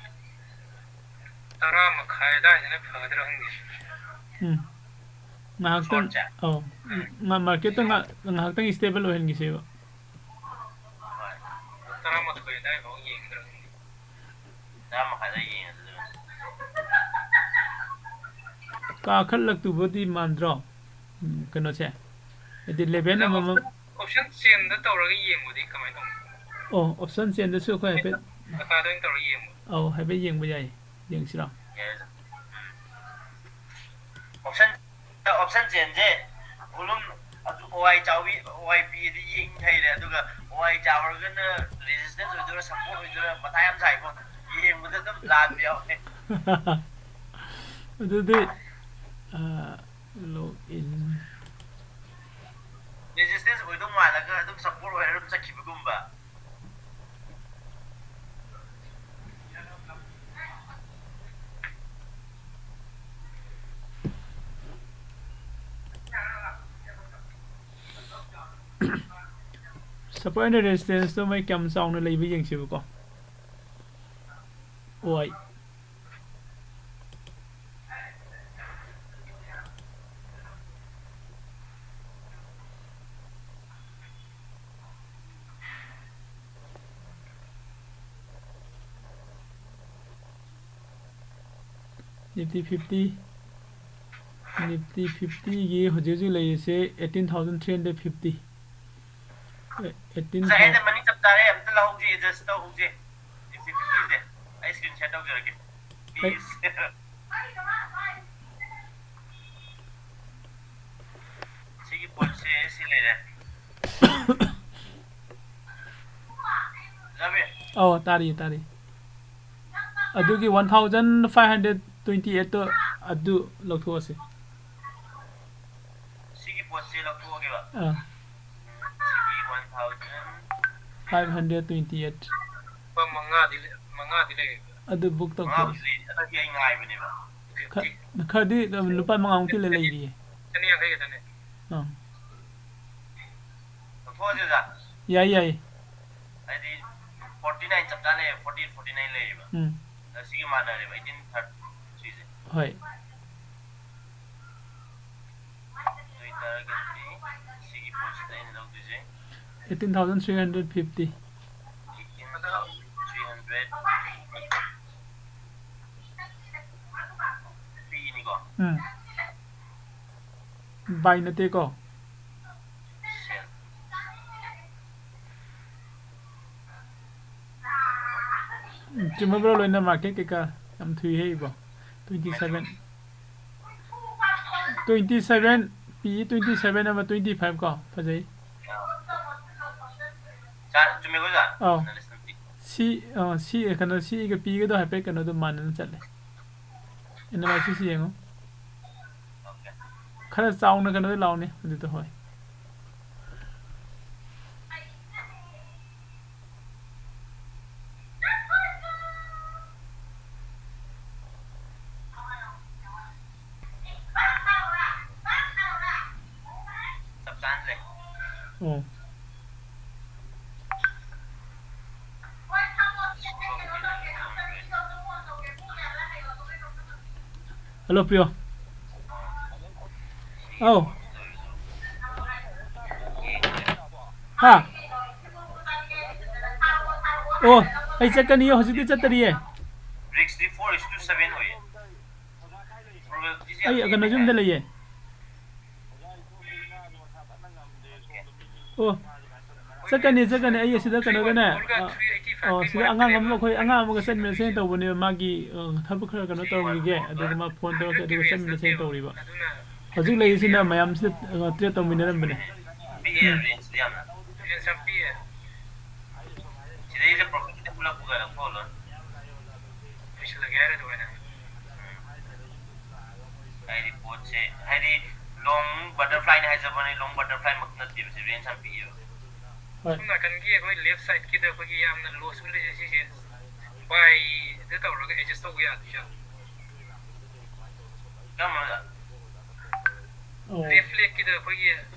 ꯇꯔꯥ ꯃꯈꯥꯏ ꯑꯗꯥꯏꯗꯅ ꯐꯒꯗ꯭ꯔꯥ ꯈꯪꯗꯦ꯫ ꯎꯝ꯫ ꯉꯥꯏꯍꯥꯛꯇꯪ, ꯁꯣꯔꯠꯁꯦ? ꯑꯧ, ꯎꯝ꯫ ꯉ-, ꯃꯥꯔꯀꯦꯠꯇ ꯉꯥ-, ꯉꯥꯏꯍꯥꯛꯇꯪ ꯁ꯭ꯇꯦꯕꯜ ꯑꯣꯏꯍꯟꯈꯤꯁꯦꯕ꯫ ꯍꯣꯏ꯫ ꯄꯨꯡ ꯇꯔꯥꯃꯥꯊꯣꯏ ꯑꯗꯥꯏꯐꯥꯎ ꯌꯦꯡꯒꯗ꯭ꯔꯥ ꯈꯪꯗꯦ꯫ ꯇꯔꯥ ꯃꯈꯥꯏꯗ ꯌꯦꯡꯉꯁꯤ꯫ ꯀꯥꯈꯠꯂꯛꯇꯨꯕꯗꯤ ꯃꯥꯟꯗ꯭ꯔꯣ? ꯎꯝ, ꯀꯩꯅꯣꯁꯦ꯫ ꯍꯥꯏꯗꯤ ꯂꯦꯚꯦꯜ ꯑꯗ ꯑꯃꯃꯝ꯫ ꯑꯣꯞꯁꯟ ꯆꯦꯟꯗ ꯇꯧꯔꯒ ꯌꯦꯡꯕꯗꯤ ꯀꯃꯥꯏꯅ ꯇꯧꯅꯤ? ꯑꯣ, ꯑꯣꯞꯁꯟ ꯆꯦꯟꯗꯁꯨ ꯑꯩꯈꯣꯏ ꯍꯥꯏꯐꯦꯠ꯫ ꯑꯀꯥꯗ ꯑꯣꯏꯅ ꯇꯧꯔꯒ ꯌꯦꯡꯕ꯫ ꯑꯧ, ꯍꯥꯏꯐꯦꯠ ꯌꯦꯡꯕ ꯌꯥꯏ꯫ ꯌꯦꯡꯁꯤꯔꯣ? ꯌꯥꯏ, ꯑꯣꯖꯥ꯫ ꯎꯝ꯫ ꯑꯣꯞꯁꯟ, ꯑꯣꯞꯁꯟ ꯆꯦꯟꯁꯦ ꯚꯣꯂꯨꯝ ꯑꯗꯨ ꯑꯣ ꯑꯥꯏ ꯆꯥꯎꯏ, ꯑꯣ ꯑꯥꯏ ꯄꯤꯛꯑꯗꯤ ꯌꯦꯡ ꯍꯩꯔꯦ, ꯑꯗꯨꯒ ꯑꯣ ꯑꯥꯏ ꯆꯥꯎꯔꯒꯅ ꯔꯦꯖꯤꯁꯇꯦꯟꯁ ꯑꯣꯏꯗꯣꯏꯔꯥ ꯁꯞꯄꯣꯔꯠ ꯑꯣꯏꯗꯣꯏꯔꯥ ꯃꯊꯥ ꯌꯥꯝ ꯁꯥꯏꯀꯣ꯫ ꯌꯦꯡꯕꯗ ꯑꯗꯨꯝ ꯂꯥꯟꯕ ꯌꯥꯎꯋꯦ꯫ ꯑꯗꯨꯗꯤ, ꯑ, ꯂꯣꯒ ꯏꯟ꯫ ꯔꯦꯖꯤꯁꯇꯦꯟꯁ ꯑꯣꯏꯗꯧ ꯃꯥꯜꯂꯒ ꯑꯗꯨꯝ ꯁꯞꯄꯣꯔꯠ ꯑꯣꯏꯔ ꯑꯗꯨꯝ ꯆꯠꯈꯤꯕꯒꯨꯝꯕ꯫ ꯁꯞꯄꯣꯔꯠ ꯑꯦꯟ ꯔꯦꯖꯤꯁꯇꯦꯟꯁꯇꯣ ꯃꯣꯏ ꯀꯌꯥꯝ ꯆꯥꯎꯅ ꯂꯩꯕ ꯌꯦꯡꯁꯦꯕꯀꯣ꯫ ꯑꯣ ꯑꯥꯏ꯫ Nifty fifty. Nifty fifty ꯒꯤ ꯍꯧꯖꯤꯛ ꯍꯧꯖꯤꯛ ꯂꯩꯔꯤꯁꯦ eighteen thousand three hundred fifty꯫ ꯑꯦ, eighteen ꯉꯁꯥꯏ ꯑꯩꯅ ꯃꯅꯤ ꯆꯞ ꯆꯥꯔꯦ, ꯑꯝꯇ ꯂꯧꯍꯧꯁꯦ, adjust ꯇꯧꯍꯧꯁꯦ꯫ Nifty fifty ꯁꯦ ꯑꯩ screenshot ꯇꯧꯖꯔꯛꯀꯦ꯫ ꯑꯩ- Please꯫ ꯁꯤꯒꯤ ꯄꯣꯠꯁꯦ ꯁꯤ ꯂꯩꯔꯦ꯫ ꯖꯥꯕꯤꯔ꯫ ꯑꯧ, ꯇꯥꯔꯤꯌꯦ, ꯇꯥꯔꯤꯌꯦ꯫ ꯑꯗꯨꯒꯤ one thousand five hundred twenty eight ꯇꯣ ꯑꯗꯨ ꯂꯧꯊꯣꯛꯑꯁꯤ꯫ ꯁꯤꯒꯤ ꯄꯣꯠꯁꯦ ꯂꯧꯊꯣꯛꯑꯒꯦꯕ꯫ ꯑꯥ, ꯁꯤꯒꯤ one thousand five hundred twenty eight꯫ ꯂꯨꯄꯥ ꯃꯉꯥꯗꯤ ꯂꯩ- ꯃꯉꯥꯗꯤ ꯂꯩꯔꯤꯕ꯫ ꯑꯗꯨ book ꯇꯧꯊꯣꯛꯑꯁꯤ꯫ ꯃꯉꯥꯕꯨꯗꯤ ꯑꯗꯨꯗꯤ ꯑꯩ ꯉꯥꯏꯕꯅꯦꯕ꯫ ꯈ- ꯈꯔꯗꯤ ꯑꯗꯨꯝ ꯂꯨꯄꯥ ꯃꯉꯥꯃꯨꯛꯇꯤ ꯂꯩ- ꯂꯩꯔꯤꯌꯦ꯫ ꯆꯅꯤ ꯌꯥꯡꯈꯩ ꯈꯛꯇꯅꯦ꯫ ꯑꯥ, ꯂꯧꯊꯣꯛꯑꯁꯦ ꯑꯣꯖꯥ꯫ ꯌꯥꯏ, ꯌꯥꯏ꯫ ꯍꯥꯏꯗꯤ forty nine ꯆꯞ ꯆꯥꯅ ꯂꯩꯌꯦꯕ, forty eight forty nine ꯂꯩꯌꯦꯕ꯫ ꯎꯝ, ꯑꯗ ꯁꯤꯒ ꯃꯥꯟꯅꯔꯦꯕ, eighteen thirty ꯁꯤꯁꯦ꯫ ꯍꯣꯏ꯫ ꯑꯗꯨ ꯑꯣꯏꯇꯥꯔꯒꯗꯤ ꯁꯤꯒꯤ ꯄꯣꯠꯁꯤꯗ ꯑꯩꯅ ꯂꯧꯗꯣꯏꯁꯦ Eighteen thousand three hundred fifty꯫ eighteen thousand three hundred ꯄꯤꯅꯤꯀꯣ꯫ ꯎꯝ꯫ Buy ꯅꯠꯇꯦꯀꯣ꯫ Sell꯫ ꯎꯝ, ꯆꯨꯝꯃꯕ꯭ꯔꯣ ꯂꯣꯏꯅ? Market ꯀꯩꯀꯥ ꯌꯥꯝ ꯊꯨꯏꯍꯦ ꯏꯕꯣ꯫ Twenty seven꯫ Twenty seven, P E twenty seven ꯑꯃ twenty five ꯀꯣ꯫ ꯐꯖꯩ꯫ ꯆꯥ-, ꯆꯨꯝꯃꯦꯀꯣ, ꯑꯣꯖꯥ? ꯑꯧ꯫ Analyst ꯅꯨꯄꯤ꯫ C, ꯑ, C, ꯀꯩꯅꯣ, C ꯒ P ꯒꯗꯣ ꯍꯥꯏꯐꯦꯠ ꯀꯩꯅꯣꯗꯣ ꯃꯥꯟꯅꯅ ꯆꯠꯂꯦ꯫ Analysis ꯌꯦꯡꯉꯣ꯫ Okay꯫ ꯈꯔ ꯆꯥꯎꯅ ꯀꯩꯅꯣꯗ ꯂꯥꯎꯅꯦ ꯑꯗꯨꯗ, ꯍꯣꯏ꯫ ꯆꯞ ꯆꯥꯅ ꯂꯩ꯫ ꯑꯣ꯫ Hello, ꯄ꯭ꯔꯤꯌꯣ꯫ ꯑꯧ꯫ ꯍꯥ? ꯑꯣ, ꯑꯩ ꯆꯠꯀꯅꯤꯌꯦ, ꯍꯧꯖꯤꯛꯇꯤ ꯆꯠꯇꯔꯤꯌꯦ꯫ Risk D four is to seven ꯑꯣꯏꯌꯦ꯫ Probability ꯁꯦ ꯑꯩ ꯀꯩꯅꯣꯁꯨ ꯌꯨꯝꯗ ꯂꯩꯌꯦ꯫ ꯑꯣ, ꯆꯠꯀꯅꯤ, ꯆꯠꯀꯅꯤ꯫ ꯑꯩ ꯑꯁꯤꯗ ꯀꯩꯅꯣꯗꯅꯦ, ꯑ, ꯑꯣ, ꯁꯤꯗ ꯑꯉꯥꯡ ꯑꯃ, ꯑꯩꯈꯣꯏ ꯑꯉꯥꯡ ꯑꯃꯒ ꯆꯠꯃꯤꯟꯅꯁꯦꯅ ꯇꯧꯕꯅꯦꯕ꯫ ꯃꯥꯒꯤ, ꯑ, ꯊꯕꯛ ꯈꯔ ꯀꯩꯅꯣ ꯇꯧꯔꯝꯈꯤꯒꯦ, ꯑꯗꯨꯒ ꯃꯥ ꯐꯣꯟ ꯇꯧꯔꯛꯀꯦ, ꯑꯗꯨꯒ ꯆꯠꯃꯤꯟꯅꯁꯦꯅ ꯇꯧꯔꯤꯕ꯫ ꯍꯧꯖꯤꯛ ꯂꯩꯔꯤꯁꯤꯅ ꯃꯌꯥꯝꯁꯤꯗ, ꯑ, ꯇ꯭ꯔꯦꯠ ꯇꯧꯃꯤꯟꯅꯔꯝꯕꯅꯦ꯫ ꯄꯤꯛꯑꯦ ꯎꯝ꯫ ꯔꯦꯟꯖꯇꯤ ꯌꯥꯝꯅ꯫ ꯔꯦꯟꯖ ꯌꯥꯝ ꯄꯤꯛꯑꯦ꯫ ꯁꯤꯗꯩꯁꯤꯗ ꯄ꯭ꯔꯣꯐꯤꯠ ꯈꯤꯇꯪ ꯄꯨꯂꯞ ꯄꯨꯒꯠꯂꯒ ꯊꯣꯛꯍꯜꯂꯣ꯫ ꯂꯣꯏꯁꯤꯜꯂꯒꯦ ꯍꯥꯏꯔ ꯑꯗꯨꯃꯥꯏꯅ꯫ ꯍꯥꯏꯗꯤ ꯄꯣꯠꯁꯦ, ꯍꯥꯏꯗꯤ ꯂꯣꯡ ꯕꯇꯔꯐ꯭ꯂꯥꯏꯅꯤ ꯍꯥꯏꯖꯕꯅꯤ, ꯂꯣꯡ ꯕꯇꯔꯐ꯭ꯂꯥꯏꯃꯛ ꯅꯠꯇꯦꯕ, ꯁꯤ ꯔꯦꯟꯖ ꯌꯥꯝ ꯄꯤꯛꯑꯦꯕ꯫ ꯍꯣꯏ꯫ ꯁꯣꯝ ꯅꯥꯀꯟꯒꯤ ꯑꯩꯈꯣꯏ ꯂꯦꯐ ꯁꯥꯏꯠꯀꯤꯗ ꯑꯩꯈꯣꯏꯒꯤ ꯌꯥꯝꯅ ꯂꯣꯁ ꯑꯣꯏꯅ ꯂꯩꯖꯩ ꯁꯤꯁꯦ, ꯕꯥꯏꯗ ꯇꯧꯔꯒ ꯑꯦꯗꯖꯁ ꯇꯧꯕ ꯌꯥꯗꯣꯏꯖꯥꯠꯂꯣ? ꯀꯔꯝꯕꯅꯣ? ꯑꯣ꯫ ꯂꯦꯐ ꯂꯦꯒꯀꯤꯗ ꯑꯩꯈꯣꯏꯒꯤ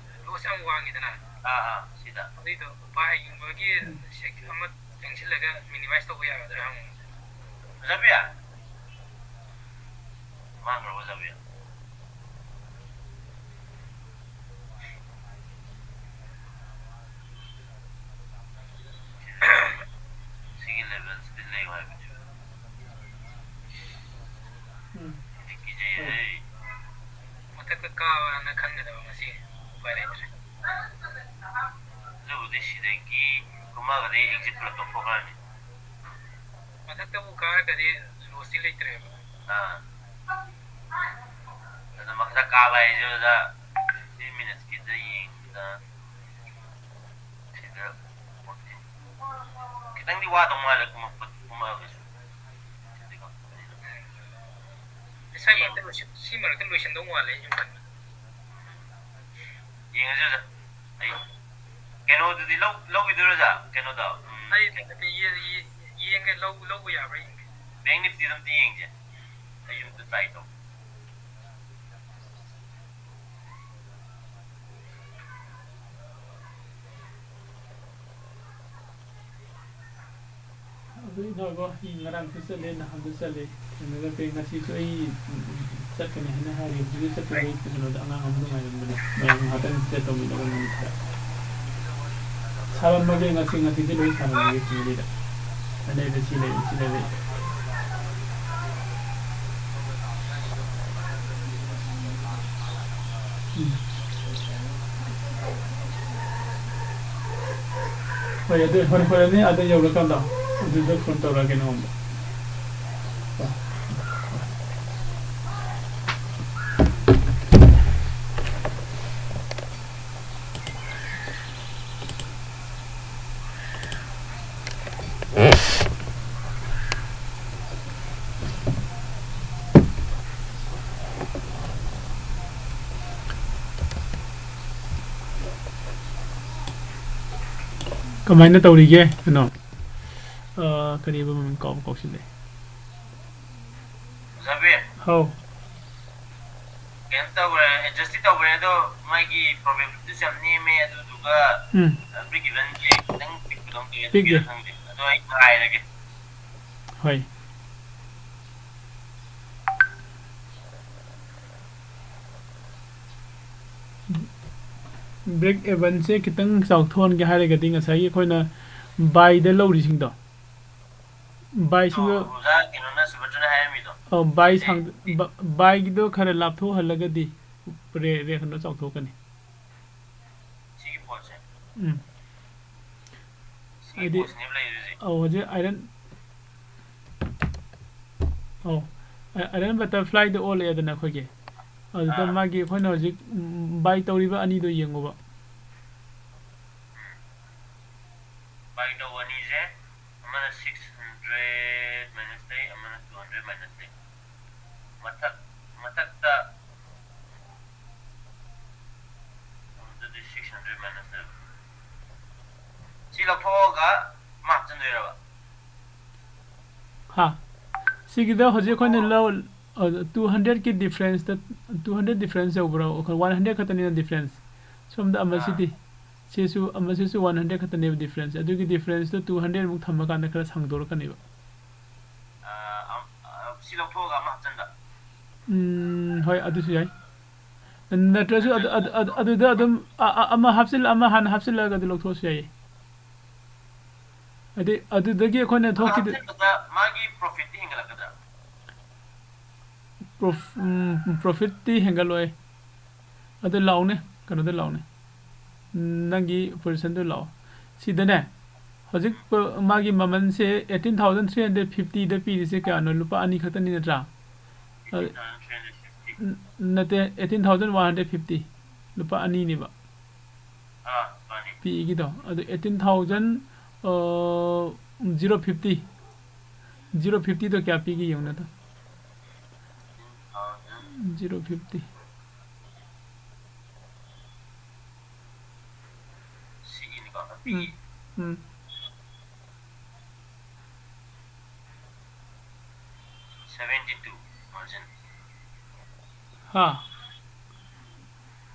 ꯂꯣꯁ ꯌꯥꯝ ꯋꯥꯡꯉꯤꯗꯅ꯫ ꯑꯥ, ꯑꯥ, ꯁꯤꯗ꯫ ꯑꯗꯨꯏꯗꯣ ꯕꯥꯏꯒꯨꯝꯕꯒꯤ ꯁꯦꯛ ꯑꯃ ꯆꯪꯁꯤꯜꯂꯒ ꯃꯤꯅꯤꯃꯥꯏꯁ ꯇꯧꯕ ꯌꯥꯒꯗ꯭ꯔꯥ ꯍꯪꯕꯅꯤ꯫ ꯑꯣꯖꯥꯕꯤ? ꯃꯥꯡꯈ꯭ꯔꯕꯣ ꯑꯣꯖꯥꯕꯤ? ꯁꯤꯒꯤ ꯂꯦꯚꯦꯜꯁꯤꯗꯤ ꯂꯩꯌꯨ ꯍꯥꯏꯕꯅꯦꯕ꯫ ꯎꯝ꯫ ꯑꯩꯗꯤ ꯀꯤꯖꯩꯌꯦ꯫ ꯃꯊꯛꯇ ꯀꯥꯕꯅ ꯈꯟꯒꯗꯕ ꯉꯁꯤ꯫ ꯎꯄꯥꯏ ꯂꯩꯇ꯭ꯔꯦ꯫ ꯑꯗꯨꯕꯨꯗꯤ ꯁꯤꯗꯒꯤ ꯀꯨꯝꯃꯒꯗꯤ ꯑꯦꯛꯖꯤꯠ ꯄꯨꯂꯞ ꯇꯧꯊꯣꯛꯈ꯭ꯔꯅꯤ꯫ ꯃꯊꯛꯇꯕꯨ ꯀꯥꯔꯒꯗꯤ ꯂꯣꯁꯇꯤ ꯂꯩꯇ꯭ꯔꯦꯕ꯫ ꯑꯥ꯫ ꯑꯗꯨ ꯃꯊꯛꯇ ꯀꯥꯕ ꯍꯥꯏꯁꯤꯗ ꯐꯤꯐꯇꯤꯟ ꯃꯤꯅꯠꯁꯀꯤꯗ ꯌꯦꯡꯕꯗ ꯁꯤꯗ ꯈꯤꯇꯪꯗꯤ ꯋꯥꯗꯧ ꯃꯥꯜꯂꯦ ꯀꯨꯝꯃꯛꯄ, ꯀꯨꯝꯃꯛꯑꯒꯁꯨ꯫ ꯁꯤꯗꯤ ꯉꯝꯗꯕꯅꯤꯅ꯫ ꯁꯤ ꯃꯔꯛꯇ ꯂꯣꯏꯁꯤꯟ-, ꯁꯤ ꯃꯔꯛꯇ ꯂꯣꯏꯁꯤꯟꯗꯧ ꯃꯥꯜꯂꯦ ꯑꯩꯅ ꯈꯟꯕꯗ꯫ ꯌꯦꯡꯉꯁꯤ ꯑꯣꯖꯥ꯫ ꯑꯩ ꯀꯩꯅꯣꯗꯨꯗꯤ ꯂꯧ-, ꯂꯧꯈꯤꯗꯣꯏꯔꯣ ꯑꯣꯖꯥ? ꯀꯩꯅꯣꯗꯣ, ꯎꯝ, ꯑꯩ ꯌꯦ-, ꯌꯦ-, ꯌꯦꯡꯒꯦ, ꯂꯧ-, ꯂꯧꯕ ꯌꯥꯕ꯭ꯔꯥ ꯌꯦꯡꯒꯦ꯫ ꯕꯦꯡ ꯅꯤꯐꯇꯤꯗꯣ ꯑꯝꯇ ꯌꯦꯡꯁꯦ꯫ ꯑꯩ ꯌꯨꯝꯗ ꯇ꯭ꯔꯥꯏ ꯇꯧ꯫ ꯑꯗꯨ ꯏꯅꯥꯎꯕꯣ, ꯑꯩ ꯉꯔꯥꯡꯁꯨ ꯆꯠꯂꯦ, ꯅꯍꯥꯟꯁꯨ ꯆꯠꯂꯦ꯫ ꯀꯩꯅꯣꯗ ꯀꯩ ꯉꯁꯤꯁꯨ ꯑꯩ, ꯎꯝ, ꯆꯠꯀꯅꯤ ꯍꯥꯏꯅ ꯍꯥꯏꯔꯤ꯫ ꯍꯧꯖꯤꯛ ꯆꯠꯄꯗꯣ ꯑꯩ ꯀꯩꯅꯣꯗ ꯑꯉꯥꯡ ꯑꯃ ꯉꯥꯏꯔꯝꯕꯅꯦ꯫ ꯃꯌꯥꯝ ꯉꯥꯏꯍꯥꯛꯇꯪ ꯆꯠ ꯇꯧꯃꯤꯟꯅꯕ ꯅꯨꯃꯤꯠꯇ꯫ ꯁꯥꯔꯝꯃꯒꯦ ꯉꯁꯤ, ꯉꯁꯤꯗꯤ ꯂꯣꯏ ꯁꯥꯔꯝꯃꯒꯦ ꯁꯤꯗꯩꯗ꯫ ꯑꯗꯩꯗ ꯁꯤ ꯂꯩꯔꯦ, ꯁꯤ ꯂꯩꯔꯦ꯫ ꯍꯣꯏ, ꯑꯗꯨ ꯍꯣꯔꯦꯟ, ꯍꯣꯔꯦꯟꯅꯦ ꯑꯗ ꯌꯧꯔꯀꯥꯟꯗ ꯑꯗꯨꯗ ꯐꯣꯟ ꯇꯧꯔꯛꯑꯒꯦ ꯅꯉꯣꯟꯗ꯫ ꯀꯃꯥꯏꯅ ꯇꯧꯔꯤꯒꯦ? ꯀꯩꯅꯣ, ꯑ, ꯀꯔꯤꯕ ꯃꯃꯤꯡ ꯀꯥꯎꯕꯨ ꯀꯥꯎꯁꯤꯜꯂꯦ꯫ ꯖꯥꯕꯤꯔ꯫ ꯍꯥꯎ꯫ ꯀꯩꯅꯣ ꯇꯧꯈ꯭ꯔꯦ, ꯑꯦꯗꯖꯁꯇꯤ ꯇꯧꯈ꯭ꯔꯦ, ꯑꯗꯣ ꯃꯥꯒꯤ ꯄ꯭ꯔꯣꯕꯦꯕꯤꯂꯤꯇꯤꯁꯨ ꯌꯥꯝ ꯅꯦꯝꯃꯦ, ꯑꯗꯨꯗꯨꯒ, ꯎꯝ꯫ ꯑ, ꯕ꯭ꯔꯦꯛ ꯏꯚꯟꯁꯦ ꯈꯤꯇꯪ ꯄꯤꯛꯄꯗꯧ ꯇꯧꯋꯦ, ꯄꯤꯛꯑꯦ꯫ ꯑꯗꯨꯒꯤꯔ ꯈꯪꯗꯦ꯫ ꯑꯗꯣ ꯑꯩ ꯉꯥꯏꯔꯒꯦ꯫ ꯍꯣꯏ꯫ ꯕ꯭ꯔꯦꯛ ꯏꯚꯟꯁꯦ ꯈꯤꯇꯪ ꯆꯥꯎꯊꯣꯛꯍꯟꯒꯦ ꯍꯥꯏꯔꯒꯗꯤ ꯉꯁꯥꯏꯒꯤ ꯑꯩꯈꯣꯏꯅ ꯕꯥꯏꯗ ꯂꯧꯔꯤꯁꯤꯡꯗꯣ, ꯕꯥꯏꯁꯤꯡꯗꯣ, ꯑꯣ, ꯑꯣꯖꯥ ꯀꯩꯅꯣꯅ, ꯁꯨꯕꯗ꯭ꯔꯅ ꯍꯥꯏꯔꯝꯃꯤꯗꯣ꯫ ꯑꯧ, ꯕꯥꯏ ꯁꯤ ꯁꯥꯡ-, ꯕ-, ꯕꯥꯏꯒꯤꯗꯣ ꯈꯔ ꯂꯥꯞꯊꯣꯛꯍꯜꯂꯒꯗꯤ ꯔꯦ-, ꯔꯦ ꯀꯩꯅꯣ ꯆꯥꯎꯊꯣꯛꯀꯅꯤ꯫ ꯁꯤꯒꯤ ꯄꯣꯠꯁꯦ꯫ ꯎꯝ꯫ ꯁꯤꯒꯤ ꯍꯥꯏꯗꯤ, ꯄꯣꯠꯁꯤꯅꯦꯕ ꯂꯩꯔꯤꯁꯦ꯫ ꯑꯧ, ꯍꯧꯖꯤꯛ ꯑꯥꯏꯔꯟ, ꯑꯧ, ꯑꯥꯏ-, ꯑꯥꯏꯔꯟ ꯕꯇꯔꯐ꯭ꯂꯥꯏꯗ ꯑꯣꯜꯂꯛꯑꯦꯗꯅ ꯑꯩꯈꯣꯏꯒꯤ꯫ ꯑꯗꯨꯗ ꯑꯥ꯫ ꯃꯥꯒꯤ ꯑꯩꯈꯣꯏꯅ ꯍꯧꯖꯤꯛ, ꯎꯝ, ꯕꯥꯏ ꯇꯧꯔꯤꯕ ꯑꯅꯤꯗꯣ ꯌꯦꯡꯉꯨꯕ꯫ ꯎꯝ꯫ ꯕꯥꯏ ꯇꯧꯕ ꯑꯅꯤꯁꯦ, ꯑꯃꯅ six hundred minus ꯇꯩ, ꯑꯃꯅ two hundred minus ꯇꯩ꯫ ꯃꯊꯛ, ꯃꯊꯛꯇ, ꯑꯗꯨꯗꯤ six hundred minus ꯇꯩ꯫ ꯁꯤ ꯂꯧꯊꯣꯛꯑꯒ ꯑꯃ ꯍꯥꯞꯆꯤꯟꯗꯣꯏꯔꯕ? ꯍꯥ? ꯁꯤꯒꯤꯗ ꯍꯧꯖꯤꯛ ꯑꯩꯈꯣꯏꯅ ꯂꯧ-, ꯑ, two hundred ꯀꯤ difference ꯇ, two hundred difference ꯌꯧꯕ꯭ꯔꯣ? ꯑꯩꯈꯣꯏ one hundred ꯈꯛꯇꯅꯤꯅ difference꯫ ꯁꯣꯝꯗ ꯑꯥ꯫ ꯑꯃꯁꯤꯗꯤ, ꯁꯤꯁꯨ, ꯑꯃꯁꯤꯁꯨ one hundred ꯈꯛꯇꯅꯦꯕ difference꯫ ꯑꯗꯨꯒꯤ difference ꯇꯣ two hundred ꯃꯨꯛ ꯊꯝꯃꯀꯥꯟꯗ ꯈꯔ ꯁꯥꯡꯗꯣꯔꯛꯀꯅꯦꯕ꯫ ꯑꯥ, ꯑꯝ-, ꯑꯥ, ꯁꯤ ꯂꯧꯊꯣꯛꯑꯒ ꯑꯃ ꯍꯥꯞꯆꯟꯕ꯫ ꯎꯝ, ꯍꯣꯏ, ꯑꯗꯨꯁꯨ ꯌꯥꯏ꯫ ꯅꯠꯇ꯭ꯔꯁꯨ ꯑꯗꯨ, ꯑꯗꯨ, ꯑꯗꯨ, ꯑꯗꯨꯗ ꯑꯗꯨꯝ ꯑ-, ꯑ-, ꯑꯃ ꯍꯥꯞꯆꯤꯜꯂ-, ꯑꯃ ꯍꯥꯟꯅ ꯍꯥꯞꯆꯤꯜꯂꯒ ꯑꯗꯨ ꯂꯧꯊꯣꯛꯑꯁꯨ ꯌꯥꯏꯌꯦ꯫ ꯍꯥꯏꯗꯤ, ꯑꯗꯨꯗꯒꯤ ꯑꯩꯈꯣꯏꯅ ꯑꯗꯨ ꯊꯣꯛꯈꯤꯗ-, ꯍꯥꯞꯆꯤꯟꯕꯗ ꯃꯥꯒꯤ profit ꯇꯤ ꯍꯦꯟꯒꯠꯂꯛꯀꯗ꯭ꯔꯥ? ꯄ꯭ꯔꯣꯐ-, ꯎꯝ, profit ꯇꯤ ꯍꯦꯟꯒꯠꯂꯣꯏ꯫ ꯑꯗꯨ ꯂꯥꯛꯎꯅꯦ, ꯀꯩꯅꯣꯗ ꯂꯥꯛꯎꯅꯦ, ꯅꯪꯒꯤ ꯄꯣꯖꯤꯁꯟꯗꯨ ꯂꯥꯛꯑꯣ꯫ ꯁꯤꯗꯅꯦ, ꯍꯧꯖꯤꯛ ꯄ-, ꯃꯥꯒꯤ ꯃꯃꯜꯁꯦ eighteen thousand three hundred fiftyꯗ ꯄꯤꯔꯤꯁꯦ ꯀꯌꯥꯅꯣ? ꯂꯨꯄꯥ ꯑꯅꯤ ꯈꯛꯇꯅꯤ ꯅꯠꯇ꯭ꯔꯥ? ꯑ, ꯅ-, ꯅꯠꯇꯦ, eighteen thousand one hundred fifty, ꯂꯨꯄꯥ ꯑꯅꯤꯅꯦꯕ꯫ ꯄꯤꯒꯤꯗꯣ ꯑꯗꯨ eighteen thousand, ꯑ, zero fifty, zero fiftyꯗꯣ ꯀꯌꯥ ꯄꯤꯒꯦ ꯌꯦꯡꯉꯨꯅꯦ ꯑꯗꯣ꯫ Zero fifty꯫ ꯎꯝ, ꯎꯝ꯫ Seventy two margin꯫ ꯍꯥ?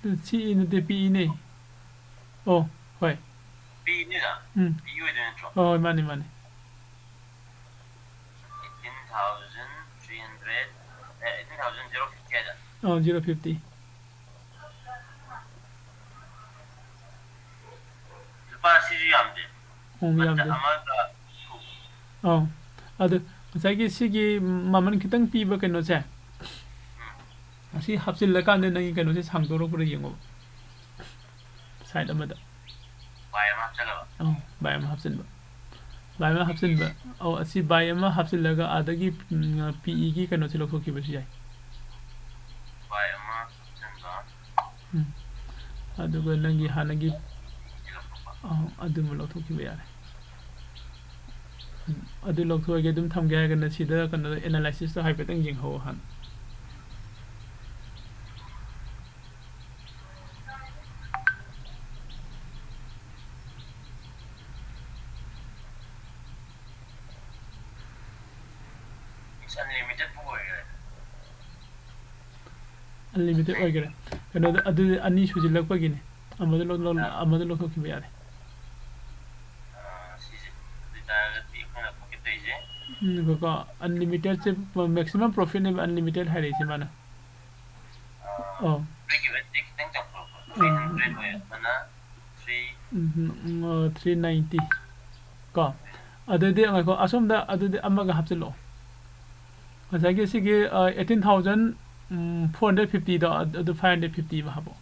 ꯑꯗꯨ ꯁꯤ ꯏ ꯅꯠꯇꯦ, ꯄꯤ ꯏꯅꯦ꯫ ꯑꯣ, ꯍꯣꯏ꯫ ꯄꯤ ꯏꯅꯦ? ꯎꯝ꯫ ꯄꯤ ꯏ ꯑꯣꯏꯗꯣꯏ ꯅꯠꯇ꯭ꯔꯣ? ꯍꯣꯏ, ꯍꯣꯏ, ꯃꯥꯅꯤ, ꯃꯥꯅꯤ꯫ Eighteen thousand three hundred, ꯑꯦ, eighteen thousand zero fifty ꯍꯥꯏꯗ? ꯑꯧ, zero fifty꯫ ꯂꯨꯄꯥ ꯑꯁꯤꯁꯨ ꯌꯥꯝꯗꯦ꯫ ꯎꯝ, ꯌꯥꯝꯗꯦ꯫ ꯑꯃꯒ ꯑꯧ꯫ ꯑꯗꯨ ꯉꯁꯥꯏꯒꯤ ꯁꯤꯒꯤ ꯃꯃꯜ ꯈꯤꯇꯪ ꯄꯤꯕ ꯀꯩꯅꯣꯁꯦ, ꯎꯝ꯫ ꯑꯁꯤ ꯍꯥꯞꯆꯤꯜꯂꯀꯥꯟꯗ ꯅꯪꯒꯤ ꯀꯩꯅꯣꯁꯦ ꯁꯥꯡꯗꯣꯔꯛꯄ꯭ꯔꯥ ꯌꯦꯡꯉꯣꯕ꯫ Side ꯑꯃꯗ꯫ By ꯑꯃ ꯍꯥꯞꯆꯜꯂꯕ? ꯑꯧ, by ꯑꯃ ꯍꯥꯞꯆꯤꯟꯕ꯫ By ꯑꯃ ꯍꯥꯞꯆꯤꯟꯕ꯫ ꯑꯧ, ꯑꯁꯤ by ꯑꯃ ꯍꯥꯞꯆꯤꯜꯂꯒ ꯑꯗꯒꯤ, ꯎꯝ, ꯄꯤ ꯏꯒꯤ ꯀꯩꯅꯣꯁꯦ ꯂꯧꯊꯣꯛꯈꯤꯕꯁꯨ ꯌꯥꯏ꯫ By ꯑꯃ ꯍꯥꯞꯆꯤꯟꯕ꯫ ꯎꯝ꯫ ꯑꯗꯨꯒ ꯅꯪꯒꯤ ꯍꯥꯟꯅꯒꯤ, ꯁꯤ ꯂꯧꯊꯣꯛꯄ꯫ ꯑꯧ, ꯑꯗꯨꯃ ꯂꯧꯊꯣꯛꯈꯤꯕ ꯌꯥꯔꯦ꯫ ꯑꯗꯨ ꯂꯧꯊꯣꯛꯑꯒꯦ, ꯑꯗꯨꯝ ꯊꯝꯒꯦ ꯍꯥꯏꯔꯒꯅ ꯁꯤꯗ ꯀꯩꯅꯣꯗ analysisꯇꯣ ꯍꯥꯏꯐꯦꯠꯇꯪ ꯌꯦꯡꯍꯧꯑꯣ ꯍꯥꯟꯅ꯫ Unlimited ꯑꯣꯏꯈ꯭ꯔꯦ꯫ ꯀꯩꯅꯣꯗ, ꯑꯗꯨꯗꯤ ꯑꯅꯤ ꯁꯨꯖꯤꯜꯂꯛꯄꯒꯤꯅꯦ꯫ ꯑꯃꯗ ꯂꯧ-, ꯂꯧ-, ꯑꯥ꯫ ꯑꯃꯗ ꯂꯧꯊꯣꯛꯈꯤꯕ ꯌꯥꯔꯦ꯫ ꯑꯥ, ꯁꯤꯁꯦ꯫ ꯑꯗꯨ ꯑꯣꯏꯇꯥꯔꯒꯗꯤ ꯑꯩꯈꯣꯏꯅ ꯂꯧꯊꯣꯛꯀꯦ ꯇꯧꯔꯤꯁꯦ꯫ ꯎꯝ, ꯉꯥꯏꯈꯣꯀꯣ꯫ Unlimitedꯁꯦ maximum profitꯅꯦꯕ unlimited ꯍꯥꯏꯔꯛꯏꯁꯦ ꯃꯥꯅ꯫ ꯑꯥ, ꯑꯣ꯫ Break evenꯗꯤ ꯈꯤꯇꯪ ꯆꯥꯎꯊꯣꯔꯛꯄ꯫ ꯑꯥ꯫ Three hundred ꯑꯣꯏꯔꯒꯅ three꯫ ꯎꯝ, ꯎꯝ, ꯑ, three ninety꯫ ꯀꯣ꯫ ꯑꯗꯨꯗꯤ ꯉꯥꯏꯈꯣ, ꯑꯁꯣꯝꯗ ꯑꯗꯨꯗꯤ ꯑꯃꯒ ꯍꯥꯞꯆꯤꯜꯂꯛꯑꯣ꯫ ꯉꯁꯥꯏꯒꯤ ꯁꯤꯒꯤ, ꯑ, eighteen thousand ꯎꯝ, four hundred fifty ꯗꯣ ꯑꯗꯨ, ꯑꯗꯨ five hundred fifty ꯑꯃ ꯍꯥꯞꯄꯣ꯫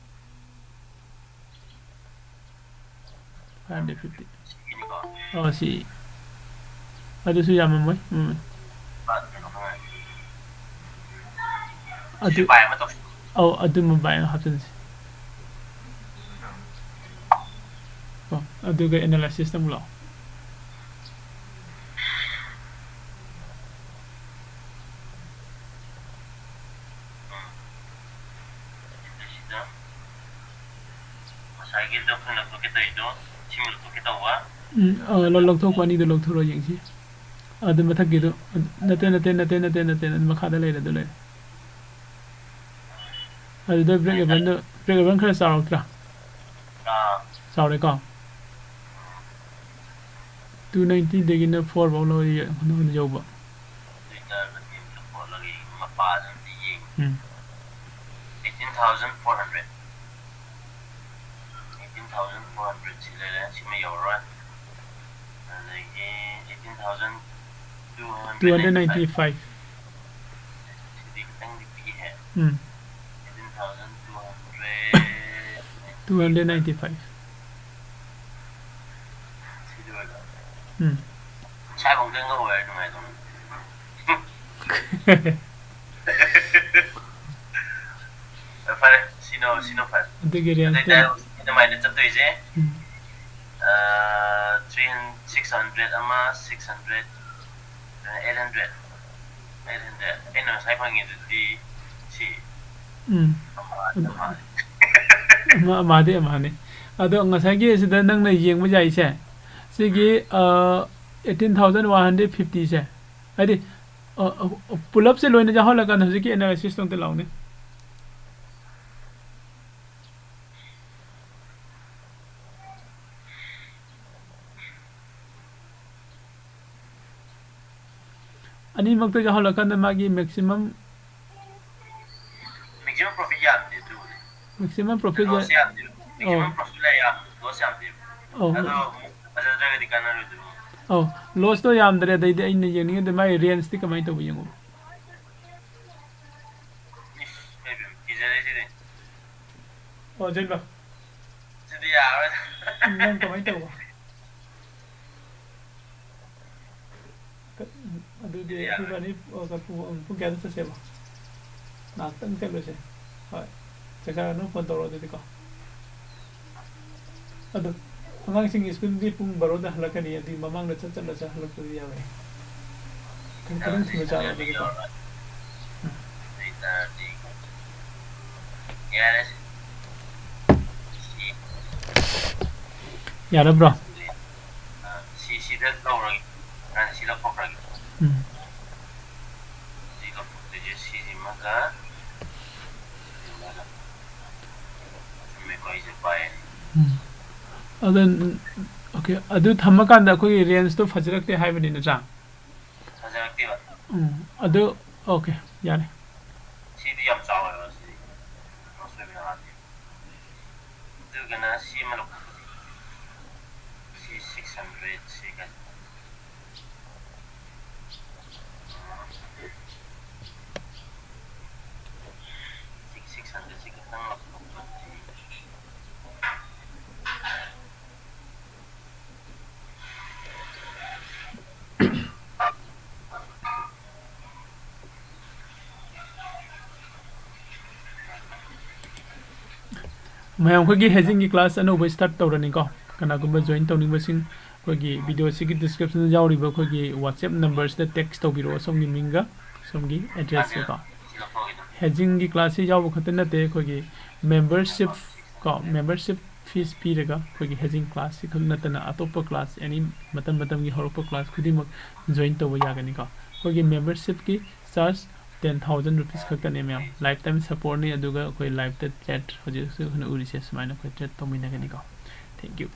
Five hundred fifty꯫ ꯁꯤꯒꯤꯅꯤꯀꯣ꯫ ꯑꯣ, ꯁꯤ꯫ ꯑꯗꯨꯁꯨ ꯌꯥꯝꯃꯝꯃꯣꯏ꯫ ꯎꯝ꯫ ꯀꯩꯅꯣ ꯈꯪꯉꯦ꯫ ꯑꯗꯨ, ꯁꯤ buy ꯑꯃ ꯇꯧꯁꯤ꯫ ꯑꯧ, ꯑꯗꯨꯃ buy ꯑꯃ ꯍꯥꯞꯆꯤꯟꯁꯤ꯫ ꯀꯣ, ꯑꯗꯨꯒ analysis ꯇ ꯑꯃꯨꯛ ꯂꯥꯛꯑꯣ꯫ ꯁꯤꯗ ꯉꯁꯥꯏꯒꯤꯗꯣ ꯑꯩꯈꯣꯏꯅ ꯂꯧꯊꯣꯛꯀꯦ ꯇꯧꯔꯤꯗꯣ, ꯁꯤꯃ ꯂꯧꯊꯣꯛꯀꯦ ꯇꯧꯕ꯫ ꯎꯝ, ꯑ, ꯂꯧ-, ꯂꯧꯊꯣꯛꯄ ꯑꯅꯤꯗꯣ ꯂꯧꯊꯣꯔꯛꯑꯣ ꯌꯦꯡꯁꯤ꯫ ꯑꯗꯨ ꯃꯊꯛꯀꯤꯗꯣ, ꯅꯠꯇꯦ, ꯅꯠꯇꯦ, ꯃꯈꯥꯗ ꯂꯩꯔꯦ, ꯑꯗꯨ ꯂꯩꯔꯦ꯫ ꯑꯗꯨꯗ break even ꯗꯣ, break even ꯈꯔ ꯆꯥꯎꯔꯛꯇ꯭ꯔꯥ? ꯑꯥ꯫ ꯆꯥꯎꯔꯦꯀꯣ? Two ninety ꯗꯒꯤꯅ four ꯐꯥꯎ ꯂꯧ-, ꯌꯧꯕ꯫ ꯑꯗꯨ ꯑꯣꯏꯇꯥꯔꯒꯗꯤ ꯑꯝꯇ ꯍꯣꯠꯂꯒ ꯌꯦꯡꯒꯦ, ꯃꯄꯥꯗ ꯑꯝꯇ ꯌꯦꯡꯒꯦ꯫ ꯎꯝ꯫ Eighteen thousand four hundred꯫ Eighteen thousand four hundred ꯁꯤ ꯂꯩꯔꯦ, ꯁꯤꯃ ꯌꯧꯔꯔꯣꯏ꯫ ꯑꯗꯒꯤ eighteen thousand two hundred ninety five꯫ Two hundred ninety five꯫ ꯁꯤꯗꯤ ꯈꯤꯇꯪꯗꯤ ꯄꯤꯛꯑꯦ꯫ ꯎꯝ꯫ Eighteen thousand two hundred꯫ Two hundred ninety five꯫ ꯁꯤꯗꯤ ꯑꯣꯏꯗꯧꯔꯦ꯫ ꯎꯝ꯫ ꯁ꯭ꯋꯥꯏꯐꯥꯎꯗ ꯉꯧꯔꯦ, ꯅꯨꯡꯉꯥꯏꯗꯧꯅꯤ꯫ ꯐꯔꯦ, ꯁꯤꯅ, ꯁꯤꯅ ꯐꯔꯦ꯫ ꯑꯗꯨꯒꯤ range ꯑꯗꯨ ꯑꯣꯏꯇꯥꯔꯗꯤ ꯇꯣ꯫ ꯍꯧꯖꯤꯛꯀꯤ ꯑꯗꯨꯃꯥꯏꯅ ꯆꯠꯇꯣꯏꯁꯦ, ꯎꯝ꯫ ꯑ, three hundred, six hundred ꯑꯃ, six hundred, eight hundred, eight hundred꯫ ꯑꯩꯅ ꯉꯁꯥꯏ ꯐꯪꯉꯤꯗꯨꯗꯤ ꯁꯤ꯫ ꯎꯝ꯫ ꯑꯃ, ꯑꯗꯨ ꯑꯃ꯫ ꯑꯃ, ꯑꯃꯗꯤ ꯑꯃꯅꯤ꯫ ꯑꯗꯣ ꯉꯁꯥꯏꯒꯤ ꯑꯁꯤꯗ ꯅꯪꯅ ꯌꯦꯡꯕ ꯌꯥꯏꯁꯦ, ꯁꯤꯒꯤ, ꯑ, eighteen thousand one hundred fifty ꯁꯦ, ꯍꯥꯏꯗꯤ, ꯑ, ꯑ, ꯄꯨꯂꯞꯁꯦ ꯂꯣꯏꯅ ꯌꯥꯎꯍꯜꯂꯀꯥꯟꯗ ꯍꯧꯖꯤꯛꯀꯤ analysis ꯇꯣ ꯑꯝꯇ ꯂꯥꯎꯅꯦ꯫ ꯑꯅꯤꯃꯛꯇ ꯌꯥꯎꯍꯜꯂꯀꯥꯟꯗ ꯃꯥꯒꯤ maximum maximum profit ꯌꯥꯝꯗꯦ ꯑꯗꯨꯕꯨꯗꯤ꯫ Maximum profit ꯌꯥ-, loss ꯌꯥꯝꯗꯦ꯫ ꯑꯧ꯫ Maximum profit ꯂꯩ ꯌꯥꯝ, loss ꯌꯥꯝꯗꯦ꯫ ꯑꯧ꯫ ꯑꯗꯣ ꯑꯃꯨꯛ ꯐꯖꯗ꯭ꯔꯒꯗꯤ ꯀꯥꯟꯅꯔꯣꯏꯗꯣꯏꯅꯤ꯫ ꯑꯧ, loss ꯇꯣ ꯌꯥꯝꯗ꯭ꯔꯦ, ꯑꯗꯩꯗꯤ ꯑꯩꯅ ꯌꯦꯡꯅꯤꯡꯉꯤꯗꯤ ꯃꯥꯒꯤ range ꯇꯤ ꯀꯃꯥꯏꯅ ꯇꯧꯕ ꯌꯦꯡꯉꯣ꯫ ꯀꯤꯖꯔꯦ ꯁꯤꯗꯤ꯫ ꯑꯣ, ꯖꯦꯟꯕ, ꯁꯤꯗꯤ ꯌꯥꯔꯣꯏ꯫ ꯅꯪ ꯀꯃꯥꯏꯅ ꯇꯧꯕ? ꯑꯗꯨꯗꯤ ꯏꯕꯥꯅꯤ, ꯑ, ꯄꯨꯡ, ꯄꯨꯡ ꯀꯌꯥꯗ ꯆꯠꯁꯦꯕ? ꯉꯥꯏꯍꯥꯛꯇꯪ ꯆꯠꯂꯨꯁꯦ꯫ ꯍꯣꯏ, ꯆꯥꯛ ꯆꯥꯔ ꯑꯗꯨꯝ ꯐꯣꯟ ꯇꯧꯔꯛꯑꯣ ꯑꯗꯨꯗꯤꯀꯣ꯫ ꯑꯗꯣ ꯑꯉꯥꯡꯁꯤꯡ ꯁ꯭ꯀꯨꯜꯗꯤ ꯄꯨꯡ ꯕꯥꯔꯣꯗ ꯍꯜꯂꯛꯀꯅꯤ, ꯑꯗꯨꯒꯤ ꯃꯃꯥꯡꯗ ꯆꯠ ꯆꯠꯂꯁꯦ, ꯍꯜꯂꯛꯄꯗꯤ ꯌꯥꯔꯣꯏ꯫ ꯈꯤꯇꯪ ꯊꯨꯅ ꯆꯥꯔꯣ ꯑꯗꯨꯗꯤꯀꯣ꯫ ꯌꯥꯔꯦ꯫ ꯌꯥꯔꯕ꯭ꯔꯣ? ꯁꯤ ꯁꯤꯗ ꯂꯧꯔꯒꯦ꯫ ꯁꯤ ꯂꯧꯊꯣꯛꯈ꯭ꯔꯒꯦ꯫ ꯎꯝ꯫ ꯁꯤ ꯂꯧꯊꯣꯛꯇꯣꯏꯁꯦ ꯁꯤꯁꯤꯃꯒ ꯁꯤꯁꯤꯃꯒ꯫ ꯆꯨꯝꯃꯦꯀꯣ, ꯑꯩꯁꯦ ꯄꯥꯏ꯫ ꯎꯝ꯫ ꯑꯗꯨ, okay, ꯑꯗꯨ ꯊꯝꯃꯀꯥꯟꯗ ꯑꯩꯈꯣꯏꯒꯤ range ꯇꯣ ꯐꯖꯔꯛꯇꯦ ꯍꯥꯏꯕꯅꯤ ꯅꯠꯇ꯭ꯔꯥ? ꯐꯖꯔꯛꯇꯦꯕ꯫ ꯎꯝ, ꯑꯗꯨ, okay, ꯌꯥꯔꯦ꯫ ꯁꯤꯗꯤ ꯌꯥꯝ ꯆꯥꯎꯋꯦꯕ ꯁꯤꯗꯤ꯫ ꯑꯁꯣꯏꯕ ꯌꯥꯗꯦ꯫ ꯑꯗꯨꯒꯅ ꯁꯤ ꯑꯃ ꯂꯧꯊꯣꯛꯄꯁꯤ꯫ ꯁꯤ six hundred ꯁꯤ ꯀꯩꯅꯣ꯫ ꯁꯤ six hundred ꯁꯤ ꯈꯤꯇꯪ ꯂꯧꯊꯣꯛꯄꯁꯤ꯫ ꯃꯌꯥꯝ, ꯑꯩꯈꯣꯏꯒꯤ hedging ꯒꯤ class ꯑꯅꯧꯕ start ꯇꯧꯔꯅꯤꯀꯣ꯫ ꯀꯅꯥꯒꯨꯝꯕ join ꯇꯧꯅꯤꯡꯕꯁꯤꯡ ꯑꯩꯈꯣꯏꯒꯤ video ꯁꯤꯒꯤ description ꯗ ꯌꯥꯎꯔꯤꯕ ꯑꯩꯈꯣꯏꯒꯤ WhatsApp number ꯁꯤꯗ text ꯇꯧꯕꯤꯔꯛꯑꯣ, ꯁꯣꯝꯒꯤ ꯃꯤꯡꯒ ꯁꯣꯝꯒꯤ address ꯀ ꯀꯣ꯫ Hedging ꯒꯤ class ꯁꯤ ꯌꯥꯎꯕ ꯈꯛꯇ ꯅꯠꯇꯦ, ꯑꯩꯈꯣꯏꯒꯤ membership ꯀꯣ, membership fees ꯄꯤꯔꯒ ꯑꯩꯈꯣꯏꯒꯤ hedging class ꯁꯤ ꯈꯛ ꯅꯠꯇꯅ ꯑꯇꯣꯞꯄ class any ꯃꯇꯝ ꯃꯇꯝꯒꯤ ꯍꯧꯔꯛꯄ class ꯈꯨꯗꯤꯡꯃꯛ join ꯇꯧꯕ ꯌꯥꯒꯅꯤꯀꯣ꯫ ꯑꯩꯈꯣꯏꯒꯤ membership ꯀꯤ charge ten thousand rupees ꯈꯛꯇꯅꯦ ꯃꯌꯥꯝ꯫ Lifetime support ꯅꯤ, ꯑꯗꯨꯒ ꯑꯩꯈꯣꯏ live ꯇ chat, ꯍꯧꯖꯤꯛ ꯍꯧꯖꯤꯛ ꯑꯩꯈꯣꯏꯅ ꯎꯔꯤꯁꯦ ꯁꯨꯃꯥꯏꯅ ꯑꯩꯈꯣꯏ chat ꯇꯧꯃꯤꯟꯅꯒꯅꯤꯀꯣ꯫ Thank you꯫